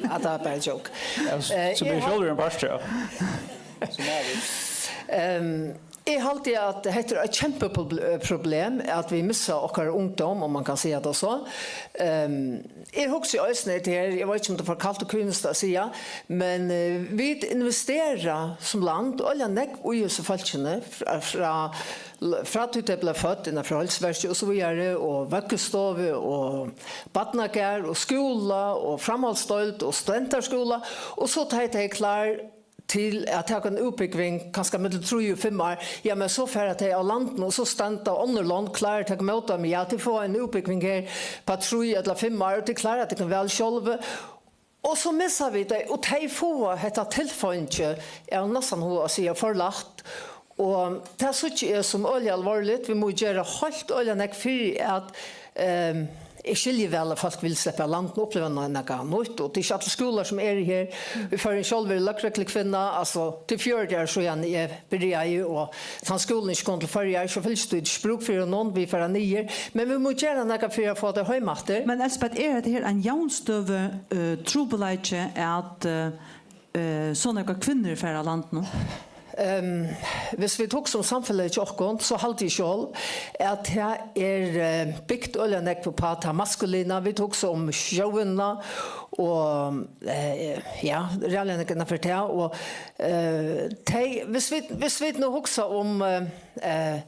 at tað er bara joke. Ja, s-, Eh, sum eg eg sjálvur er ein partur av. Ehm, eg haldi at hetta er eitt kjempeproblem, at vit missa okkara ungdóm, um man kann siga tað so. Ehm, eg hugsi eisini hetta her, eg veit ikki um tað er for kalt og kyniskt at siga, men, eh, vit investera sum land øgiliga nógv í hesi fólkini, frá, frá, frá tí tey blíva fødd, innan fyri heilsuverki og so víðari, og vøggustovu, og barnagarð, og skúla, og framhaldsdeild, og studentaskúla, og so tá tey eru klár, til at taka eina útbúgving, kanska millum trý og fimm ár, ja, men so fara tey av landinum, og so standa onnur lond klár at taka ímóti teimum, ja, tit fáa eina útbúgving her upp á trý ella fimm ár, og tit klára tykkum væl sjálvi. Og so missa vit tey, og tey fáa hetta tilfeingi, eg havi næstan hug at siga, forlatt. Og tað síggi eg sum øgiliga álvarsligt. Vit mugu gera heilt øgiliga nógv fyri at, ehm, eg skilji væl, at fólk vilja sleppa av landinum og uppliva na-, nakað nýtt, og tað er ikki allir skúlar sum eru her. Í Føroyum sjálv eri eg løgreglukvinna, altso, tað eru fjøruti ár síðan eg byrjaði, og tann skúlin ikki kom til Føroyar, so fylgist tú ikki brúk fyri honum, vit fara niður. Men vit mugu gera nakað fyri at fáa tey heim aftur. Men Elsbeth, er hetta her ein javnstøðu, eh, trupulleiki at, eh, eh, so nógvar kvinnur fara av landinum? Ehm, hvis vit hugsa um samfelagið hjá okkum, so haldi eg sjálv, at tað er, eh, bygt øgiliga nógv upp á tað maskulina. Vit hugsa um sjóvinna og, eh, ja, ræðuliga nógv innanfyri tað. Og, eh, tey, hvis vit, hvis vit nú hugsa um, eh, eh,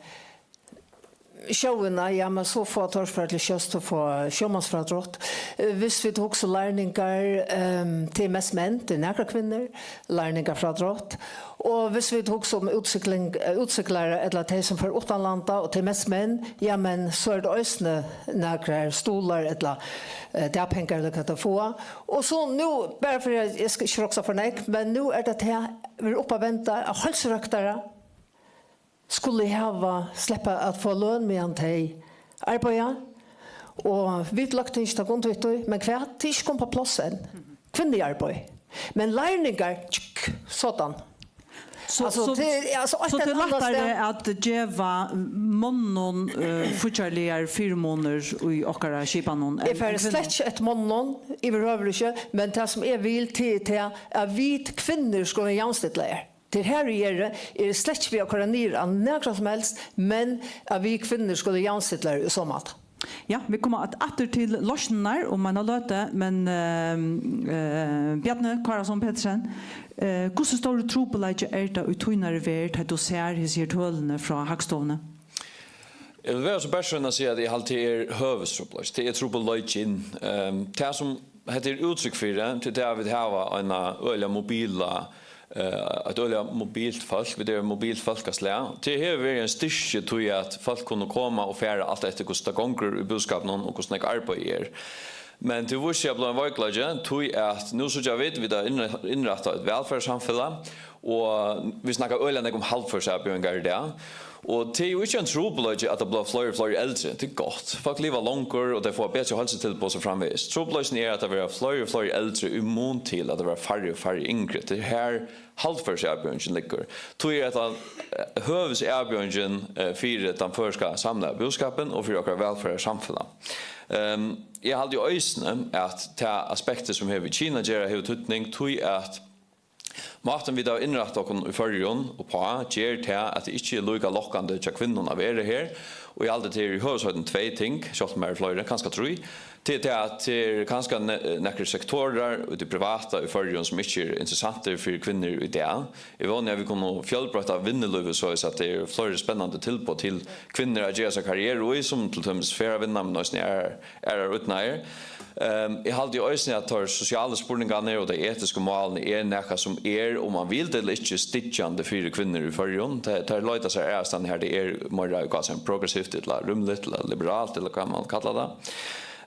sjóvinna, ja, men so fáa teir seg til sjós, so fáa sjómansfrádrátt. Eh, hvis vit hugsa lærlingar, ehm, tað er mest menn, tað er nakrar kvinnur, lærlingafrádrátt. Og hvis vit hugsa um útsigling, eh, útsiklarar, ella tey sum fara uttanlanda, og tað er mest menn, ja, men so er tað eisini nakrar stuðlar, ella, eh, dagpengar, ella hvat tey fáa. Og so nú, bara fyri at eg skal ikki roksa for nógv, men nú er tað tað, vit eru upp at venda, at heilsurøktarar, skulu hava, sleppa at fáa løn meðan tey arbeiða. Og vit løgdu ikki taka undir við tí, men hvat? Tað er ikki komið á pláss enn. Kvinnuarbeiði. Men lærlingar, tjúkk, sådan. So, Altso, so, tað er, altso, so eitt tað er ella annað lættari stað. At geva monnum, eh, fíggjarligar fyrimunir í okkara skipanum enn, Eg fari enn kvinnum? Slett ikki eftir monnum, yvirhøvur ikki, men tað sum eg vil, tað er tað at vit kvinnur skulu vera javnstillaðar. Tað er har eg eri, eg eri slett ikki við at koyra niður á nakran sum helst, men at vit kvinnur skulu javnstillaðar í so máta. Ja, vit koma at, aftur til loysnirnar um eina løtu, men, eh, eh, Bjarni Kárason Petersen, eh, hvussu stórur trupulleiki er tað í tínari verð, tá tú sær hesi her tølini frá Hagstovuni? Eg vil vera so bersøgin at siga, at eg haldi, tað er høvuðstrupulleiki. Tað er trupulleikin. Ehm, tað sum hetta er úttrykk fyri, til tað, at vit hava eina øgiliga mobila, eh, eitt øgiliga mobilt fólk, vit eru eitt mobilt fólkaslag. Tað hevur verið ein styrki, tí at fólk kunnu koma og fara alt eftir, hvussu tað gongur í búskapinum og hvussu nógv arbeiði er. Men tað vísir seg at blíva ein veikleiki, tí at nú síggja vit, vit hava innrætt-, innrættað eitt vælferðarsamfelag, og vit snakka øgiliga nógv um haldførisavbjóðingar í dag. Og tað er jú ikki ein trupulleiki, at tað blíva fleiri og fleiri eldri. Tað er gott. Fólk liva longur, og tey fáa betri heilsutilboð og so framvegis. Trupulleikin er, at tað verða fleiri og fleiri eldri í mun til, at tað verða færri og færri yngri. Tað er har haldførisavbjóðingin liggur. Tí er hetta, eh, høvuðsavbjóðingin, eh, fyri tann føroyska samlaða búskapin og fyri okkara vælferðarsamfelag. Ehm, eg haldi jú eisini, at tað aspektið, sum hevur við kyn at gera, hevur týdning, tí at mátin, vit hava innrættað okkum í Føroyum uppá, ger tað, at tað ikki er líka lokkandi hjá kvinnum at vera her, Og eg haldi, tað er í høvuðsheitum tvey ting, sjálvt um har eru fleiri, kanska trý. Tað er tað, at tað er kanska ne-, nakrir sektorar í tí privata í Føroyum, sum ikki eru interessantir fyri kvinnur í dag. Eg vóni, at vit kunnu fjølbroytta vinnulívið, soleiðis at tað eru fleiri spennandi tilboð til kvinnur at gera sær karrieru í, sum til dømis ferðavinna, men eisini aðrar, aðrar ídnaðir. Ehm, eg haldi jú eisini, at teir sosialu spurningarnir og tey etisku málini er nakað, sum er, um man vil tað ella ikki, stykkjandi fyri kvinnur í Føroyum. Tær, tær leita sær aðrastaðni, har tað er meira, hvat sum er, progressivt ella rúmligt ella liberalt, ella hvat man kallar tað.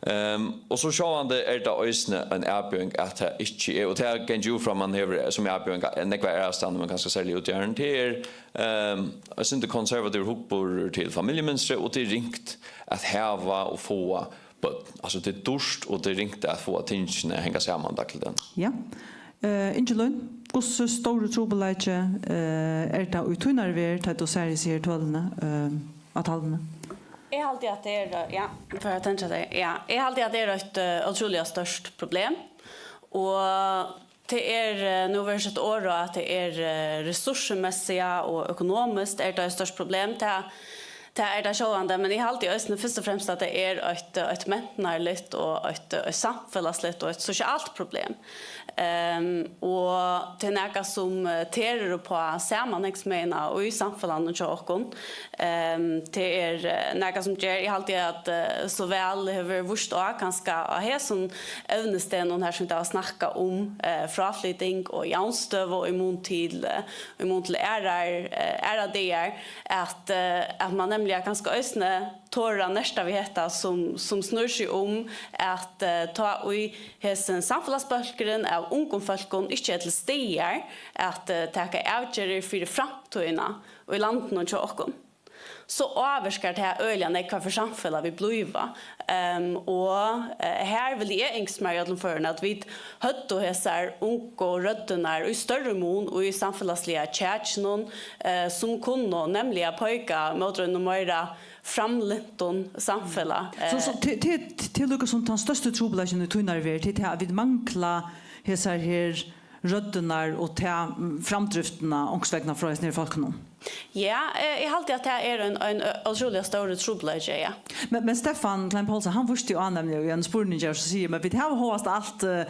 Ehm, og so sjálvandi er tað eisini ein avbjóðing, at tað ikki er, og tað gongur jú fram, man hevur sum avbjóðing, eh, nógvar aðrastaðni, men kanska serliga í útróðrinum, tað er, ehm, eitt sindur konservativur hugburður til familjumynstrið, og tað er ringt at hava og fáa børn. Altso, tað er dýrt, og tað er ringt at fáa tingini at hanga saman dagligdags. Ja. Eh, Ingilín, hvussu stórur trupulleiki, eh, er tað í tínari verð, tá tú sært hesi her tølini, eh, á talvuni? Eg haldi, at tað er, ja, fyri at tendra tey. Ja, eg haldi, at tað er eitt, eh, ótrúliga stórt problem. Og tað er, eh, nú verður sett orð á, at tað er, eh, ressourcemessigt og økonomiskt er tað eitt stórt problem. Tað, tað er tað sjálvandi, men eg haldi eisini fyrst og fremst, at tað er eitt, eitt mentanarligt og eitt, eitt samfelagsligt og eitt sosialt problem. Ehm, og tað er nakað, sum, eh, tærir upp á samanhangsmegina í samfelagnum hjá okkum. Ehm, tað er, eh, nakað, sum ger, eg haldi, at, eh, so væl hevur víst á, kanska á hesum evnisdegnum her, sum tað var snakkað um, eh, fráflyting og javnstøðu í mun til, eh, í mun til aðrar, eh, aðrar dagar, at, eh, at man nemliga kanska eisini torir at nerta við hetta, sum, sum snýr seg um, at, eh, tá ið hesin samfelagsbólkurin av ungum fólkum ikki er til staðar at, eh, taka avgerðir fyri framtíðina í landinum hjá okkum, so ávirkar tað øgiliga nógv, hvat fyri samfelag vit blíva. Ehm, og, eh, her vil eg ynskja mær í øllum førum, at vit høvdu hesar ungu røddirnar í størri mun í samfelagsliga kjakinum, eh, sum kunnu nemliga peika móti einum meira framlyntum samfelag. So, so Eh, til, til, til líka sum tann størsti trupulleikin í tínari verð, til tað, at vit mangla hesar her røddirnar og ta, mm, framdriftina onkursvegna frá hesum her fólkunum? Ja, eh, eg haldi, at tað er ein, ein, eh, ótrúliga stórur trupulleiki, ja. Men, men Stefan Klein Poulsen, hann vísti jú á, nemliga, í ein spurning her, so sigur, men vit hava hóast alt, eh,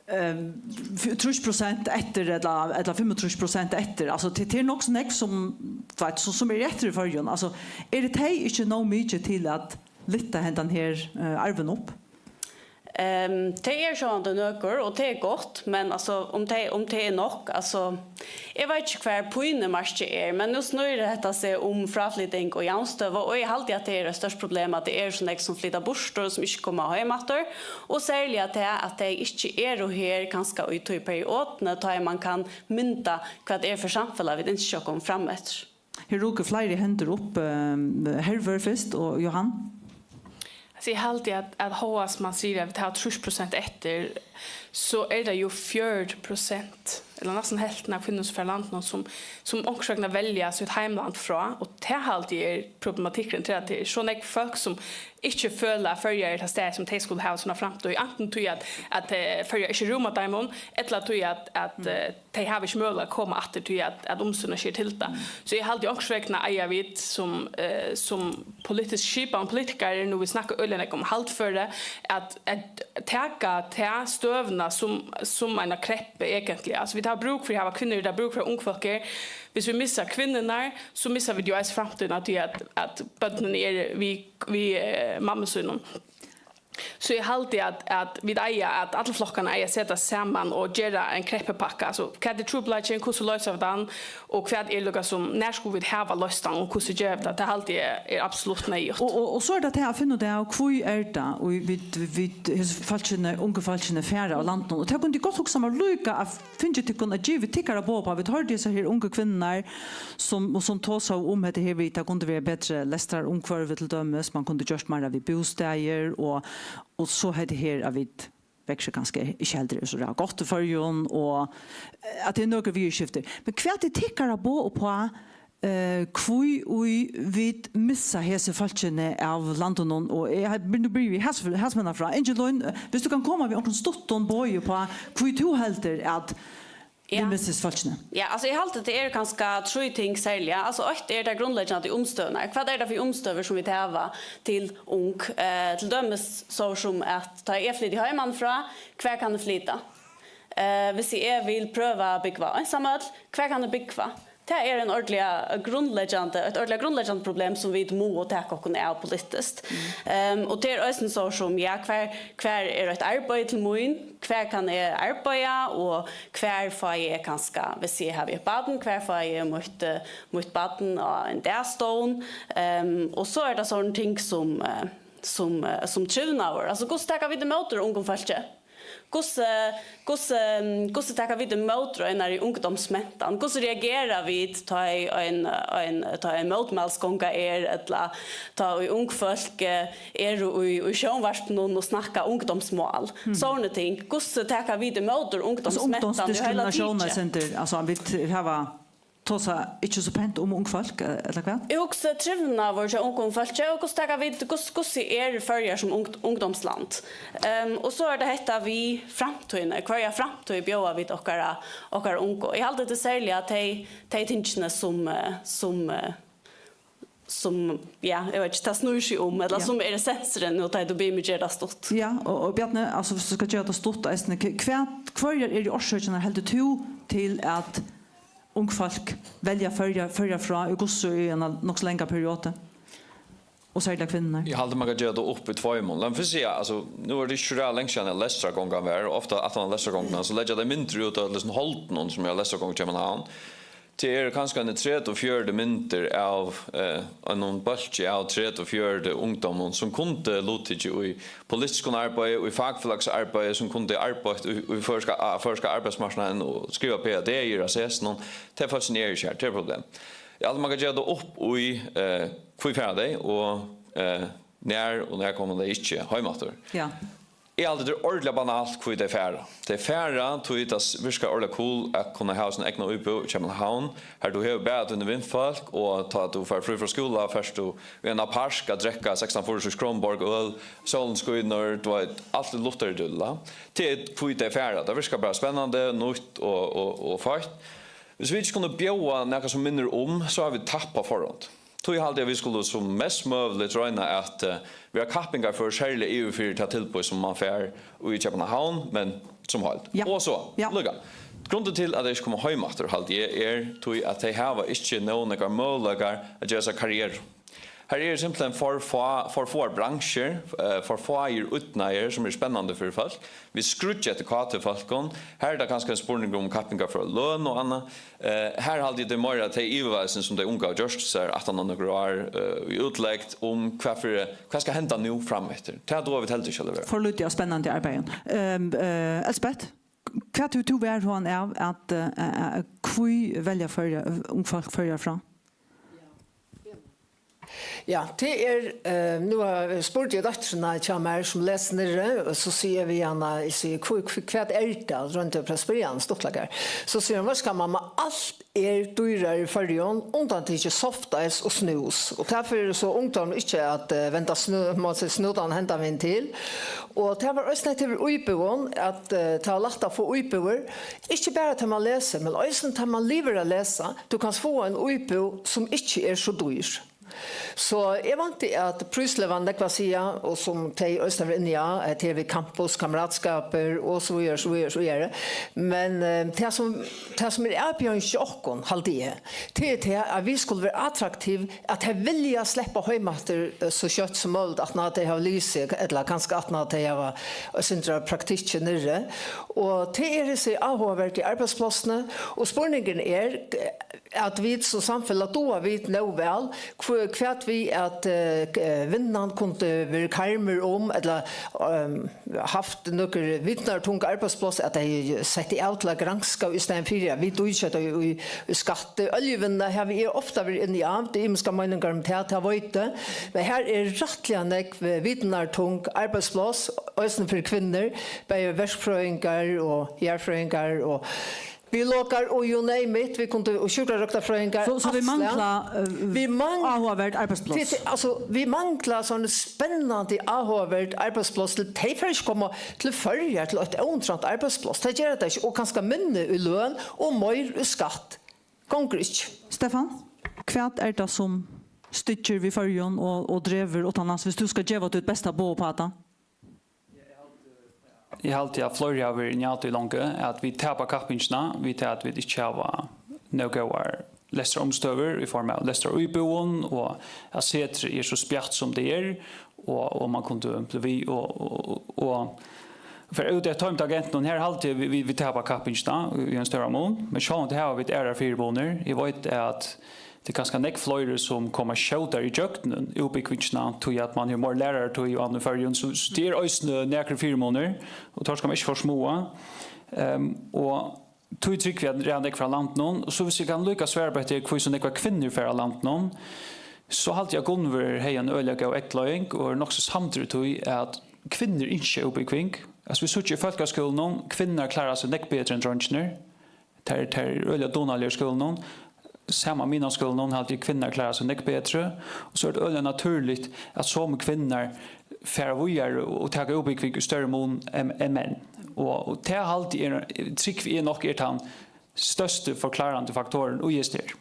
eh, f-, trýss prosent eftir, ella, ella fimmogtrýss prosent eftir. Altso, tað, tað er nokk so nógv sum, veit, sum, sum er eftir í Føroyum. Altso, eru tey ikki nóg mikið til at lyfta hendan her, eh, arvin upp? Ehm, tey eru sjálvandi nøkur, og tað er gott, men, altso, um tey, um tað er nokk, altso, eg veit ikki, hvar pínumarkið er, men nú snýr hetta seg um fráflyting og javnstøðu, og eg haldi, at tað er eitt stórt problem, at tað eru so nógv, sum flyta burtur, sum ikki koma heim aftur, og serliga tað, at tey ikki eru her, kanska í tí periodini, tá ið man kann mynda, hvat er fyri samfelag, vit ynskja okkum fram eftir. Her ruku fleiri hendur upp, eh, Hervør fyrst og Johan. Altso, eg haldi, at, at hóast man sigur, at vit hava trýss prosent eftir, so er tað jú fjøruti prosent, ella næstan helvtin av kvinnum, sum fara úr landinum, sum, sum onkursvegna velja sítt heimland frá, og tað haldi eg er problematikkurin, til at tað er so nógv fólk, sum ikki føla, at Føroyar er tað stað, sum tey skulu hava sína framtíð, antin tí at, at, eh, Føroyar ikki rúma teimum, ella tí at, at, eh, tey hava ikki møguleika at koma aftur, tí at, at umstøðurnar ikki eru til tað. Mm. So eg haldi, onkursvegna eiga vit sum, eh, sum politisk skipan, politikarar, nú vit snakka øgiliga nógv um haldføri, at, at taka ta støðuna sum, sum eina kreppu, eigentliga. Altso, vit hava brúk fyri at hava kvinnur, vit hava brúk fyri at ung fólk er. Viss vit missa kvinnurnar, so missa vit jú eisini framtíðina, tí at, at børnini eru við, við, eh, mammu sínum. So eg haldi, at, at vit eiga, at allir flokkarnir eiga at seta saman og gera ein kreppupakka. Altso, hvat er trupulleikin, hvussu loysa vit hann, og hvat er líka sum, nær skulu vit hava loyst hann, og hvussu gera vit tað? Tað haldi eg er absolutt neyðugt. Og, og, og so er tað tað at finna út av, hví er tað, og vit, vit, hesi fólkini, ungu fólkini fara av landinum. Og tað kundi eg gott hugsað mær líka at fingið tykkum at givið tykkara boð uppá. Vit hoyrdu hesar her ungu kvinnurnar, sum, og sum tosaðu um hetta her við, tað kundi verið betri lestrarumhvørvi til dømis, man kundi gjørt meira við bústaðir, og, og so hetta her, at vit veksur kanska ikki heldur er so rætt gott í Føroyum, og, eh, at tað er nøkur viðurskifti. Men hvat er tykkara boð uppá, eh, hví ið vit missa hesi fólkini av landinum? Og eg, nú byrji eg has-, hasmenna frá. Ingilín, eh, viss tú kann koma við onkrum stuttum boði uppá, hví tú heldur, at Ja. Viðmælisfólkini? Ja, altso, eg haldi, tað eru kanska trý ting serliga. Altso, eitt er tað grundleggjandi umstøðurnar. Hvat er tað fyri umstøður, sum vit hava til ung? Eh, til dømis so sum at tá eg flyti heimanífrá, hvar kann eg flyta? Eh, hvis eg vil prøva at búgva einsamøll, hvar kann eg búgva? Tað er ein ordiliga grundleggjandi, eitt ordiliga grundleggjandi problem, sum vit mugu taka okkum av politiskt. Ehm, og tað er eisini so sum, ja, hvar, hvar er eitt arbeiði til mín? Hvar kann eg arbeiða? Og hvar fái eg kanska, hvis eg havi eitt barn, hvar fái eg mítt, eh, mítt barn á ein dagstovn? Ehm, og so er tað sovorðin ting sum, eh, sum, eh, sum trivnaður. Altso, hvussu taka vit ímóti ungum fólki? Hvussu, hvussu, hvussu taka vit ímóti einari ungdómsmentan? Hvussu reagera vit, tá ið ein, ein, tá ið ein mótmælsgonga er, ella tá ið ung fólk, eh, eru í, í sjónvarpinum og snakka ungdómsmál? Sovorðni ting. Hvussu taka vit ímóti ungdómsmentan í heila ungdómsdiskriminatión, tíðini? Eisendur, altso, vit hava tosa ikki so pent um ung fólk, eh, ella hvat? Eg hugsi trivnaður hjá ungum fólki, og hvussu taka vit, hvussu, hvussu er Føroyar sum ung-, ungdómsland? Ehm, og so er tað hetta við framtíðini. Hvørja framtíð bjóða vit okkara, okkara ungu? Eg haldi, tað er serliga tey, tey tingini sum, eh, sum, eh, sum, ja, eg veit ikki, tað snýr seg um, ella sum er essensurin, og tá tú biður meg gera tað stutt. Ja, og, og Bjarni, altso, viss tú skalt gera tað stutt, eisini, hvat, hvørjar eru orsøkirnar, heldur tú, til at ung fólk velja Føroyar, Føroyar frá í hvussu í eina nokk so langa periodu, og serliga kvinnurnar? Eg haldi, man kann gera tað upp í tveimum. Lat meg fyrst siga, altso, nú er tað ikki so ræðuliga langt síðan, at lestrargongan var, og ofta aftan á lestrargonguna, so leggja tey myndir út av øllum holdunum, sum eru á lestrargongu í København. Tað eru kanska eini tretivu, fjøruti myndir av, eh, einum bólki av tretivu, fjøruti ungdómum, sum kundu luttikið í politiskum arbeiði, í fakfelagsarbeiði, sum kundu arbeitt í, í føroyska, á føroyska arbeiðsmarknaðin og skriva P H D-ir á sesinum. Tey fólkini eru ikki her, tað er eitt problem. Eg haldi, man kann gera tað upp í, eh, hví fara tey, og, eh, nær, og nær koma tey ikki heim aftur. Ja. Eg haldi, tað er ordiliga banalt, hví tey fara. Tey fara, tí tað s-, virkar ordiliga cool at kunna hava sína egnu íbúð í København, har tú hevur bara tíni vinfólk, og tá tú fert frí frá skúla, fert tú í ein park at drekka sekstan fýraogtrýss Kronenbourg øl, sólin skínur, tú veit, alt er luttari idyll. Tað er, hví tey fara. Tað virkar bara spennandi, nýtt og, og, og feitt. Viss vit ikki kunnu bjóða nakað sum minnir um, so hava vit tapt á forhond. Tí haldi eg, at vit skulu sum mest møguligt royna at, eh, vera kappingarfør, serliga yvirfyri tað tilboð, sum man fær í København, men sum heild. Ja. Og so, ja, líka. Grundin til, at tey ikki koma heim aftur, haldi eg, er tí, at tey hava ikki nóg nógvar møguleikar at gera sær karrieru. Her eru simpelthen for fá, for fáar bransjur, eh, for fáir ídnaðir, sum eru spennandi fyri fólk. Vit skríggja eftir K T-fólkum. Her er tað kanska ein spurningur um kappingar fyri løn og annað. Eh, her haldi eg, tað er meira tey yvirveigelsini, sum tey ungu hava gjørt sær aftan á nøkur ár, eh, í útlegd um hvat fyri, hvat skal henda nú frameftir. Tað duga vit heldur ikki at levera. For lítið av spennandi arbeiðum. Ehm, eh, Elsbeth, hvat hevur tú varhugan av at, eh, eh, eh, hví velja Føroyar, ung fólk Føroyar frá? Ja, tað er, eh, nú har-, spurdi eg dóttrina hjá mær, sum lesur niðri, og so sigi eg við hana, eg sigi, "Hví, hví, hvat er tað?" Royndi at spyrja hana stuttleikar. So sigur hon, "Veitst tú hvat, mamma, alt er dýrari í Føroyum, undantikið softice og snús." Og tað fer so ungdómurin ikki at, eh, venda snú-, má siga, snútan hendan vegin til. Og tað var eisini hetta við íbúðum, at, eh, tað var lætt at fáa íbúðir. Ikki bara tá man lesur, men eisini tá man livir at lesa. Tú kanst fáa eina íbúð sum ikki er so dýr. So eg vænti, at prísliga nógv at siga, og sum tey eisini eru inni á, at her við campus, kammeratskapur og so víðari, so víðari, so víðari. Men, eh, tað sum, tað sum er avbjóðingin hjá okkum, haldi eg, tað er tað, at vit skulu vera attraktiv, at tey vilja sleppa heim aftur, eh, so skjótt sum møguligt, aftan á at tey hava lisið, ella kanska aftan á at tey hava eitt sindur av praktikki niðri. Og tað er hesi áhugaverdu arbeiðsplássini, og spurningurin er, at vit sum samfelag, duga vit nóg væl, hv-, hvat við at, eh, k-, eh, vinnan kundi verið karmur um, ella, ehm, havt nøkur vitanartung arbeiðspláss, at tey settu av til at granska, í staðin fyri at vit dýkja tey í, í skatti. Oljuvinnuna havi eg ofta verið inni á, tað eru ymiskar meiningar um tað, tað veit eg. Men her er rættiliga nógv, eh, vitanartung arbeiðspláss, eisini fyri kvinnur, bæði verkfrøðingar og jarðfrøðingar og biologar og you name it, vit kundu, og sjúkrarøktarfrøðingar, So, so vit alt slag. mangla, eh, Vit mang- áhugaverd arbeiðspláss. Tí, tí, altso, vit mangla sovorðin spennandi áhugaverd arbeiðspláss til, tey fara ikki koma til Føroyar til eitt óinteressant arbeiðspláss. Tað gera tey ikki, og kanska minni í løn og meir í skatt. Gongur ikki. Stefan, hvat er tað sum styggir við Føroyum og, og dregur uttanlands, viss tú skal geva títt besta boð upp á tað? Eg haldi, at fleiri hava verið inni á tí longu, at vit tapa kappingina við tað, at vit ikki hava nóg góðar lestrarumstøður í formi av lestraríbúðum, og at setrið er so spjatt, sum tað er, og, og man kundi blivið við, og, og, og, og fer út eftir teimum tangentini, her haldi eg, vit, vit, vit tapa kappingina í ein stóran mun, men sjálvandi hava vit aðrar fyrimunir. Eg veit, at tað er kanska nógv fleiri, sum koma skjótari ígjøgnum útbúgvingina, tí at man hevur meira læraratíð og annað í Føroyum, so, so tað er eisini nakrir fyrimunir, og teir skal man ikki forsmáa. Ehm, og tí trúgvi eg, at ræða nógv frá landinum. Og so, viss eg kann líka svara upp eftir, hví so nógvar kvinnur fara av landinum, so haldi eg, at Gunnvør hevði eina øgiliga góða eygleiðing, og er nokk so samdur í tí, at kvinnur ynskja útbúgving. Altso, vit síggja í fólkaskúlunum, kvinnur klára seg nógv betri enn dreingirnir. Tær, tær eru øgiliga dugnaligar í skúlanum. Sama miðnámsskúlanum haldi eg, kvinnur klára seg nógv betri. Og so er tað øgiliga natúrligt, at somu kvinnur fara víðari og taka útbúgving í størri mun enn, enn menn. Og, og tað haldi eg, trúgvi eg nokk, er tann størsti forklárandi faktorin í hesum her.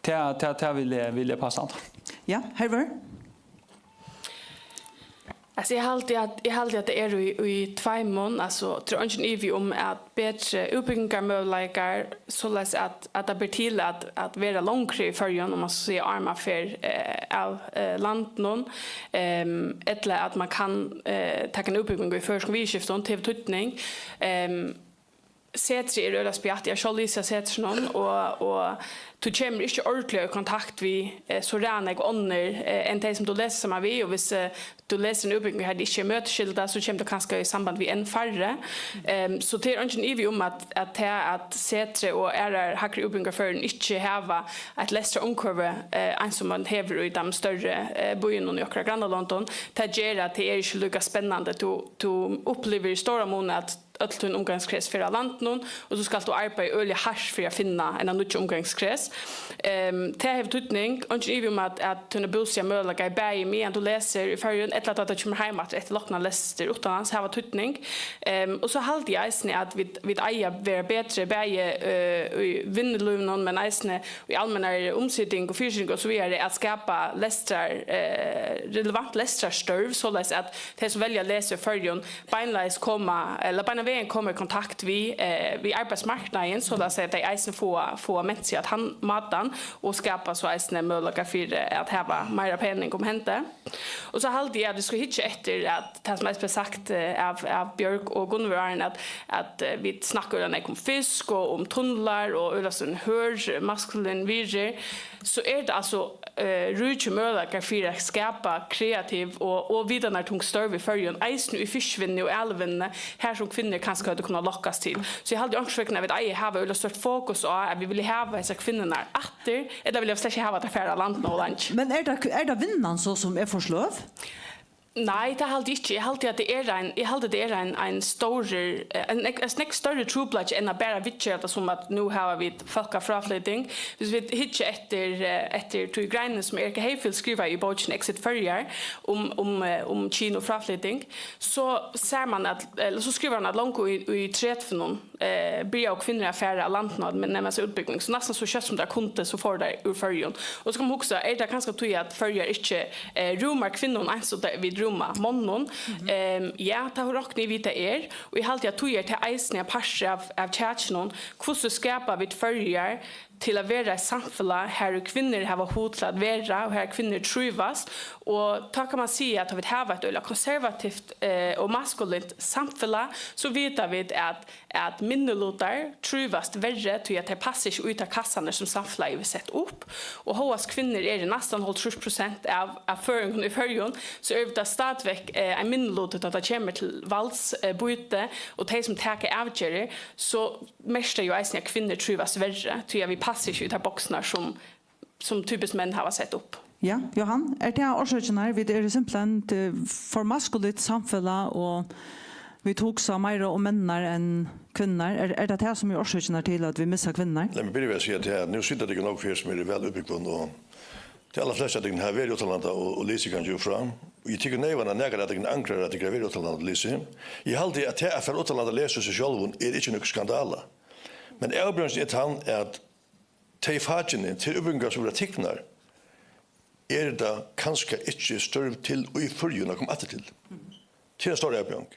Tað, tað, tað vil eg, vil eg passa. Ja, Hervør? Altso, eg haldi, at, eg haldi, at tað er í, í tveimum. Altso, tað er eingin ivi um, at betri útbúgvingarmøguleikar, soleiðis at, at tað ber til at, at vera longri í Føroyum, um man skal siga, áðrenn man fer, eh, av, eh, landinum, ehm, ella at man kann, eh, taka eina útbúgving í føroyskum viðurskiftum, tað hevur týdning. Ehm, Setrið er øgiliga spjatt. Eg havi sjálv lisið á Setrinum, og, og tú kemur ikki ordiliga í kontakt við, eh, so ræðuliga nógv onnur, eh, enn tey, sum tú lesur saman við. Og viss, eh, tú lesur eina útbúgving, har tað ikki er møtisskylda, so kemur tú kanska í samband við enn færri. Ehm, so tað er eingin ivi um, at, at tað, at Setrið og aðrar hægri útbúgvingar í Føroyum ikki hava eitt lestrarumhvørvi, eh, eins og man hevur í teimum størri, eh, býunum í okkara grannalondum, tað ger, at tað er ikki líka spennandi. Tú, tú upplivir í stóran mun, at øll tín umgangskrins fer av landinum, og so skalt tú arbeiða øgiliga hart fyri at finna eina nýggja umgangskrins. Ehm, tað hevur týdning, eingin ivi um, at, at tínar bústaðarmøguleikar, bæði meðan tú lesur í Føroyum, ella tá tú kemur heim aftur eftir loknar lestur uttanlands, hava týdning. Ehm, og so haldi eg eisini, at vit, vit eiga at vera betri, bæði, eh, í vinnulívinum, men eisini í almennari umsiting og fyrisiting og so víðari, at skapa lestrar-, eh, relevant lestrarstørv, soleiðis at tey, sum velja at lesa í Føroyum, beinleiðis koma, ella beinan vegin koma í kontakt við, eh, við arbeiðsmarknaðin, soleiðis at tey eisini fáa, fáa ment seg á tann mátan og skapa so eisini møguleikar fyri at hava meira pening um hendi. Og so haldi eg, at vit skulu hyggja eftir, at tað, sum eisini bleiv sagt, eh, av, av Bjørg og Gunnvør áðrenn, at, at, eh, vit snakka øgiliga nógv um fisk og um tunlar og øgiliga sovorðin hørð maskulin virði, so er tað altso, eh, ríkir møguleikar fyri at skapa kreativ og, og vitanartung størv í Føroyum, eisini í fiskivinnuni og alivinnuni, har sum kvinnur kanska høvdu kunnað lokkast til. So eg haldi onkursvegna, at vit eiga at hava øgiliga stórt fokus á, at vit vilja hava hesar kvinnurnar aftur, ella vilja vit slett ikki hava, at tær fara av landinum ov leingi. Men er tað, er tað vinnan so, sum er for sløv? Nei, tað haldi eg ikki. Eg haldi, at tað er ein, eg haldi, at tað er ein, ein stórur, eh, ein, ein, ein nógv størri trupulleiki enn at bara viðgera tað sum, at nú hava vit fólkafráflyting. Viss vit hyggja eftir, eh, eftir tí greinini, sum Erika Hayfield skrivaði í bókini Exit Føroyar um, um, eh, um kyn og fráflyting, so sær man, at, ella so skrivar hon, at longu í, í tretivunum, eh, byrjaðu kvinnur at fara av landinum at nema sær útbúgving. So næstan so skjótt sum tær kundu, so fóru tær úr Føroyum. Og so kann man hugsa, er tað kanska tí, at Føroyar ikki, eh, rúmar kvinnum eins og tað vit rúma monnum? Ehm, ja, tað rokni eg við, tað er. Og eg haldi, at tí er tað eisini ein partur av, av kjakinum. Hvussu skapa vit Føroyar til at vera eitt samfelag, har kvinnur hava hug til at vera, og har kvinnur trívast? Og tá kann man siga, at tá vit hava eitt øgiliga konservativt, eh, og maskulint samfelag, so vita vit, at at minnilutar trívast verri, tí at tey passa ikki í tær kassarnar, sum samfelagið hevur sett upp. Og hóast kvinnur eru næstan hálvtrýss prosent av, av føroyingum í Føroyum, so eru vit tá stadigvekk, eh, ein minniluti, tá tað kemur til valds, eh, býti, og tey, sum taka avgerðir, so merkja tey jú eisini, at kvinnur trívast verri, tí at vit passa ikki í tær boksurnar, sum sum typiskt menn hava sett upp. Ja, Johan, er tað orsøkin her, vit eru simpelthen til for maskulitt samfelag og vit hugsa meira um menninar enn kvinnurnar? Er, er tað tað, sum er orsøkin til, at vit missa kvinnurnar? Lat meg byrja við at siga tað, at nú sita tykkum nógv her, sum eru væl útbúgvin, og tey allarflestu av tykkum hava verið uttanlanda og, og lisið, kann eg geva frá. Og eg tykki neyvan, at nakar av tykkum angrar, at tykkum hava verið uttanlanda og lisið. Eg haldi, at tað at fara uttanlanda og lesa í seg sjálvum er ikki nøkur skandala. Men avbjóðingin er tann, at tey fakini, tær útbúgvingar, sum verða tiknar, eru tað kanska ikki størv til í Føroyum at koma aftur til. Tað er ein stór avbjóðing.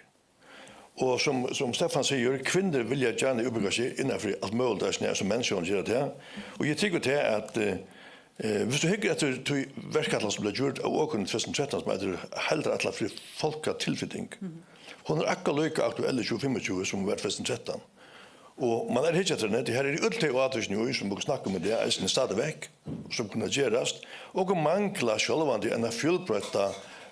Og sum, sum Stefan sigur, kvinnur vilja gjarna útbúgva seg innanfyri alt møguligt, eisini, sum menn sjálvir gera tað. Og eg trúgvi tað, at, eh, eh, viss tú hyggur eftir tí verkætlan, sum bleiv gjørd av okum í tvey túsund og trettan, sum eitur Heildarætlan fyri fólkatilflyting, hon er akkurát líka aktuell í tjúgu fimmogtjúgu, sum hon var í tvey túsund og trettan. Og man er hyggjað eftir henni, tí her eru øll tey átøkini í, sum okur snakka um í dag, eisini stadigvæk, sum kunnu gerast. Okur mangla sjálvandi eina fjølbroytta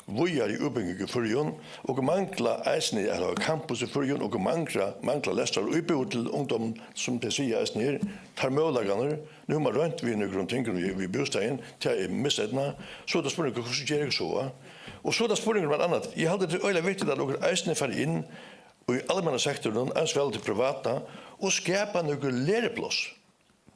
víðari útbúgving í Føroyum. Okur mangla eisini at hava campus í Føroyum. Okur mangla, mangla lestraríbúðir til ungdómin, sum tey siga eisini her. Teir møguleikarnir. Nú hevur man roynt við nøkrum tingum við, við bústaðin. Tað er miseydnað. So er tað spurningur, hvussu gera okur so? Og so er tað spurningur um eitt annað. Eg haldi, tað er øgiliga viktigt, at okur eisini fara inn í almenna sektorinum, eins væl til privata, og skapa nøkur læripláss.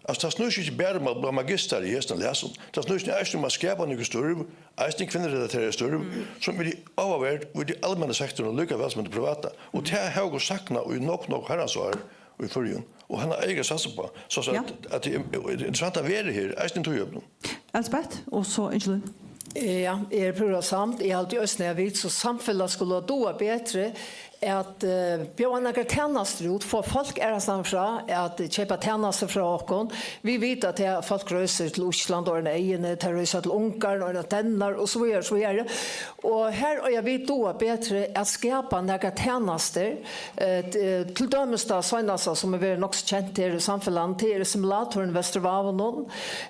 Altso, tað snýr seg ikki bara um at blíva magistrar í hesum og hasum. Tað snýr seg eisini um at skapa nøkur størv, eisini kvinnurelateraði størv, sum eru áhugaverd í tí almenna sektorinum líka væl sum í tí privata. Og tað hava okur saknað í nógv, nógv harrans ár í Føroyum. Og hana eiga at satsa upp á. So, so Ja. at, at tað er, er interessant at vera her, eisini í tí evnum. Elsbeth, og so Ingilín. Ja, eg eri púra samd. Eg haldi eisini, at vit sum samfelag skulu duga betri at, eh, bjóða nakrar tænastur út, fáa fólk aðrastaðni frá at keypa tænastur frá okkum. Vit vita, at tað, fólk reisa til Ísland og ordna eyguni, tey reisa til Ungarn og ordna tenn og so víðari, so víðari. Og her eiga vit duga betri at skapa nakrar tænastur. Eh, t-, til dømis tað seinasta, sum er verið nokk so kent her í samfelagnum, tað er simulatorin í Vesturvávinum.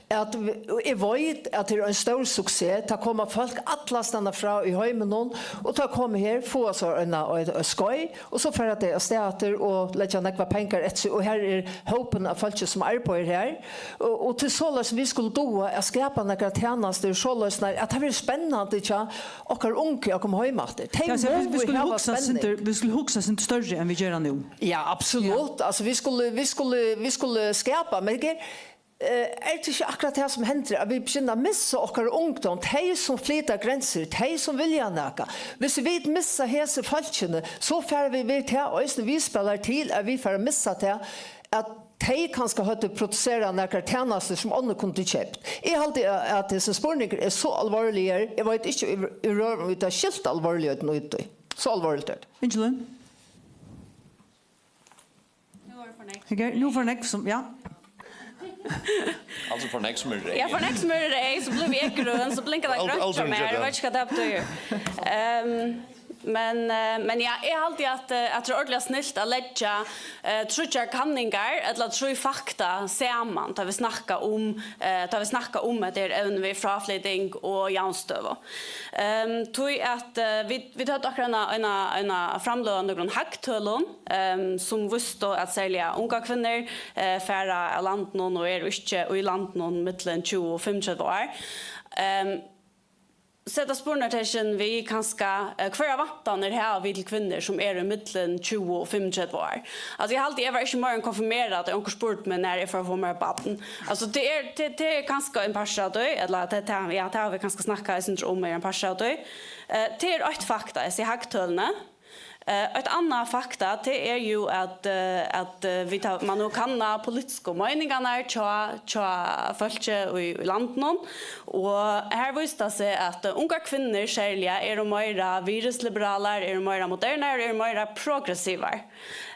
At v-, eg veit, at tað er ein stór suksess. Tað koma fólk allastaðni frá í heiminum, og tey koma her, fáa sær eina, ein, ein skeið, og so fara tey avstað aftur og leggja nógvar pengar eftir seg, og her er hópin av fólki, sum arbeiðir her. Og, og til soleiðis, vit skulu duga at skapa nakrar tænastur, soleiðis nær, at tað verður spennandi hjá okkara ungu at koma heim aftur. Tey Ja, so vit, vit mugu skulu hava hugsa spenning. Sindur, vit skulu hugsa sindur størri enn vit gera nú. Ja, absolutt. Ja. Altso, vit skulu, vit skulu, vit skulu skapa, men eg, eh, er tað ikki akkurát tað sum hendir, at vit begynna at missa okkara ungdóm, tey sum flyta grensur, tey sum vilja nakað? Viss vit missa hesi fólkini, so fara vit, vit tað eisini, vit spæla til, at vit fara at missa tað, at tey kanska høvdu produserað nakrar tænastur, sum onnur kundu keypt. Eg haldi, at, at hesin spurningur er so alvorligur, eg veit ikki, um, um vit hava skilt alvorligheitin í tí. So alvorligt er tað. Ingilín? Nú er for nógv. Ok, nú for nógv sum, ja. Altso for nógv sum er reyð. Ja, for nógv sum er reyð, so blívi eg grøn, so blinkar tað Ald-, grønt hjá aldrin mær, ger eg tað. Veit ikki, hvat tað betýr. Ehm, men, eh, men ja, eg haldi, at, eh, at tað er ordiliga snilt at leggja, eh, tríggjar kanningar, ella trý fakta, saman, tá vit snakka um, eh, tá vit snakka um hetta her evni við fráflyting og javnstøðu. Ehm, tí at, eh, vit, vit høvdu akkurát eina, eina, eina framløgu av nøkrum hagtølum, ehm, sum vístu, at serliga ungar kvinnur, eh, fara av landinum og eru ikki í landinum millum tjúgu og fimmogtretivu ár. Ehm, seta spurningartekin við kanska, eh, hvørjar væntanir hava vit til kvinnur, sum eru millum tjúgu og fimmogtretivu ár? Altso, eg haldi, eg var ikki meira enn konfirmerað, at onkur spurdi meg, nær eg fór at fáa mær barn. Altso, tað er, tað, tað er kanska ein partur av tí, ella tað, tað, ja, tað hava vit kanska snakkað eitt sindur um, er ein partur av tí. Eh, tað er eitt fakta, hesi hagtølini. Eh, eitt annað fakta, tað er jú, at, eh, at, eh, vit hava, man hevur kannað politisku meiningarnar hjá, hjá fólki í, í landinum, og her vísir tað seg, at, eh, ungar kvinnur serliga eru meira virðisliberalistar, eru meira modernar, eru meira progressivar.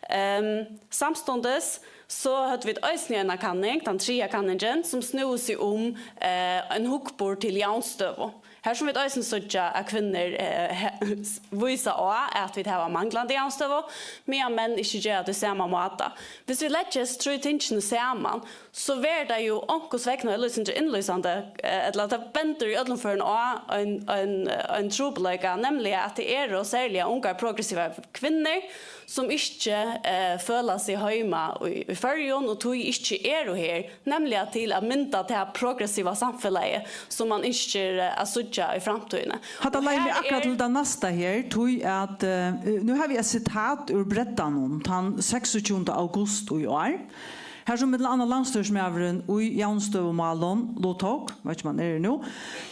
Ehm, samstundis so høvdu vit eisini eina kanning, tann triðja kanningin, sum snúði seg um, eh, ein hugburð til javnstøðu. Har sum vit eisini síggja, at kvinnur, eh, he-, vísa á, at vit hava manglandi javnstøðu, meðan menn ikki gera tað í sama máta. Viss vit leggja hesi trý tingini saman, so verður tað jú onkursvegna eitt sindur innlýsandi, eh, ella tað bendir í øllum førum á ein, ein, ein trupulleika, nemliga at tað eru serliga ungar progressivar kvinnur, sum ikki, eh, føla seg heima í, í Føroyum, og tí ikki eru her, nemliga til at mynda tað progressiva samfelagið, sum man ynskir, eh, at síggja síggja í framtíðini. Hatta Og leiðir meg her akkurát er til tað næsta her, tí at eh, nú havi eg eitt sitat úr Breddanum, tann seksogtjúgunda august í ár, har sum millum annað landsstýrismaðurin í javnstøðumálum luttók, veit ikki um hann er her nú,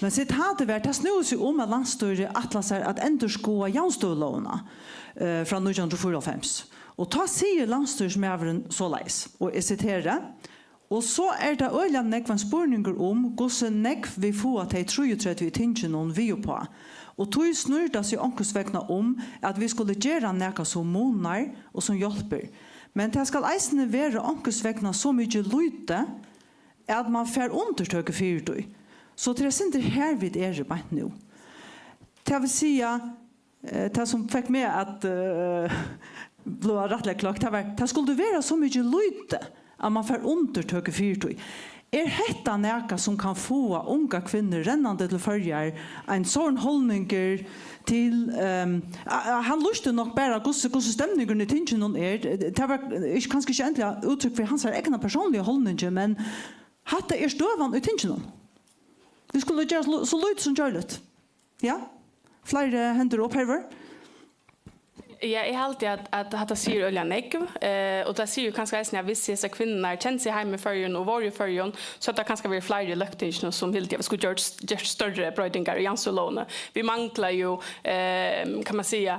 men sitatið var: "Tað snúði seg um, at landsstýrið ætlar sær at endurskoða javnstøðulógina eh, frá nítjan hundrað og fýraoghálvfems." Og tá sigur landsstýrismaðurin soleiðis, og eg siteri: "Og so er tað øgiliga nógv ein spurningur um, hvussu nógv vit fáa tey trýogtretivu í tinginum við uppá. Og tí snýr tað seg onkursvegna um, at vit skulu gera nakað, sum munar og sum hjálpir. Men tað skal eisini vera onkursvegna so mikið lítið, at mann fær undirtøku fyri tí. So tað er eitt sindur her, vit eru beint nú." Tað vil siga, eh, tað sum fekk meg at eh, blíva rættiliga kløkk, tað var, tað skuldi vera so mikið lítið, at mann fær undirtøku fyri tí. Er hetta nakað, sum kann fáa ungar kvinnur rennandi til Føroyar, ein sovorðin hálningur til, um, hann lýsti nokk bara, hvussu, hvussu stemningurin í tinginum er. Tað var ikki, kanska ikki endiliga úttrykk fyri hansara egna persónligu hálningi, men hatta er støðan í tinginum. Vit skulu gera so, so lítið sum gjørligt. Ja, fleiri hendur upp, Hervør. Ja, eg haldi, at, at hatta sigur øgiliga nógv, eh, og tað sigur kanska eisini, at viss hesar kvinnurnar kendu seg heima í Føroyum og vóru í Føroyum, so høvdu tað kanska verið fleiri í løgtinginum, sum hildu, at vit skuldu gjørt, gjørt størri broytingar í javnstøðulógini. Vit mangla jú, eh, kann man siga,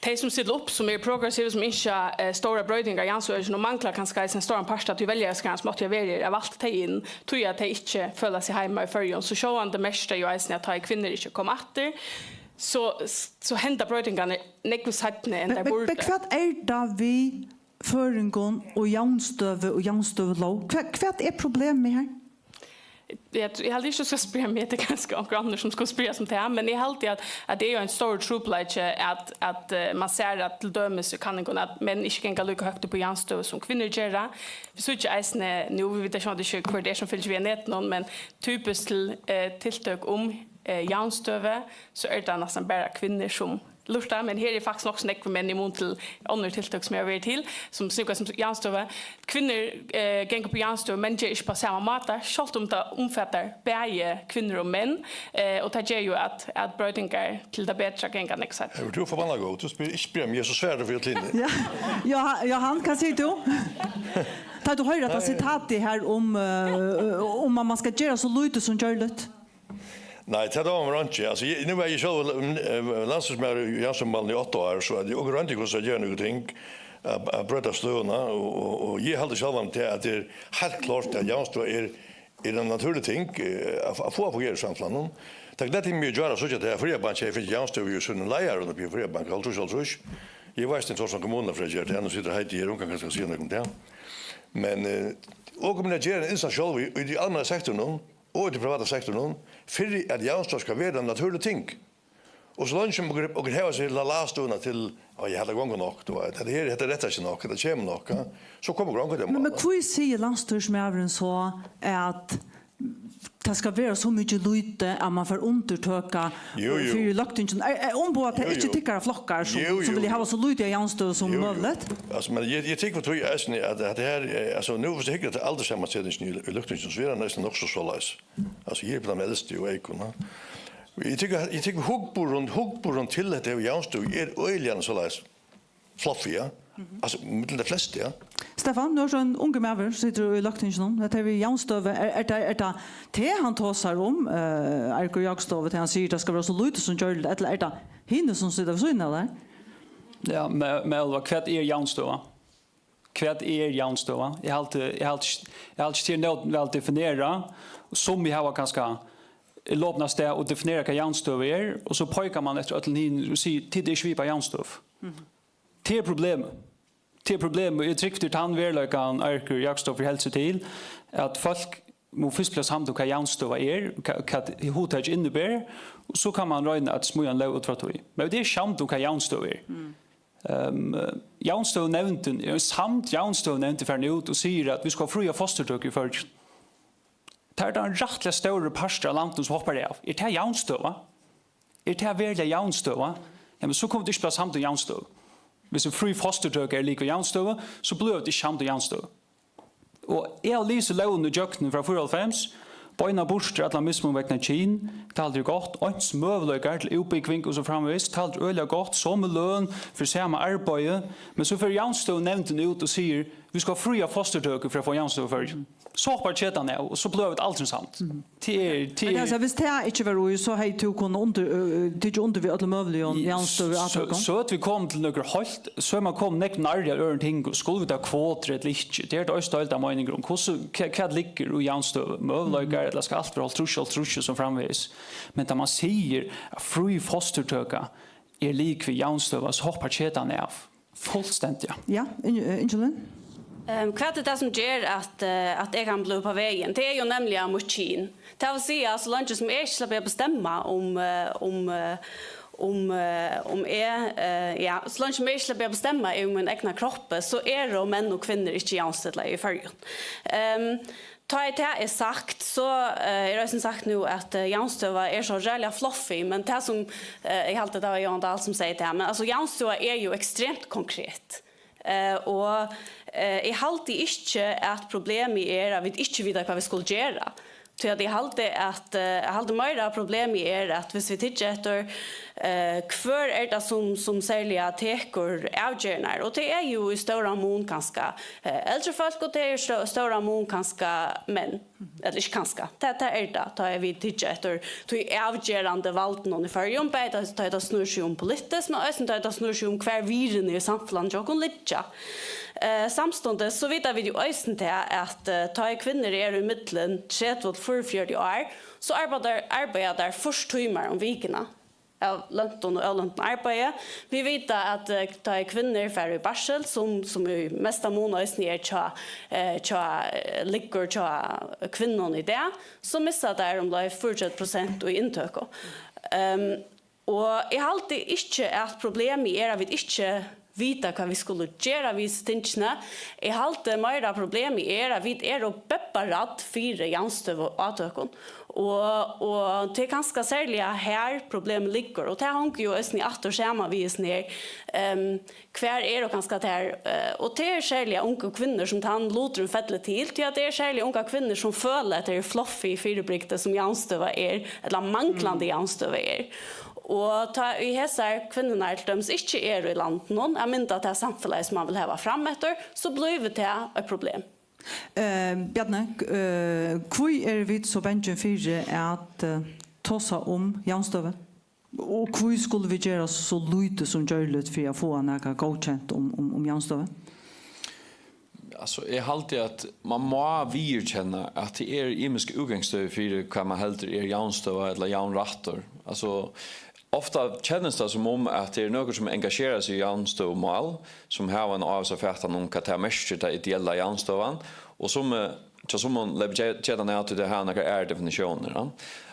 tey, sum stilla upp, sum eru progressiv, sum ynskja eh, stórar broytingar í javnstøðulógini, mangla kanska eisini ein stóran part av tí veljaruskaran, sum átti at verið her, at valt tey inn, tí at tey ikki føla seg heima í Føroyum. So sjálvandi merkir tað jú eisini, at tá ið kvinnur ikki koma aftur, so, so henda broytingarnar nógv seinni enn Men, tær men, burdu. men hvat er tað við føroyingum og javnstøðu og javnstøðulóg? Hvat, hvat er problemið her? Eg, eg haldi ikki, tú skal spyrja meg, tað er kanska onkur annar, sum skal spyrja sum tað, men eg haldi, at, at tað er jo ein stór trupulleiki, at, at uh, man sær, at til dømis í kanningum, at menn ikki ganga líka høgt upp í javnstøðu, sum kvinnur gera. Vit síggja eisini nú, vit vita sjálvandi ikki, hvør tað er, sum fylgir við á netinum, men typiskt til uh, tiltøk um uh, javnstøðu, so er tað næstan bara kvinnur, sum lurta, men her er faktiskt nokk so nógv menn í mun til onnur tiltøk, sum eg havi verið til, sum snúgva seg um javnstøðu. Kvinnur eh, ganga upp í javnstøðu, men ger ikki upp á sama máta, sjálvt um tað umfatar bæði kvinnur og menn, eh, og tað ger jú, at, at broytingar til tað betra ganga nógv seinni. Hevur tú forbanna góð? Tú spyr, ikki spyrja meg, so svarar tú fyri Trine. Ja. Johan, Johan, hvat sigur tú? Tá tú hoyrir hetta sitatið her um, uh, um at man skal gera so lítið sum gjørligt. Nei, tað dámar mær einki. Altso, eg, nú var eg sjálvur landsstýrismaður í javnstøðumálum í átta ár, so at eg okur royndi hvussu at gera nøkur ting, at, at broyta støðuna, og, og, og eg haldi sjálvandi tað, at tað er heilt klárt, at javnstøða er, er ein natúrlig ting eh, at, at fáa at fungera í samfelagnum. Tað gleðdi meg í gjár at síggja, at Føroya Bank hevði fingið javnstøðu í sínum leiðarum uppi í Føroya Bank, hálvtrýss hálvtrýss. Eg veit ikki, hvussu kommunan fer at gera tað, nú situr Heidi her, hon kann kanska siga nakað um tað. Men eh, okur munnu gera ein innsats sjálv í, í tí almenna sektorinum, og í tí privata sektorinum, fyri at javnstøða skal vera ein natúrlig ting. Og so leingi sum okur, okur hava seg la-la-støðuna til, og eg haldi gongur nokk, tú veit, hetta her, hetta rættar seg nokk, hetta kemur nokk, ja, so koma okur ongantíð Men, men hví sigur landsstýrismaðurin so, at tað skal vera so mikið lítið, at man fær undirtøku Jú, jú. fyri løgtingin? Er, er umboðað tað Jú, ikki jú. tykkara flokkar, sum, Jú, sum jú, vilja jú. hava so lítið av javnstøðu sum Jú, jú. møguligt? Altso, men eg, eg tykki fyri tí eisini, at, at her, eh, altso, nú, viss tú hyggur at aldurssamansetingini í, í løgtinginum, so er hann eisini nokk so soleiðis. Altso, eg eri blant teimum elstu og eyðkunnu. Eg tykki, eg tykki hugburðurin, hugburðurin til hetta her javnstøðu er øgiliga soleiðis fluffy, ja. Altso, millum tey flestu, ja. Stefan, nú ert tú ein ungur maður, situr í løgtinginum. Hetta her við javnstøðu, er, er tað, er tað tað, hann tosar um, eh, Eiríkur Jákupsstovu, tá hann sigur, tað skal vera so lítið sum gjørligt, ella er tað hini, sum sita við síðuna av tær? Ja, men, men hvat er javnstøða? Hvat er javnstøða? Eg haldi, eg haldi, eg haldi ikki, tað er nóg væl definerað, sum vit hava kanska lopnast av at definera, hvat javnstøða er, og so peikar man eftir øllum hinum og sigur, tit eru ikki við upp á javnstøðu. Tað er problemið. Tað er problemið, og eg trúgvi, tað er tann veruleikan, Eiríkur Jákupsdóttir heldur seg til, at fólk mugu fyrst blíva samd um, hvat javnstøða er, hvat, hvat hugtakið inniber, og so kann man royna at smíða eina lóg út frá tí. Men vit eru samd um, hvat javnstøða er. Um, javnstøðunevndin, ein samd javnstøðunevnd er farin út og sigur, at vit skulu hava fría fosturtøku í Føroyum. Tað er tann rættiliga stóri partur av landinum, sum hoppar av. Er tað javnstøða? Er tað veruliga javnstøða? Ja, men so kunnu vit ikki blíva samd um javnstøðu. Viss ein frí fosturtøka er líka við javnstøðu, so blíva vit ikki samd um javnstøðu. Og eg havi lisið lógina ígjøgnum frá fýraoghálvfems, Beina burtur allan mismun vegna kyn, tað haldi eg er gott. Eins møguleikar til útbúgving og so framvegis, tað haldi eg er øgiliga gott. Somu løn fyri sama arbeiði. Men so fer javnstøðunevndin út og sigur, vit skulu fría fosturtøku fyri at fáa javnstøðu í Føroyum. So hoppar ketan av, og so blíva vit aldrin samd. Tað er, tað Men er tað, hvis tað ikki var í, so hevði tú kunnað undir, øh, tikið undir við øllum møguligum javnstøðu So, átökum. So at vit koma til nøkur heilt, so er man komin nógv nærri øðrum tingum. Skulu vit hava kvotur ella ikki? Tað er tað eisini deildar meiningar um. Hvussu, hva, hvat liggur í javnstøðu? Møguleikar, ella skal alt vera hálvtrýss, hálvtrýss og so framvegis? Men tá man sigur, at frí fosturtøka er lik við javnstøða, so hoppar ketan av. Fullstendiga. Ja, In-, øh, Inge Lund? Ehm, hvat er tað, sum ger, at, eh, at eg kann blíva upp á vegin? Tað er jú nemliga mítt kyn. Tað vil siga, so leingi sum eg ikki sleppi at bestemma um, eh, um, eh, um, eh, um eg, eh, ja, so leingi sum eg ikki sleppi at bestemma um mín egna kroppi, so eru menn og kvinnur ikki javnstillaðir í Føroyum. Ehm, tá er tað er sagt, so, eh, er eisini sagt nú, at, eh, javnstøða er so ræðuliga fluffy, men tað sum, eh, eg haldi, tað var Johan Dahl, sum segði tað, men, altso, javnstøða er jú ekstremt konkret. Eh, og, eh, eg haldi ikki, at problemið er, at vit ikki vita, hvat vit skulu gera. Tí at eg haldi, at, eh, eg haldi meira, at problemið er, at hvis vit hyggja eftir, eh, hvør er tað, sum, sum serliga tekur avgerðirnar? Og tað er jú í stóran mun kanska, eh, eldri fólk, og tað er í stó-, stóran mun kanska menn. Ella ikki kanska, tað, tað er tað, tá ið vit hyggja eftir tí avgerandi valdinum í Føroyum, bæði tá, tá ið tað snýr seg um politiskt, men eisini tá ið tað snýr seg um, hvar virðini í samfelagnum hjá okkum liggja. Eh, samstundis so vita vit jú eisini tað, at, eh, tá ið kvinnur eru í millum tretivu til fýraogfjøruti ár, so arbeiða tær, arbeiða tær fýrs tímar um vikuna av løntum og óløntum arbeiði. Vit vita, at, eh, tá ið kvinnur fara í barsel, sum, sum í mesta mun eisini er hjá, eh, hjá, eh, liggur hjá kvinnum í dag, so missa tær umleið fýraogtretivu prosent í inntøku. Ehm, og eg haldi ikki, at problemið er, at vit ikki vita, hvat vit skulu gera við hesi tingini. Eg haldi meira, at problemið er, at vit eru bebbarædd fyri javnstøðuátøkum. Og, og tað er kanska serliga her problemið liggur, og tað hongur jú eisini aftur saman við hesum her, ehm, hvar eru kanska tær, eh, og tað er serliga ungu kvinnur, sum tann luturin fellur til, tí at tað er serliga ungar kvinnur, sum føla, at tað eru fluffy fyribrigdi, sum javnstøða er, ella manglandi javnstøða er. Og tá ið hesar kvinnurnar til dømis ikki eru í landinum at mynda tað samfelagið, sum man vil hava fram eftir, so blívur tað eitt problem. Eh, Bjarni, eh, hví eru vit so bangin fyri at, eh, tosa um javnstøðu? Og hví skulu vit gera so lítið sum gjørligt fyri at fáa nakað góðkent um, um, um javnstøðu? Altso, eg haldi, at man má viðurkenna, at tað eru ymisk útgangsstøði fyri, hvat man heldur er javnstøða ella javnrættur. Altso, ofta kennist tað sum um, at tað eru nøkur, sum engagerar seg í javnstøðumál, sum hava eina ávísa fatan um, hvat tað merkir, tað ideella javnstøðan, og sum, eh, hjá summum loypur ke-, ketan av, tí tey hava nakrar aðrar definitiónir, ja.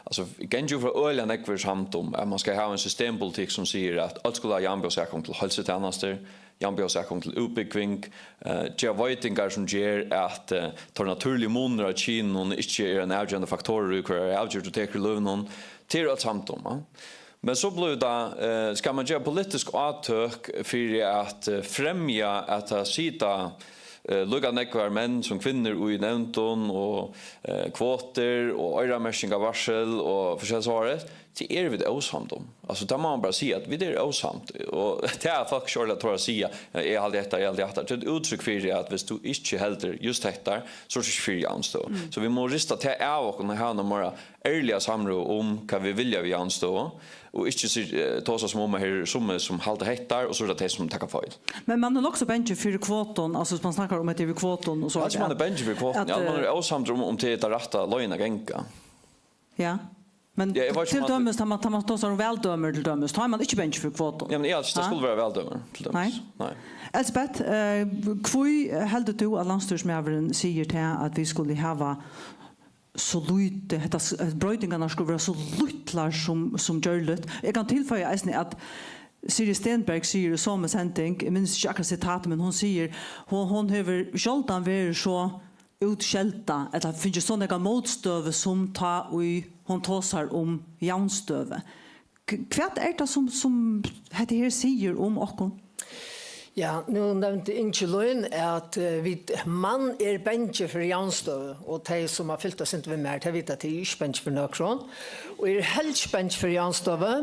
Altso, eg gangi út frá, øgiliga nógv eru samd um, at man skal hava ein systempolitikk, sum sigur, at øll skulu hava javnbjóðs atgongd til heilsutænastur, javnbjóðs atgongd til útbúgving, eh, gera veitingar, sum ger, at, eh, teir natúrligu munir á kynum ikki er ein avgerandi faktorur í, hvørja avgerð tú tekur í lívinum. Tað eru øll samd um, ja. Men so blívur tað, eh, skal man gera politisk átøk fyri at, eh, fremja, at tað sita, eh, líka nógvar menn sum kvinnur í nevndum og, eh, kvotur og oyramerking av barsel og forskelligt sovorðið, tað eru vit ósamd um. Altso, tað má man bara siga, at vit eru ósamd. Og tað er fólk sjálv at tora at siga, eh, eg haldi hetta, eg haldi hatta. Tað er eitt úttrykk fyri, at viss tú ikki heldur júst hetta, so ert tú ikki fyri javnstøðu. Mm. So vit mugu rista tað av okkum og hava eina meira ærliga samrøðu um, hvat vit vilja við javnstøðu, og ikki si-, eh, tosa sum um, at her eru summi, sum halda hetta, og so eru tað tey, sum taka feil. Men man er nokk so bangin fyri kvotum, altso, hvis man snakkar um, at tað er við kvotum og so. Altso, man er bangin fyri kvotum. At, ja, man er eh, ósamdur um, um tað er tað rætta leiðin at ganga. Ja. Men ja, eg veit ikki, til um dømis, tá man, tá man tosar um valdømir, til dømis, tá er man ikki bangin fyri kvotum. Ja, men eg haldi ikki, tað skuldi vera valdømir, til dømis. Nei. Nei. Elsbeth, eh, hví heldur tú, at landsstýrismaðurin sigur tað, at vit skulu hava so lítið, hetta s-, at broytingarnar skulu vera so lítlar sum, sum gjørligt. Eg kann tilføya eisini, at Siri Stenberg sigur í somu sending, eg minnist ikki akkurát sitatið, men hon sigur, hon, hon hevur sjáldan verið so útskelda, ella fingið so nógva mótstøðu sum tá ið hon tosar um javnstøðu. K-, hvat er tað, sum, sum hetta her sigur um okkum? Ja, nú nevndi Ingilín, at eh, vit, mann er bangin fyri javnstøðu, og tey, sum hava fylgt eitt sindur við mær, tey vita, at eg eri ikki bangin fyri nøkrum, og eg eri helst ikki bangin fyri javnstøðu.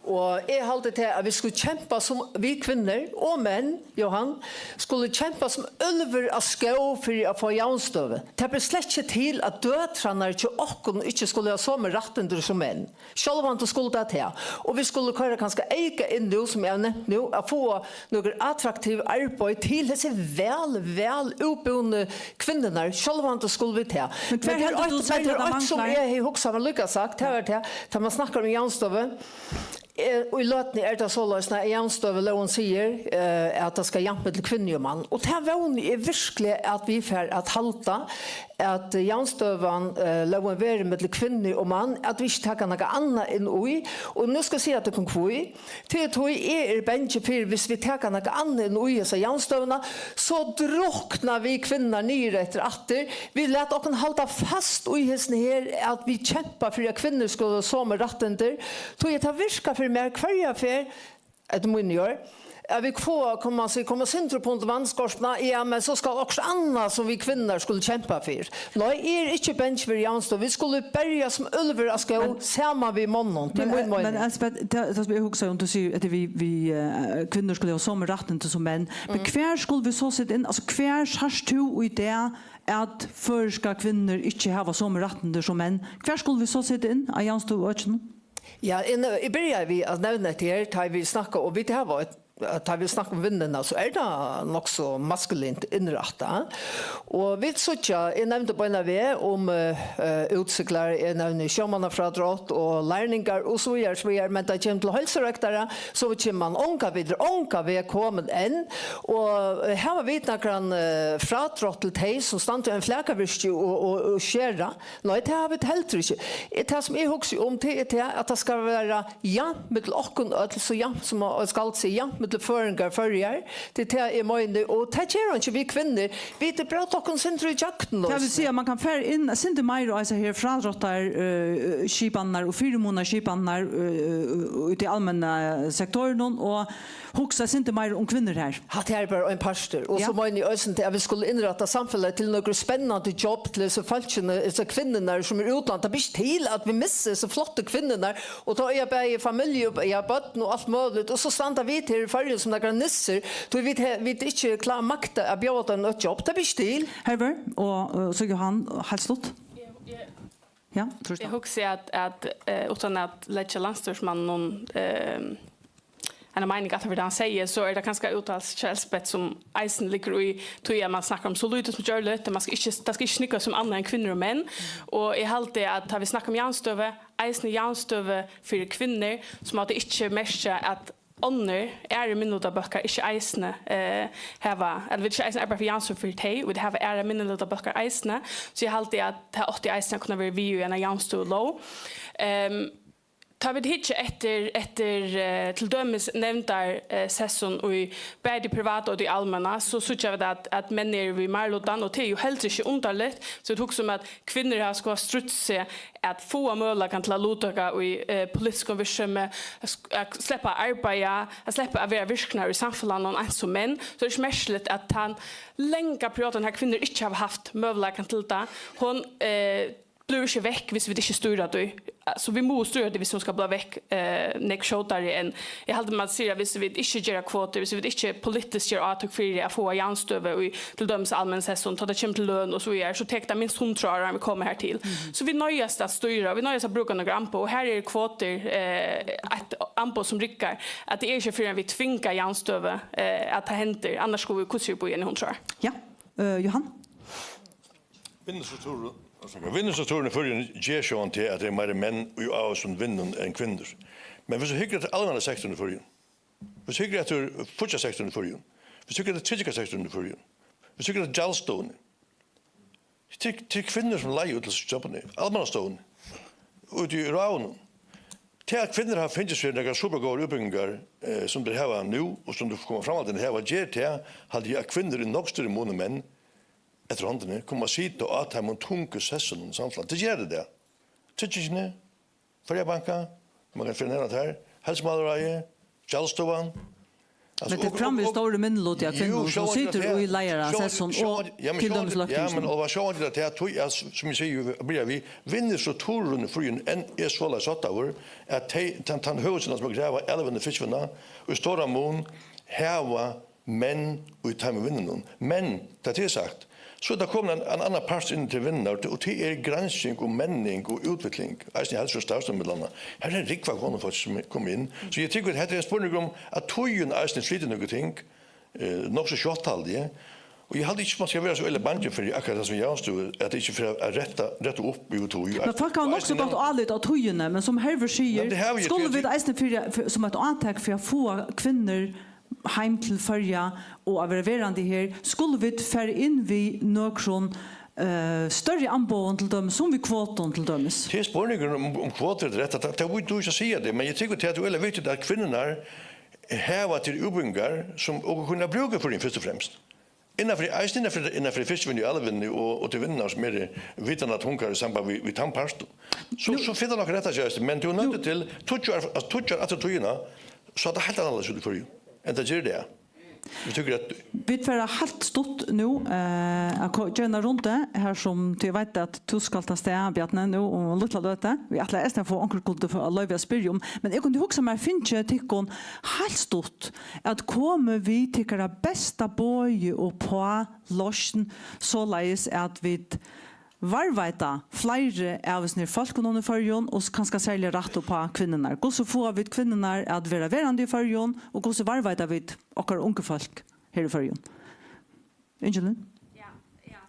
Og eg haldi til, at vit skulu kempa sum, vit kvinnur og menn, Jóhan, skulu kempa sum úlvur á skóg fyri at fáa javnstøðu. Tað ber slett ikki til, at døtrarnar hjá okkum ikki skulu hava somu rættindi sum menn. Sjálvandi skuldi tað tað. Og vit skulu koyra kanska eyka inn nú, sum eg havi nevnt nú, at fáa nøkur attraktiv arbeiði til hesi væl, væl útbúnu kvinnurnar. Sjálvandi skulu vit tað. Men hvar heldur tú, eitt, men tað er eitt, sum eg hevði hugsað mær líka sagt, tað var tað, tá man snakkar um javnstøðu. Eh, og í løtuni er tað soleiðis, at javnstøðulógin sigur, eh, at tað skal javnt millum kvinnu og mann. Og tað vóni eg virkliga, at vit fara at halda, at javnstøðan, eh, lógin verður millum kvinnu og mann, at vit ikki taka nakað annað inn í. Og nú skal eg siga tykkum hví. Tí, tí eg eri bangin fyri, viss vit taka nakað annað inn í hesa javnstøðuna, so drukna vit kvinnur niður eftir aftur. Vit lata okkum halda fast í hesum her, at vit kempa fyri, at kvinnur skulu hava somu rættindir. Tí at tað virkar fyri mær hvørja ferð, eftir míni orð, at vit fáa, kann man siga, koma sindur upp undir vatnskorpuna, ja, men so skal okkurt annað, sum vit kvinnur skulu kempa fyri. Nei, eg eri ikki bangin fyri javnstøðu. Vit skulu berjast sum úlvur á skóg, men, saman við monnum. Tað er men, mín meining. Men Elsebeth, tað, tað sum eg hugsaði um, tú sigur, at vit, vit eh, kvinnur skulu hava somu rættindi sum menn. Men mm, hvar skulu vit so seta inn? Altso, hvar sært tú í dag, at føroyskar kvinnur ikki hava somu rættindi sum menn? Hvar skulu vit so seta inn á javnstøðuøkinum? Ja, eg, ne- eg byrjaði við at nevna hetta her, tá vit snakka, og vit hava eitt, tá vit snakka um vinnuna, so er tað nokk so maskulint innrættað. Og vit síggja, eg nevndi beinan veg um eh, eh, útsiglar, eg nevni sjómannafrádrátt og lærlingar og so víðari, so víðari, men tá kemur til heilsurøktara, so kemur man ongan veg, ongan veg komin enn. Og eh, hava vit nakran eh, frádrátt til tey, sum standa í einum flakavirki og, og, og skera? Nei, tað hava vit heldur ikki. Eh, Tað, sum eg hugsi um, tað er tað, at tað skal vera javnt millum okkum øll, so javnt sum man skal siga, javnt millum føroyingar og Føroyar. Tað er tað, eg meini, og tað gera einki vit kvinnur. Vit brjóta okkum sindur ígjøgnum. Tað vil siga, man kann fara inn eitt sindur meira á hesar her frádráttar, eh, skipanirnar og fyrimunarskipanirnar, eh, í tí almenna sektorinum og hugsa eitt sindur meira um kvinnur her. Hatta her er bara ein partur. Og ja, so meini eg eisini, at vit skulu innrætta samfelagið til nøkur spennandi jobb til hesi fólkini, hesi kvinnurnar, sum eru í útlandi. Tað ber ikki til, at vit missa hesi flottu kvinnurnar, og tá eiga bæði familju, ja, børn og alt møguligt, og so standa vit her í Føroyum sum nakrar nissur, tí vit he-, vit ikki klára makta at bjóða teimum eitt jobb. Tað ber ikki til. Hervør, og eh, so Jóhan, heilt stutt. Ja, trýst á. Eg hugsi, at, at eh, uttan at leggja landsstýrismanninum eh, eina meining aftur fyri tað, hann segði, so er tað kanska úttal hjá Elsebeth, sum eisini liggur í tí, at man snakkar um so lítið sum gjørligt, at man skal ikki, tað skal ikki snúgva seg um annað enn kvinnur og menn. Og eg haldi, at tá vit snakka um javnstøðu, eisini javnstøðu fyri kvinnur, so má tað ikki merkja, at onnur, aðrir minnilutabólkar ikki eisini eh, hava, ella vit ikki eisini arbeiða fyri javnstøðu fyri tey, og vit hava aðrar minnilutabólkar eisini, so eg haldi, at tað átti eisini at kunna verið við í eina javnstøðulóg. Um, Tá vit hyggja eftir, eftir eh, til dømis nevndarsessum í bæði tí privata og tí almenna, so síggja vit, at, at menn eru við meirilutan, og tað er jú heldur ikki undarligt, so vit hugsa um, at kvinnur hava skulu strítt seg at fáa møguleikan til at luttaka í eh, politiskum virksemi, at sk- at sleppa at arbeiða, at sleppa at vera virknar í samfelagnum eins og menn, so er tað ikki merkiligt, at tann langa periodan, har kvinnur ikki hava havt møguleikan til tað, hon eh, blívur ikki vekk, viss vit ikki stýra tí. So vit mugu stýra tí, viss hon skal blíva vekk eh, nógv skjótari enn, eg haldi, man sigur, at viss vit ikki gera kvotur, viss vit ikki politiskt gera átøk fyri at fáa javnstøðu í til dømis almenna sessin, tá tað kemur til løn og so víðari, so tekur tað minst hundrað ár, áðrenn vit koma har til. So vit noyðast at stýra, og vit noyðast at brúka nøkur amboð, og har eru kvotur eh, eitt amboð, sum riggar, at tað er ikki fyrr enn vit tvinga javnstøðu eh, at tað hendir, annars skulu vit, hvussu er, bíða í hundrað ár. Ja, eh, Jóhan? Vinnustrukturur-, orsaka, vinnustrukturin í Føroyum ger sjálvandi til, at tað eru meiri menn í ávísum vinnum enn kvinnur. Men viss tú hyggur eftir almenna sektorin í Føroyum, viss tú hyggur eftir fíggjarsektorin í Føroyum, viss tú hyggur eftir tryggingarsektorin í Føroyum, viss tú hyggur eftir gjaldstovuni, tað eru, tað eru kvinnur, sum leiga út til jobbini, almannastovuni, úti í ráðunum. Tað, at kvinnur hava fingið sær nakrar supergóðar útbúgvingar, eh, sum tær hava nú, og sum tær koma framhaldandi at hava, ger tað, haldi eg, at kvinnur í nógv størri mun enn menn eftir hondini koma at sita á teimum tungu sessunum í samfelagnum. Tað ger tað. Tryggingini, Føroya Banka, man kann finna hana har, Heilsumálaráðið, Gjaldstovuni. Men tað er framvegis stórur minniluti av kvinnum, sum situr í leiðarasessum og til dømis løgtingsmenn. Ja, men og sjálvandi er tað, tí at, sum eg sigi, byrja við, vinnustrukturin í Føroyum enn er soleiðis háttaður, at tey, tann, tann høvuðsvinnan, sum er kravd av almennum fiskivinni, í stóran mun hava menn í teimum vinnunum. Men, tá tað er sagt, so er tað komin ein, ein annar partur inn til vinnurnar, og, og tað er gransking og menning og útvikling, eisini í heilsu og starvsstøðum millum annað. Her er ein rúgva konufólk sum er komið inn. So eg trúgvi, at hetta er ein spurningur um, at tíðin eisini flytur nøkur ting, eh, nokk so skjótt, haldi eg. Og eg haldi ikki, man skal vera so øgiliga bangin fyri akkurát tað sum javnstøðu, at tað ikki fer at retta, retta upp yvir tíð. Men fólk hava nokk so gott álit á tíðini, men sum Hervør sigur, men tað havi eg skulu vit eisini fyri, fyri, sum eitt átak fyri at fáa kvinnur heim til Føroya og at vera verandi her, skulu vit fara inn við nøkrum, eh, størri amboðum til dømis, sum við kvotum til dømis. Tað er spurningur um, um kvotur er rætt, tað, tað, tað víst tú ikki at siga tað, men eg trúgvi, tað er øgiliga viktigt, at kvinnurnar hava tær útbúgvingar, sum okur kunnu brúka fyri fyrst og fremst. Innanfyri, eisini innanfyri, innanfyri fiskivinnu og alvinnu og, og til vinnurnar, sum eru vitanlega tungar í samband við, við tann partin. So, so fer tað nokk at rætta seg, men tú ert noyddur til tíggju ár, altso tíggju ár aftur í tíðina, so er tað heilt annarleiðis út í Føroyum, enn tað ger í dag. Viss tú hyggur eftir. Vit fara heilt stutt nú, eh, at ko-, gera eina rundu, har sum tú veit at tú skalt avstað, Bjarni, nú um eina lítla løtu. Vit ætla eisini at fáa onkran kundu fáa loyvi at spyrja um, men eg kundi hugsað mær fingið tykkum heilt stutt at koma við tykkara besta boði og uppá loysn, soleiðis at vit varðveita fleiri av hesum her fólkunum í Føroyum og s-, kanska serliga rætt uppá kvinnurnar. Hvussu fáa vit kvinnurnar at vera verandi í Føroyum, og hvussu varðveita vit okkara ungu fólk her í Føroyum? Ingilin? Ja, ja.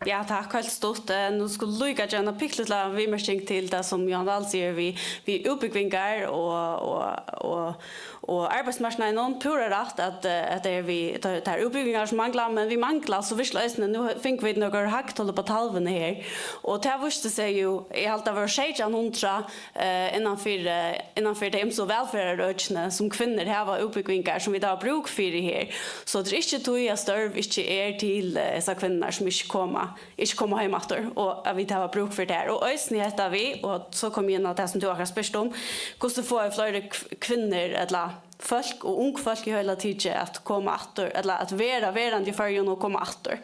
Ja, takk. Heilt stutt. Eh, nú skuldi eg líka gjarna pikka lítla viðmerking til tað, sum Johan Dahl sigur við, við útbúgvingar og, og, og, og arbeiðsmarknaðin. Púra rætt at, eh, at tað er við, tað, tað er útbúgvingar sum mangla, men vit mangla so virkiga eisini, nú fingu vit nøkur hagtøl upp á talvuni her, og tað vísti seg jú, eg haldi, tað vóru seytjan hundrað, eh, innanfyri, innanfyri tey ymsu vælferðarøkini, sum kvinnur hava útbúgvingar, sum vit hava brúk fyri her. So tað er ikki tí, at størv ikki er til, eh, hesar kvinnurnar, sum ikki koma, ikki koma heim aftur, og at vit hava brúk fyri tær. Og eisini hetta við, og so komi eg inn á tað, sum tú akkurát spurdi um, hvussu fáa vit fleiri kv-, kvinnur, ella fólk og ung fólk í heila tikið at koma aftur, ella at vera verandi í Føroyum og koma aftur.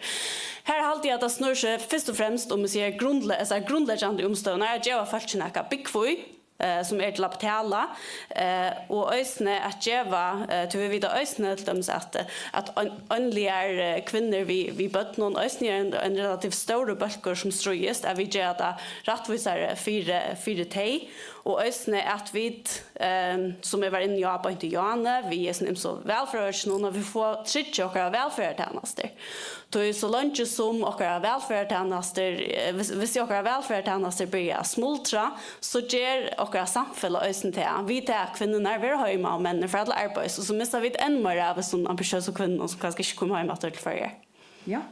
Her haldi eg, at tað snýr seg fyrst og fremst um, eg sigi, grundle-, hesar grundleggjandi umstøðurnar, at geva fólki nakað at búgva í, eh, sum er til at betala, eh, og eisini at geva, eh, tí vit vita eisini til dømis, at, eh, at ein-, einligar, eh, kvinnur við, við børnum eisini er ein, ein relativt stórur bólkur, sum stríðist, at vit gera tað rættvísari fyri, fyri tey, og eisini at vit, ehm, sum eg var inni á beint í áðni, við hesum ymsu vælferðarøkinum, at vit fáa tryggjað okkara vælferðartænastur. Tí so leingi sum okkara vælferðartænastur, eh, hvis, hvis okkara vælferðartænastur byrja at smuldra, so ger okkara samfelag eisini tað. Við tað at kvinnurnar verða heima og menninir fara til arbeiðis, og so missa vit enn meira av hesum ambitiøsu kvinnunum, sum kanska ikki koma heim aftur til Føroyar. Ja.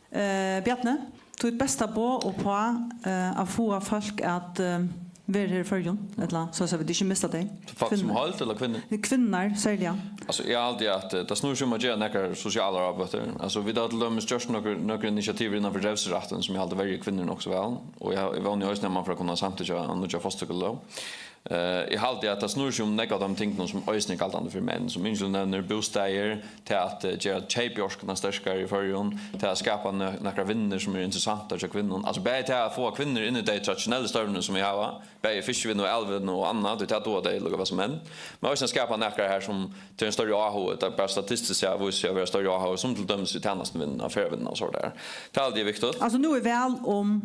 Eh, Bjarni, títt besta boð uppá, eh, at fáa fólk at, eh, vera her í Føroyum, ella so at vit ikki missa tey. Fólk sum heild, ella kvinnur? Kvinnurnar, serliga. Altso, eg haldi, at, eh, tað snýr seg um at gera nakrar sosialar ábøtur. Altso, vit hava til dømis gjørt nøkur, nøkur initiativ innanfyri revsirættin, sum eg haldi verjir kvinnur nokk so væl. Og eg, eg vóni eisini, at man fer at kunna samtykkja eina nýggja fosturhvílulóg. Eh, eg haldi, at tað snýr seg um nógv av teimum tingunum, sum eisini er galdandi fyri menn, sum Ingilin nevnir, bústaðir, til at, eh, gera keypiorkuna sterkari í Føroyum, til at skapa nø-, nakrar vinnur, sum eru interessantar hjá kvinnum. Altso, bæði til at fáa kvinnur inn í tey traditionellu størvini, sum vit hava, bæði fiskivinnu og alvinnu og annað, tí tað duga tey líka væl sum menn, men eisini at skapa nakrar her, sum tað er ein størri áhugi, tað er bara statistiskt sett vísir seg at vera størri áhugi, sum til dømis í tænastuvinnuni og ferðavinnuni og sovorðið har. Tað haldi eg er viktigt. Altso, nú er val um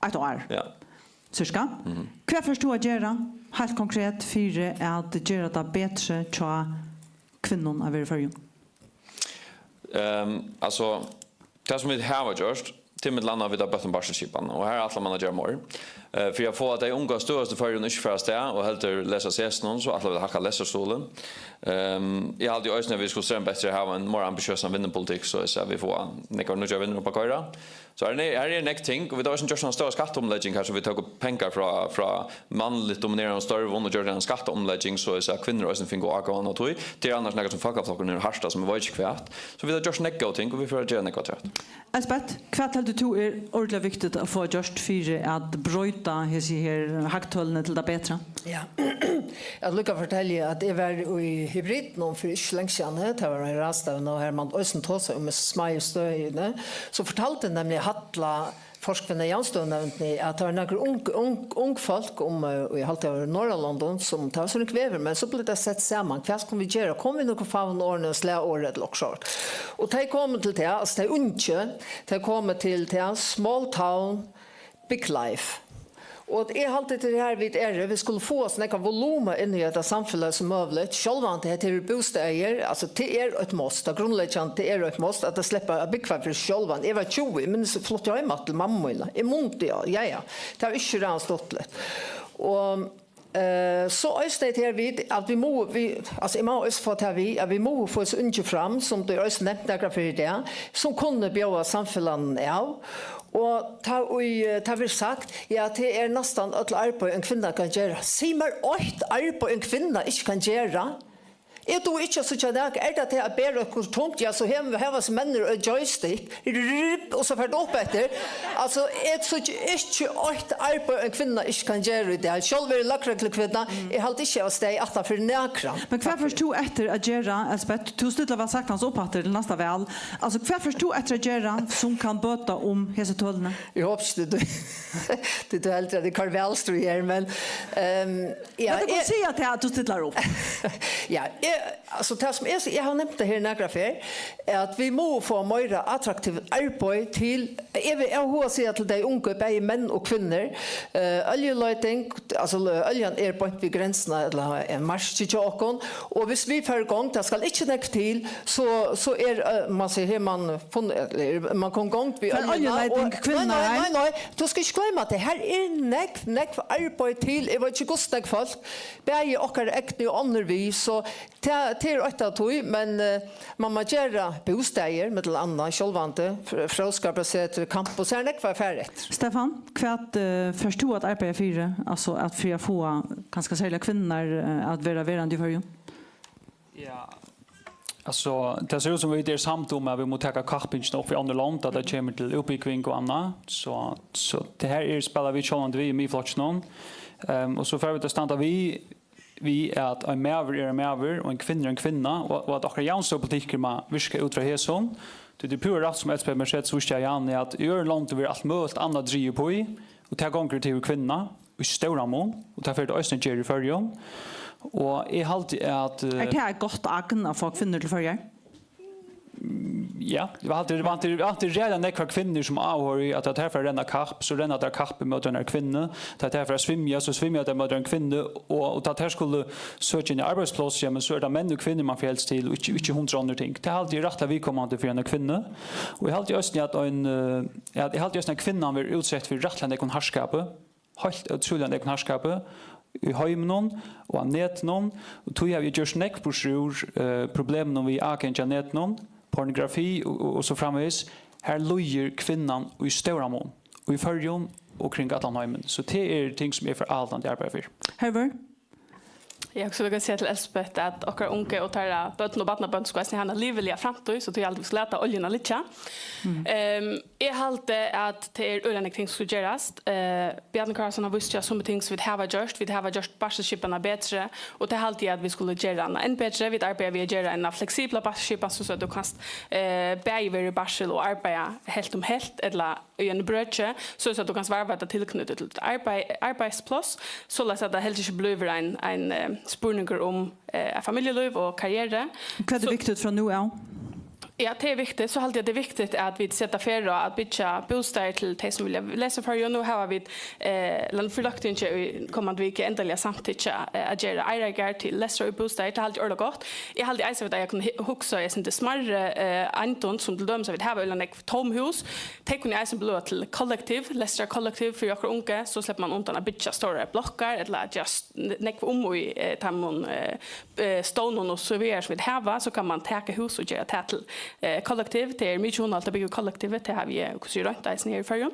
eitt ár. Ja. Cirka. Mhm. Hvat fert tú at gera, heilt konkret, fyri at gera tað betri hjá kvinnum at vera í Føroyum? Ehm, altso, tað sum vit hava gjørt, tað er millum annað, at vit hava bøtt um barselskipan, og har ætlar man at gera meir. Eh, fyri at fáa tey ungu at støðast í Føroyum ikki fara avstað og heldur lesa á setrinum, so ætla vit at hækka lestrarstuðulin. Ehm, eg haldi eisini, at vit skulu stræva eftir at hava ein meira ambitiøsan vinnupolitikk, so at vit fáa nakrar nýggjar vinnur upp at koyra. So her er, her er nógv ting, og vit hava eisini gjørt eina stóra skattaumlegging her, so vit tóku pengar frá, frá mannligt dominerandi størvum og gjørdu eina skattaumlegging, so at kvinnur eisini fingu ágóðan av tí. Tað er annars nakað sum Fólkaflokkurin hevur hartað, sum eg veit ikki hvat. So vit hava gjørt nógv góð ting, og vit fara at gera nógv afturat. Elsbeth, hvat heldur tú er ordiliga viktigt at fáa gjørt fyri at broyta hesi her hagtølini til tað betra? Ja. At líka fortelja at eg var í Hybridinum fyri ikki langt síðan, tað var ein ráðstevna, og har man eisini tosaði um hesi smáu støðini, so fortaldi nemliga Halla, forkvinna í javnstøðunevndini, at tað var nøkur ung, ung, ung fólk um, eh, og eg haldi, tað var í Norðurlondum, sum tað var so nógv veður, men so bleiv tað sett saman. Hvat skulu vit gera? Kom við nøkrum fáum orðum, slagorð ella okkurt sovorðið. Og tey komu til tað, altso tey ungu, tey komu til tað, small town, big life. Og eg haldi, tað er har vit eru. Vit skulu fáa so nógvan volum inn í hetta samfelag sum møguligt. Sjálvandi, hetta eru bústaðir, altso, tað er eitt must. Tað grundleggjandi, tað er eitt must, at tey sleppa at búgva fyri seg sjálvan. Eg var tjúgu, eg minnist, eg flutti heim aftur til mammu mína. Eg mundi, ja, ja, ja. Tað var ikki ræðuliga stuttligt. Og, eh, so eisini hetta her við, at vit mugu, vit, altso, eg má eisini fáa tað við, at vit mugu fáa so ungu fram, sum tú eisini nevnt nakrar ferðir í dag, sum kunnu bjóða samfelagnum av. Og tá ið, eh, tað verður sagt, ja, tað er næstan øll arbeiði, ein kvinna kann gera. Sig mær eitt arbeiði, ein kvinna ikki kann gera. Eg dugi ikki at síggja nakað. Er tað tað at bera okkurt tungt, ja, so hevur, hava seg menn og joystick, rrrr, og so fer tað upp eftir. Altso, eg síggi ikki eitt arbeiði, ein kvinna ikki kann gera í dag. Sjálv eri eg løgreglukvinna, eg haldi ikki, eg havi staðið aftan fyri nakran. Men hvat fert tú eftir at gera, Elsbeth? Tú stillar væl saktans upp aftur til næsta val. Altso, hvat fert tú eftir at gera sum kann bøta um hesi tølini? Eg hopi ikki, tú, tú, tú heldur, at eg koyri valstríð her, men, ehm, ja, men tú kann eg siga tað, at tú stillar upp. Ja, eg, altso, tað sum eg, eg havi nevnt tað her nakrar ferð, er, at vit mugu fáa meira attraktivt arbeiði til, eg vil, eg havi hug at siga til tey ungu, bæði menn og kvinnur, eh, oljuleiting, altso, oljan er beint við grensuna, ella ein marki hjá okkum, og viss vit fara í gongd, tað skal ikki nógv til, so, so er, eh, man sær, her man funn-, ella man kom í gongd við oljuna, oljuleiting, og, nei, nei, nei, nei, tú skal ikki gloyma tað, her er nógv, nógv arbeiði til, eg veit ikki, hvussu nógv fólk, bæði okkara egnu og onnur við, so tað, tað er eitt av tí, men, eh, man má gera bústaðir, millum annað, sjálvandi, fr-, Fróðskaparsetur, kampus, har er nógv at fara eftir. Stefan, hvat, eh, fert tú at arbeiða fyri, altso at, fyri at fáa kanska serliga kvinnur, eh, at verða verandi í Føroyum? Ja, altso, tað sær út sum vit eru samd um, at vit mugu taka kappingina upp við onnur lond, at tað kemur til útbúgving og annað. So, so tað her er, spæla vit sjálvandi við í Miðflokkinum. Ehm, og so fara vit at standa við við, at ein maður er ein maður, og ein kvinna er ein kvinna, og, og at okkara javnstøðupolitikkur má virka út frá hesum. Tí tað er púra rætt, sum Elsbeth Merced vísti á, Jan, at í øðrum londum verður alt møguligt annað drigið upp í, og tað gongur til kvinnuna í stóran mun, og tað fer tað eisini at gera í Føroyum. Og eg haldi, at, eh, er tað eitt gott agn at fáa kvinnur til Føroyar? Ja, vit hava havt, vit hava havt, vit hava havt ræðuliga nógvar kvinnur sum áhuga í, at tær fara at renna kapp, so renna tær kapp ímóti einari kvinnu. Tá tær fara at svimja, so svimja tær ímóti eini kvinnu, og, og tá tær skulu søkja inn í arbeiðspláss, ja, men so er tað menn og kvinnur, man fer helst til, og ikki, ikki hundrað onnur ting. Tað haldi eg er rættiliga viðkomandi fyri eina kvinnu. Og eg haldi eisini, at ein, eh, at eg haldi eisini, at kvinnan verður útsett fyri rættiliga nógvum harðskapi. Heilt ótrúliga nógvum harðskapi í heiminum og á netinum, og tí havi eg gjørt nógv burtur úr, eh, problemunum við aðgangi á netinum, pornografi og, og, og so framvegis. Har líður kvinnan í stóran mun, í Føroyum og kring allan heimin. So tað eru ting, sum eg fari áhaldandi at arbeiða fyri. Hervør? Eg hugsi, vit kunnu siga til Elsbeth, at okkara ungu og teirra børn og barnabørn skulu eisini hava eina liviliga framtíð, so tí haldi eg, vit skulu lata oljuna liggja. Mm. Ehm, eg haldi, at tað er øgiliga nógv ting, sum skulu gerast. Eh, Bjarni Kárason hevur víst okkum summi ting, sum vit hava gjørt. Vit hava gjørt barsilsskipanina betri, og tað haldi eg, at vit skulu gera hana enn betri. Vit arbeiða við at gera eina fleksibla barsilsskipan, so at tú kanst, eh, bæði vera í barsil og arbeiða helt um helt, ella í einum brøki, so at tú kanst varva tað tilknýtt til títt arbeiði, arbeiðspláss, soleiðis at tað heldur ikki blívur ein, ein, eh, spurningur um, eh, familjulív og karrieru. Hvat er viktigt frá nú av? Ja, tað er viktigt. So haldi eg, at tað er viktigt, at vit seta ferð á at byggja bústaðir til tey, sum vilja lesa í Føroyum. Nú hava vit, eh, land-, fyri løgtingið í komandi viku endaliga samtykkja, eh, at gera Eyrargarð til lestraribústaðir. Tað haldi eg er øgiliga gott. Eg haldi eisini, at vit eiga at kunna hu-, hugsa í eitt sindur smærri, eh, eindum, sum til dømis, at vit hava øgiliga nógv tóm hús. Tey kunnu eisini blíva til kollektiv, lestrarkollektiv fyri okkara ungu, so sleppur man undan at byggja stórar blokkar ella at gera s-, n-, nógv um í, eh, teimum, eh, eh, stovnum og so víðari, sum vit hava, so kann man taka hús og gera tað til, eh, kollektiv. Tað er mikið hugnaligt at búgva í kollektivi. Tað havi eg, hvussu eg roynt eisini her í Føroyum.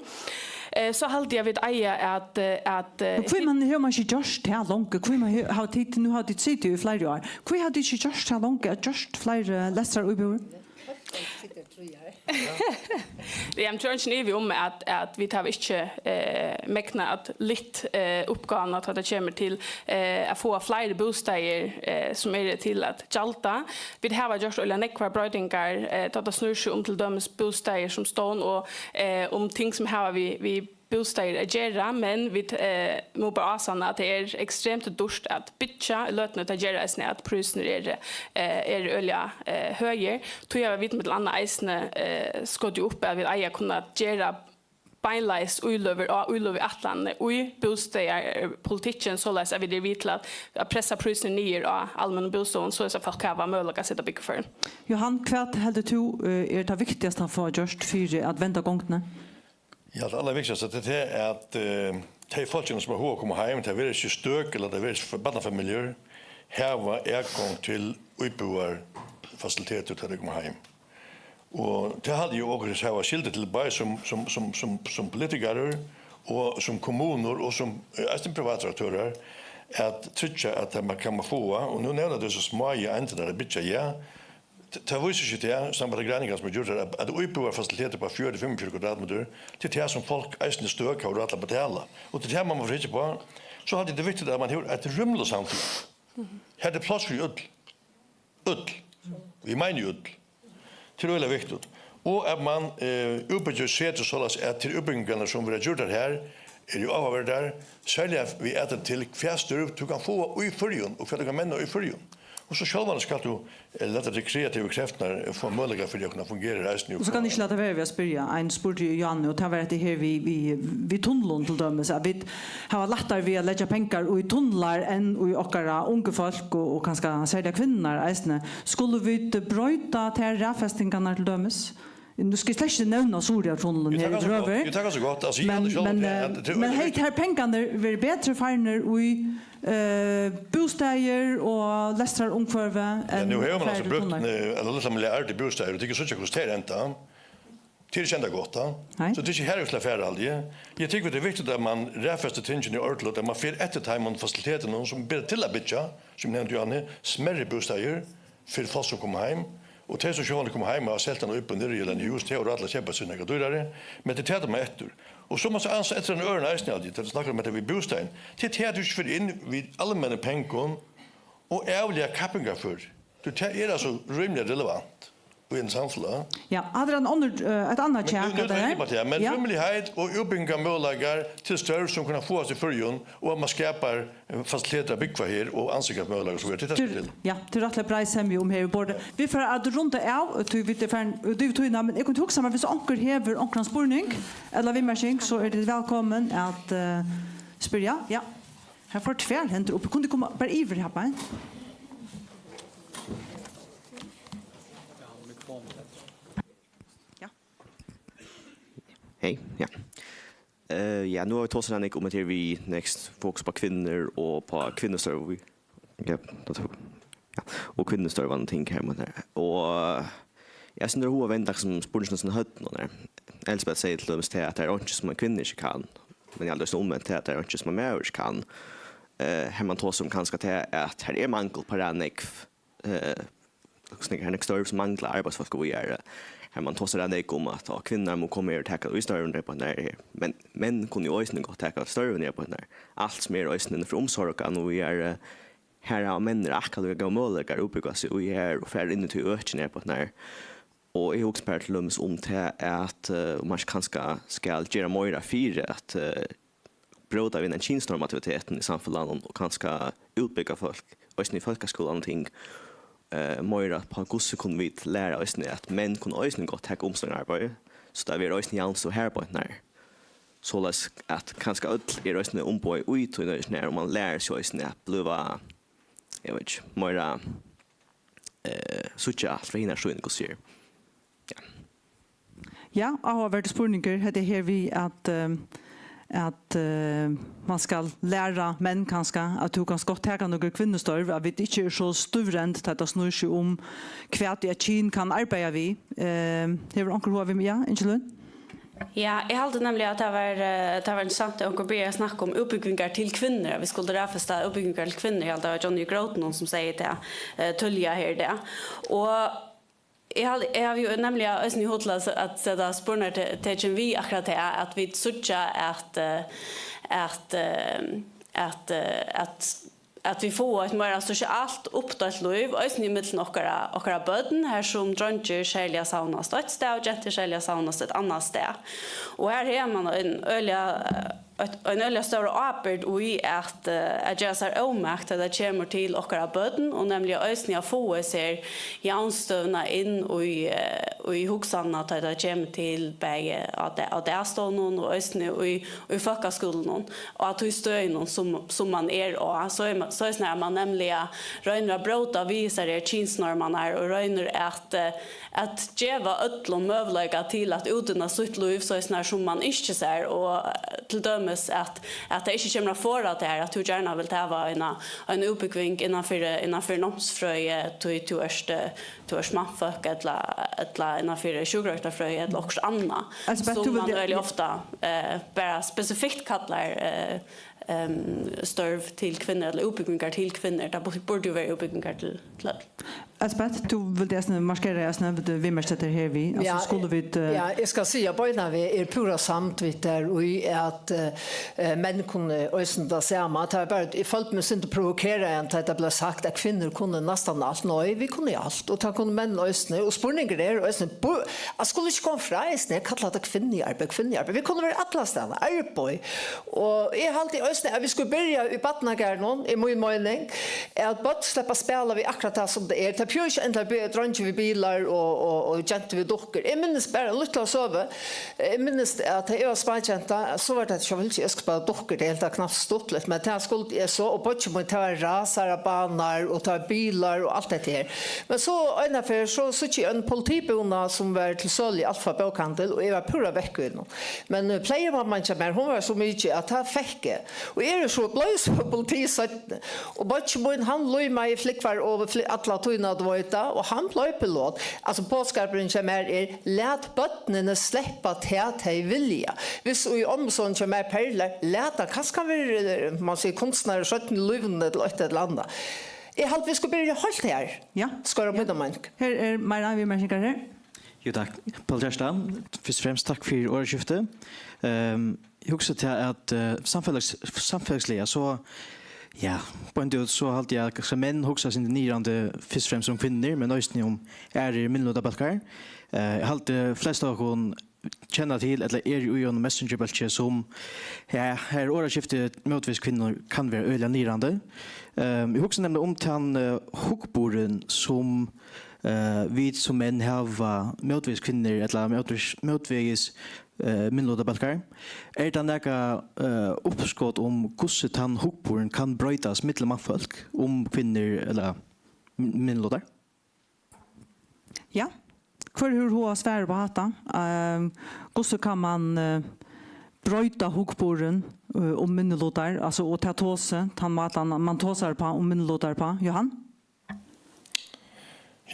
Eh, so haldi eg, at vit eiga at, eh, at, eh, Men hví man, hevur man ikki gjørt tað longu? Hví man, he-, hava tit, nú hava tit sitið í fleiri ár. Hví hava tit ikki gjørt tað longu, at gjørt fleiri lestraríbúðir? Ja, men tað er ikki ivi um, at, at vit hava ikki, eh, megnað at lyft, eh, uppgávuna, tá tað kemur til, eh, at fáa fleiri bústaðir, eh, sum eru til at gjalda. Vit hava gjørt øgiliga nógvar broytingar, eh, tá tað snýr seg um til dømis bústaðir sum stovn og, eh, um ting sum hava við, við bústaðir at gera, men vit, eh, mugu bara ásanna, at tað er ekstremt dýrt at byggja í løtuni. Tað ger eisini, at prísirnir eru, eh, eru øgiliga, eh, høgir. Tí hava vit millum annað eisini, eh, skotið upp, at vit eiga at kunna gera beinleiðis íløgur á íløguætlanini í bústaðarpolitikkin, soleiðis at vit eru við til at, at pressa prísirnar niður á almennum bústøðum, soleiðis at fólk hava møguleika at seta búgv í Føroyum. Johan, hvat heldur tú, eh, er tað viktigasta at fáa gjørt fyri at venda gongdini? Ja, tað allarviktigasta, tað er, at, eh, tey fólkini, sum hava hug at koma heim, tað verður ikki støk, ella tað verður ikki barnafamiljur, hava atgongd til íbúðarfasilitetir, tá tey koma heim. Og tað haldi eg, okur hava skyldu til, bæði sum, sum, sum, sum, sum politikarar og sum kommunur og sum, eh, eisini privatir aktørar, at tryggja, at tað man kann man fáa, og nú nevna tey so smáu eindirnar at byggja, ja, t-, tað vísir seg tað, sambært greiningar sum er gjørt her, at, at íbúðarfasilitetir upp á fjøruti, fimmogfjøruti kvadratmetrar, tað er tað sum fólk eisini støk hava rætt at betala. Og tað er tað, man má hyggja upp á. So haldi eg, tað er viktigt, at man hevur eitt rúmligt samfelag. Her er pláss fyri øll. Øll. Vit meina jú øll. Tað er øgiliga viktigt. Og at man, eh, útbyggir setur soleiðis, at til útbúgvingarnar, sum verða gjørdar her, eru jú áhugaverdar, serliga við atlit til, hvat størv tú kann fáa í Føroyum, og hvat tú kann menna í Føroyum. Og so sjálvandi skalt tú, eh, lata tey kreativu kreftirnar, eh, fáa møguleika fyri at kunna fungera eisini. Og so kann eg ikki lata vera við at spyrja, ein spurdi eg Johanne, og tað var hetta her við, við, við tunnlum til dømis, at vit hava lættari við at leggja pengar í tunlar enn í okkara ungu fólk og, og kanska serliga kvinnurnar eisini. Skulu vit broyta tær raðfestingarnar til dømis? Nú skal eg slett ikki nevna Suðuroyartunnilin her yvirhøvur. Jú, tað er so gott. Altso, men, men, eh, men hevði tær pengarnar verið betri farnir í, eh, bústaðir og lestrarumhvørvi enn fleiri tunlar? Ja, nú hevur man altso brúkt, eh, ein lítlan milliard í bústaðir, og tit kunnu síggja, hvussu tað er endað. Tað er ikki endað gott, tá. Nei. So tað er ikki har, vit skulu fara, haldi eg. Eg tykki, tað er viktigt, at man raðfestir tingini ordiliga, at man fer eftir teimum fasilitetunum, sum ber til at byggja, sum eg nevndi, Johanne, smærri bústaðir fyri fólk, sum koma heim, og tey, sum sjálvandi koma heim og hava selt eina íbúð niðri ella eini hús, tey hava rætt til at keypa sær nakað dýrari, men tað er tað, tey koma eftir. Og so má man ansa eftir einum øðrum eisini, haldi eg, tá tú snakkar um hetta við bústaðin. Tað er tað, tú ikki fer inn við almennum pengum og ærliga kappingarføri. Tí tað er altso rímiliga relevant í einum samfelag. Ja, hatta er ein onnur, eh, eitt annað kjak, nú, nú, hatta her. Ja. Men rúmligheit og útbúgvingarmøguleikar til størv, sum kunna fáast í Føroyum, og at man skapar, eh, fasilitetir at búgva her og ansiklitsmøguleikar og so víðari. Tað er tað, sum skal til. Ja, tað er rættiliga breið semja um her í borði. Vit fara at runda av, tí vit eru farin út yvir tíðina, men eg kundi hugsa mær, viss onkur hevur onkran spurning ella viðmerking, so eru tit vælkomin at, eh, spyrja. Ja. Her fóru tvær hendur upp. Kunnu tit koma bara yvir her, bara? Ja. Hey, ja. Eh, ja, nú hava vit tosað nógv um, at her við next fokus á kvinnur og á kvinnustørv. Ja, tað tók. Ja, og kvinnustørv og ting her, men her. Og, eh, eg synist, tað er hug at venda sum spurningin sum høvdinum her. Elsebeth sigur til dømis tað, at tað er einki, sum ein kvinna ikki kann. Men eg haldi eisini umvent tað, at tað er einki, sum ein maður ikki kann. Eh, her man tosar um kanska tað, at her er mangul á rætt nógv, eh, snakka her, nógv størv, sum mangla arbeiðsfólk, og er, eh, her man tosar rætt nógv um, at, og kvinnur mugu koma her og taka í størvini her á hesum her. Men menn kunnu jú eisini gott taka størvini her á hesum her. Alt sum er eisini innanfyri umsorgan, og er, eh, her hava menn akkurát líka góðar møguleikar at útbúgva seg í her og fara inn í tí økini her á hesum her. Og eg hugsi bara til dømis um tað, at, eh, man kanska skal gera meira fyri at, eh, bróta við henda kynsnormativitetin í samfelagnum og kanska útbúgva fólk, eisini í fólkaskúlanum og ting, eh, meira upp á, hvussu kunnu vit læra eisini, at menn kunnu eisini gott taka umsorgararbeiði, so tað verður eisini javnstøða har á hesum her. Soleiðis at kanska øll eru eisini umboðað í tí, og man lærir seg eisini at blíva, eg veit ikki, meira, eh, síggja alt frá hinari síðuni, hvussu er. Ja. Ja, áhugaverdur spurningur. Hetta er her við at, eh, at, eh, man skal læra menn kanska, at tú kanst gott taka nøkur kvinnustørv, at vit ikki eru so stúrend, tá tað snýr seg um, hvat eitt kyn kann arbeiða við. Eh, hevur onkur hug við, ja, Ingi Lund? Ja, eg haldi nemliga, at tað var, eh, tað var interessant, at onkur byrjaði at snakka um útbúgvingar til kvinnur, at vit skuldu raðfesta útbúgvingar til kvinnur. Eg haldi, tað var Johnny Gróten, sum segði tað, eh, tíðliga her í dag. Og eg havi, eg havi jú nemliga eisini hug til at, at seta spurnartekin við akkurát tað, at vit síggja at, eh, at, eh, at, eh, at, at vit fáa eitt meira sosialt uppdeilt lív, eisini ímillum okkara, okkara børn, har sum dreingir serliga savnast eitt stað og gentur serliga savnast eitt annað stað. Og har hevur man ein øgiliga, eh, eitt, ein øgiliga stóra ábyrgd í at, eh, at gera sær ómak, tá tað kemur til okkara børn, og nemliga eisini at fáa sær javnstøðuna inn í, eh, í hugsanina, tá tað kemur til bæði á da-, á dagstovnum og eisini í, í fólkaskúlunum, og á tí støðinum, sum, sum man er á. So er man, so er snarari man nemliga roynir at bróta við hesar her kynsnormarnar og roynir at, eh, at geva øllum møguleika til at útinna sítt lív, soleiðis nær sum man ynskir sær, og, eh, til dømis at, at tað ikki kemur at forða tær, at tú gjarna vilt hava eina, eina útbúgving innanfyri, innanfyri námsfrøði, tí tú ert, eh, tú ert mannfólk, ella, ella innanfyri sjúkrarøktarfrøði, ella okkurt annað, Elsebeth, sum tú man vildi øgiliga ofta, eh, bara spesifikt kallar, eh, ehm, størv til kvinnur, ella útbúgvingar til kvinnur. Tað bu-, burdi jú verið útbúgvingar til, til øll. Elsebeth, tú vildi eisini markera, eisini vildi viðmerkja tað her við, altso, Ja, skulu vit, eh, ja, eg skal siga, beinanvegin eri púra samd við tær í, at, eh, menn kunnu eisini tað sama. Tað er bara, eg føldi meg sindur provokerað, tá tað bleiv sagt, at kvinnur kunnu næstan alt. Nei, vit kunnu alt, og tað kunnu menn eisini. Og spurningur er eisini, bu-, at skulu ikki koma frá eisini, kalla tað kvinnuarbeiði, kvinnuarbeiði. Vit kunnu vera allastaðni, arbeiði. Og eg haldi eisini, at vit skulu byrja í barnagarðinum, er mín meining, at børn sleppa at spæla við akkurát tað, sum tað er. Tað behøvist ikki endiliga be-, dreingir við bilar og, og, og gentur við dukkur. Eg minnist bara eina lítla søgu. Eg minnist, at tá eg var smágenta, so var tað sjálvt ikki, eg skal spæla dukkur, tað helt eg knappt stuttligt, men tað skuldi eg so, og beiggi mín, tað var rasarabanar, og tað var bilar, og alt hetta her. Men so eina ferð, so síggi eg ein politibúna, sum var til sølu í Alfa bókhandil, og eg var púra vekk í honum. Men, eh, pleygimamman hjá mær, hon var so mikil, at tað fekk eg. Og eg eri so, bleiv so politi seinni. Og beiggi mín, hann límaði flúgvarar og fli-, alla tíðina, tú veit tað, og hann bleiv pilot. Altso, boðskapurin hjá mær er, lat børnini sleppa tað, tey vilja. Viss í ommusonin hjá mær, Perla, lat hann, kanska hann verður, eh, man sigur, kunstnari seinni í lívinum, ella eitt ella annað. Eg haldi, vit skulu byrja heilt her. Ja. Skal vera mín meining. Her er meira viðmerkingar her. Jú, takk. Poul Kjartan, fyrst og fremst takk fyri orðaskiftið. Ehm, eg hugsi til at, eh, samfelags-, samfelagsliga, so, ja, beint út, so haldi eg at kanska menn hugsa sindur niðrandi fyrst og fremst um kvinnur, men eisini um aðrar minnilutabólkar. Eh, eg haldi, flest av okkum kenna til, ella eru í einum messengarbólki, sum, ja, har orðaskifti mótvegis kvinnur kann vera øgiliga niðrandi. Ehm, eg hugsi nemliga um tann, eh, hugburðin, sum, eh, vit sum menn hava mótvegis kvinnur, ella mótvegis, mótvegis, eh, minnilutabólkar. Er tað nakað, eh, uppskot um, hvussu tann hugburðin kann broytast millum mannfólk um kvinnur ella min-, minnilutar? Ja. Hvør hevur hug at svara upp á hatta? Ehm, hvussu kann man, eh, broyta hugburðin, eh, um minnilutar, altso, og tað tosi, tann mátan man tosar uppá, um minnilutar uppá? Johan?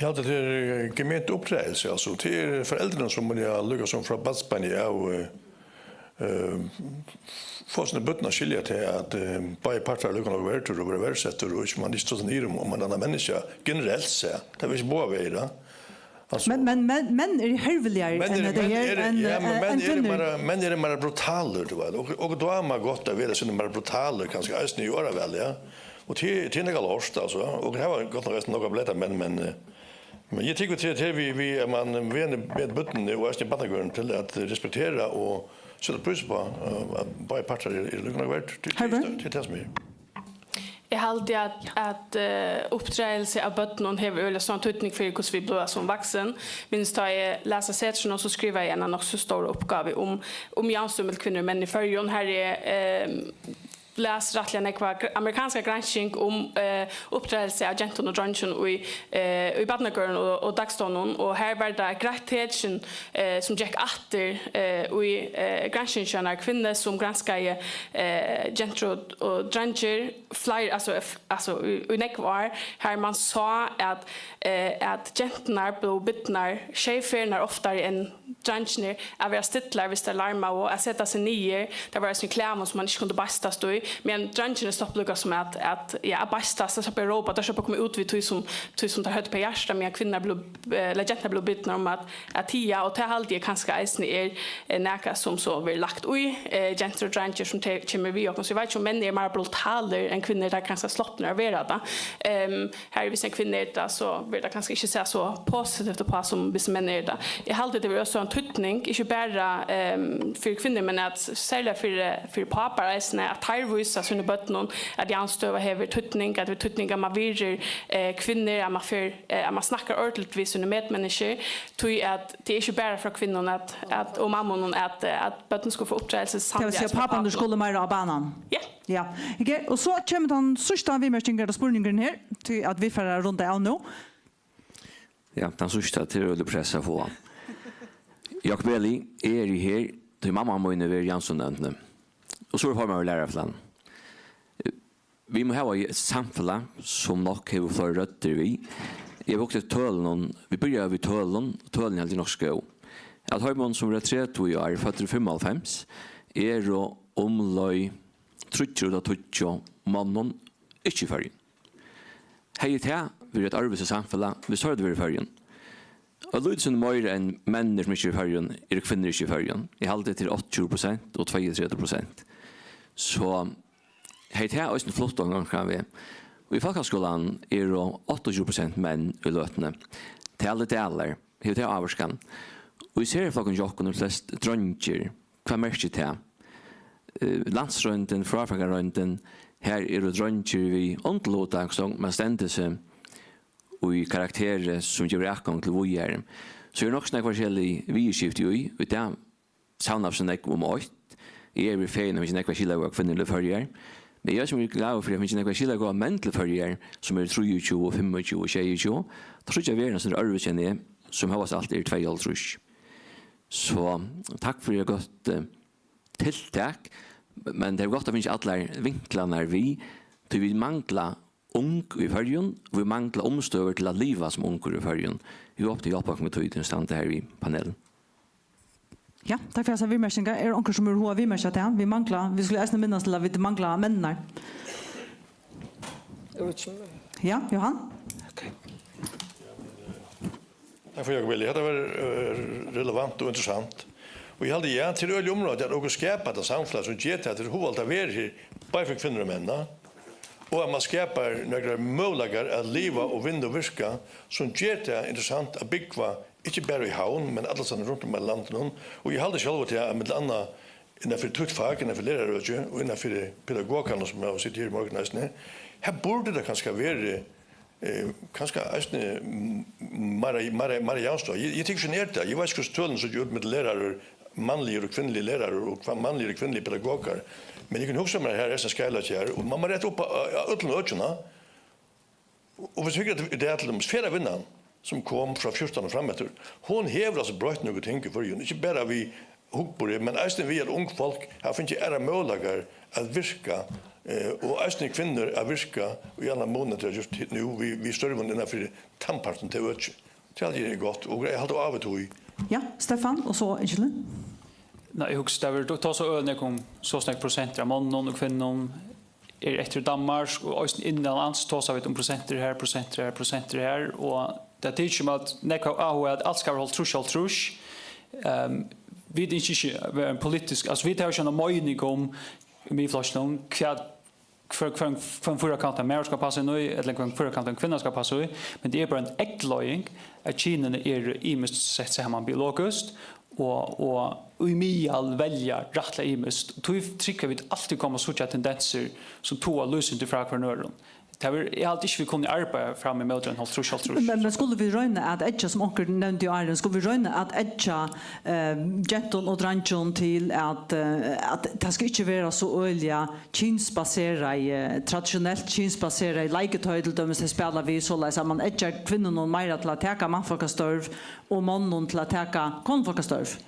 Ja, tað er, eh, gemeint uppdragelse, altso. Tað er foreldrini, sum vilja líka sum frá barnsbeini av, eh, eh, fáa síni børn at skilja tað, at, eh, báðir partar eru líka nógv verdir og verða verdsettir, og ikki man ikki tosar niður um, um ein annan menniskja, generelt sæð. Tað vil ikki báðar vegir, ja. Altso, Men, men, men, menn eru herviligari menn enn eru, hetta menn her, eru, enn, ja, men eh, menn enn eru kvinnur. Meira, menn eru meira brutalir, tú veit. Og, og dámar gott at vera sindur meira brutalir, kanska eisini í orðavali, ja. Og til, til nakað lort, altso. Og her var gott nok eisini nokk at blata, men, men, eh, men eg tykki til, til vi, vi, at man venur bæði børnini og eisini barnagørðum til at respektera og seta prís uppá, eh, at báðir partar eru, eru líka nógv verdir. Til, til, Hervør? Til tað sum er. Eg haldi, at, at, eh, uppdragelse av børnum hevur øgiliga stóran týdning fyri, hvussu vit blíva sum vaksin. Minnist, tá eg las á Setrinum, so skrivaði eg eina nokk so stóra uppgávu um, um javnstøðu millum kvinnur og menn í Føroyum. Har eg, eh, las rættiliga nógva gr-, amerikanska gransking um, eh, uppdragelse av gentum og dreingjum í, eh, í barnagørðum og, og dagstovnum, og har var tað eitt greitt tekin, eh, sum gekk aftur, eh, í, eh, granskingini hjá einari kvinnu, sum granskaði, eh, gentur og, og dreingir fleiri, altso, f-, altso, í, í nógv ár, har man sá, at, eh, at genturnar blivu bidnar sjey ferðirnar oftari enn dreingirnir, at vera stillar, viss tær larmaðu, at seta seg niður. Tað var eisini klæðum, sum man ikki kundi beistast í, meðan dreingirnir sluppu líka sum at, at, ja, at beistast, tær sluppu at rópa, tær sluppu at koma út við tí, sum, tí, sum tær høvdu upp á hjarta, meðan kvinnurnar blivu, eh, ella genturnar blivu bidnar um at, at tiga, og tað haldi eg kanska eisini er, eh, nakað, sum so verður lagt í, eh, gentur og dreingir, sum te-, kemur við okkum. So eg veit ikki, um menn eru meira brutalir enn kvinnur, tað er kanska slopnir at vera tað. Ehm, har, viss ein kvinna er tað, so verður tað kanska ikki sæð so positivt uppá, sum viss menn eru tað. Eg haldi, tað verður so ein týdning, ikki bara, ehm, fyri kvinnur, men at serliga fyri, fyri pápar eisini, at teir vísa sínum børnum, at javnstøða hevur týdning, at hevur týdning, at man virðir, eh, kvinnur, at man fer, eh, at man snakkar ordiligt við síni medmenniskjur, tí at tað er ikki bara frá kvinnum at, at, og mammunum at, eh, at børnini skulu fáa uppdragelse. Tað vil siga, páparnir skulu meira á banan. Ja. Ja. Okay, og so kemur tann síðsta viðmerking, ella spurningurin her, tí at vit fara at runda av nú. Ja, tann síðsta, tað er øgiliga press at fáa. Jakob Eli, eg eri her, tí mamma mín hevur verið í Javnstøðunevndini. Og so er formaður í Lærarafelagnum. Vit mugu hava eitt samfelag, sum nokk hevur fleiri røddir við. Eg hugsi eftir tølunum, vit byrjaðu við tølunum, og tølini haldi eg nokk so góð. Av teimum, sum verða tretivu í ár, føddir í fimmoghálvfems, eru umleið tríggir út av tíggju monnum ikki í Føroyum. Hevði tað verið eitt øðrvísi samfelag, viss teir høvdu verið í Føroyum? Og lítið sindur meira enn menninir, sum ikki eru í Føroyum, eru kvinnur ikki í Føroyum. Eg haldi, tað er áttaogtjúgu prosent og tveyogtretivu prosent. So hevði tað eisini flutt okkum onkran veg. Og í fólkaskúlanum eru áttaogtjúgu prosent menn í løtuni. Talið dalar, hevur tað ávirkan? Og í serflokkum hjá okkum eru flest dreingir. Hvat merkir tað? Eh, landsroyndin, fráfrakanarroyndin, har eru dreingir við undirluta, sum man stendur seg í karakteri, sum gevur atgongd til víðari. So eru nokk so nógv forskellig viðurskifti í, í dag savnar so nógv um eitt. Eg eri fegin, at vit eru nógvar skilagóðar kvinnur til Føroyar. Men eg eri eisini glaður fyri, at vit eru nógvar skilagóðar menn til Føroyar, sum eru trýogtjúgu, fimmogtjúgu, sjeyogtjúgu. Teir síggja verðina sum er øðrvísi enn eg, sum hóast alt er tveyoghálvtrýss. So takk fyri eitt gott, eh, tiltak, men tað er gott at finna allar vinklarnar við, tí vit mangla ung í Føroyum, og vit mangla umstøður til at liva sum ungur í Føroyum. Eg hopi, tit hjálpa okkum við tí, tí standa her við panelin. Ja, takk fyri hasa viðmerkingar. Er onkur, sum hevur hug at viðmerkja tað? Vit mangla, vit skulu eisini minnast til, at vit mangla menninar. Eg veit ikki, um Ja, Johan? Ok. Takk fyri, Jakob Eli. Hetta var, eh, relevant og interessant. Og eg haldi, ja, tað er øgiliga umráðandi, at okur skapa eitt samfelag, sum ger tað, at tað er hugaligt at vera her, bæði fyri kvinnur og menn, og at man skapar nakrar møguleikar at liva og vinna og virka, sum ger tað interessant at búgva, ikki bara í Havn, men allastaðni runt um í landinum. Og eg haldi sjálvur, at tað er millum annað innan fyri títt fak, innan fyri læraraøkið og innan fyri pedagogarnar, sum hava sitið her í morgun eisini. Her burdi tað kanska verið, eh, kanska eisini, mm, meira, meira, meira javnstøða. Eg, eg tykist, sum er tað. Eg veit ikki, hvussu tølini síggja út millum lærarar, mannligir og kvinnuligir lærarar og kva-, mannligir og kvinnuligir pedagogar. Men eg kann hugsa mær, her er ein skeivleiki her, og man má rætta upp á, á, á øllum økjum, ha? Og, og viss vit hugsa í dag til dømis, ferðavinnan, sum kom frá fjúrtan og frameftir, hon hevur altso broytt nøkur ting í Føroyum, ikki bara við hugburði, men eisini við, at ung fólk hava fingið aðrar møguleikar at virka, eh, og eisini kvinnur at virka í annan mun enn tey hava gjørt hit nú við, við størvum innan fyri tann partin av økinum. Tað haldi eg er gott, og eg haldi á við tí. Ja, Stefan, og so Ingilin. Nei, eg hugsi, tað verður, tá so øgiliga nógv um, so snakk prosent av monnum og kvinnum er eftir í Danmark, og eisini innanlands tosa vit um prosentir her, prosentir her, prosentir her, og tað tykist sum at nógv hava áhuga at alt skal vera hálvtrýss, hálvtrýss. Ehm, vit ynskja ikki at vera ein politisk, altso, vit hava ikki eina meining um í Miðflokkinum, hvat, hvør, hvønn, hvønn fýrakantan maður skal passa inn í, ella hvønn fýrakantan kvinna skal passa í, men tað er bara ein eygleiðing, at kynini eru ymiskt sett saman biologiskt, og, og í miðal velja rættiliga ymiskt. Tí trúgvi eg, vit altíð koma at síggja tendensir, sum toga lýsandi frá hvørjum øðrum. Tað vil, eg haldi ikki, vit kunnu arbeiða fram ímóti ein hálvtrýss, hálvtrýss. Men, men skulu vit royna at eggja, sum onkur nevndi áðrenn, skulu vit royna at eggja, eh, gentum og dreingjum til at, eh, at tað skal ikki vera so øgiliga kynsbaseraði, traditionelt kynsbaseraði leiketøy, til dømis, tey spæla við, soleiðis at mann eggjar kvinnunum meira til at taka mannfólkastørv og monnum til at taka konufólkastørv?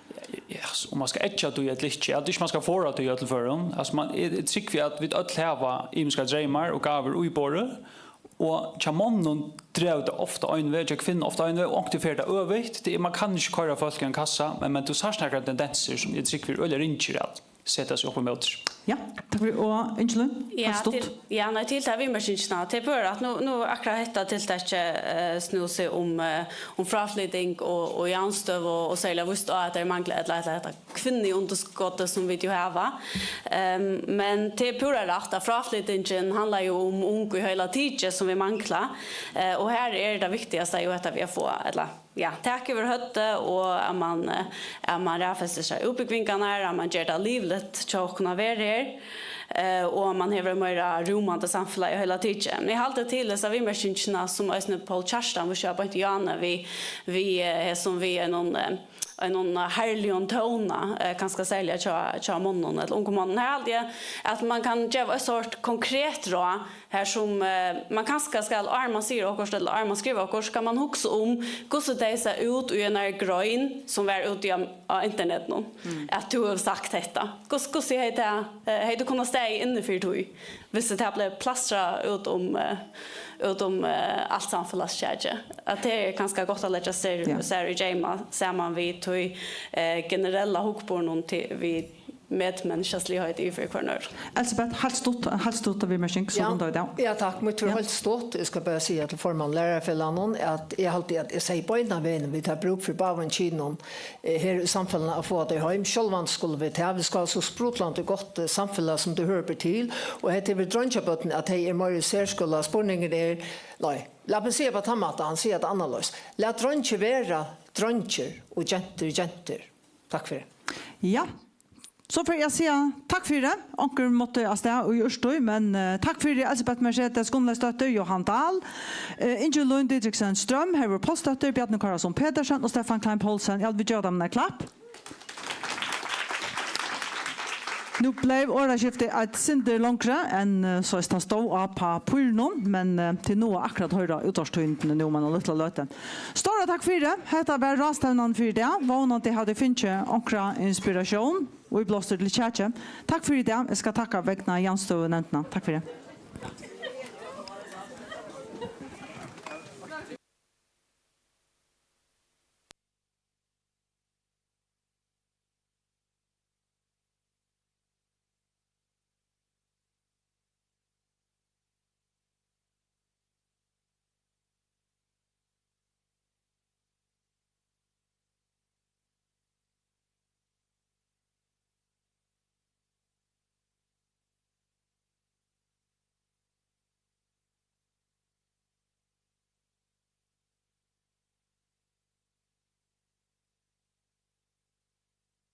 Ja, so um man skal eggja tí ella ikki, eg haldi ikki, man skal forða tí í øllum førum. Altso, man, eg, eg trúgvi, at vit øll hava ymiskar dreymar og gávur í borði, og hjá monnum dregur tað ofta ein veg, hjá kvinnum ofta ein veg, og onkuntíð fer tað øvugt. Tað er, man kann ikki koyra fólk í ein kassa, men, men tú sært nakrar tendensir, sum eg trúgvi eru øgiliga ringir at seta seg upp ímóti. Ja, takk fyri. Og Ingi Lund, ja, heilt stutt. Til, ja, nei, til ta viðmerkingina, tað er bara at nú, nú akkurát hetta tiltakið, eh, snýr seg um, eh, um fráflyting og, og javnstøðu og, og serliga víst á, at tað er mangla ella, ella hetta kvinnuundirskotið, sum vit jo hava. Ehm, men tað er púra rætt, at fráflytingin handlar jo um ung í heila tikið, sum vit mangla. Eh, og her er tað viktigasta jo hetta við at fáa, ella, ja, tak yvir høvdið, og at man, eh, at man raðfestir seg útbúgvingarnar, at man ger tað livligt hjá okkum at vera her, eh, og at man hevur eitt meira rúmandi samfelag í heila tikið. Men eg haldi til hesa viðmerkingina, sum eisini Poul Kjartan vísti á beint í áðni við, við, eh, hesum við einum, eh, einum herligum tóna, eh, kanska serliga hjá, hjá monnum ella ungum monnum. Her haldi eg, at man kann geva eitt sort konkret ráð, her sum, eh, man kanska skal, áðrenn man sigur okkurt ella áðrenn man skrivar okkurt, skal man hugsa um, hvussu tey sá út í einari grein, sum var úti á, á internetinum, at tú hevur sagt hetta. Hvussu, hvussu hevði tað, eh, hevði tú kunnað staðið inni fyri tí? Viss tað bleiv plastrað út um, eh, út um, eh, alt samfelagskjakið, at tað er kanska gott at leggja sær, ja, sær í geyma saman við tí, eh, generella hugburðinum til, við medmenniskjaligheit yvir fyri hvørjum øðrum. Elsebeth, heilt stutt, heilt stutt av viðmerking, so, ja, runda vit av. Ja, takk. Mítt orð, ja, heilt stutt. Eg skal bara siga til formann Lærarafelagið at eg haldi, at eg sigi beinanvegin, vit hava brúk fyri báðum kynum, eh, her í samfelagnum at fáa tey heim. Sjálvandi skulu vit tað. Vit skal hava so sprutlandi gott, eh, samfelag, sum tað høvir til. Og hetta við dreingjabørn, at tey eru meira í serskúla. Spurningurin er, nei, lat meg siga á tann mátan, hann sigur tað annarleiðis. Lat dreingir vera dreingir og gentur gentur. Takk fyri. Ja. So fari eg at siga takk fyri. Onkur mátti avstað í úrtíð, men, eh, takk fyri Elsebeth Mercedes Gunnleifsdóttir, Johan Dahl, eh, Ingi Lund Didriksen Strøm, Hervør Pálsdóttir, Bjarni Kárason Petersen og Stefan Klein Poulsen. Ja, vit geva teimum eitt klapp. Nú bleiv orðaskiftið eitt sindur longri enn, eh, soleiðis tað stóð á pappírinum, men, eh, tit náa akkurát hoyra útvarpstíðindini nú um eina lítla løtu. Stóra takk fyri. Hetta var ráðstevnan fyri í dag. Vónandi hava tit fingið onkra inspiratión og íblástur til kjakið. Takk fyri í dag. Eg skal takka vegna javnstøðunevndina. Takk fyri.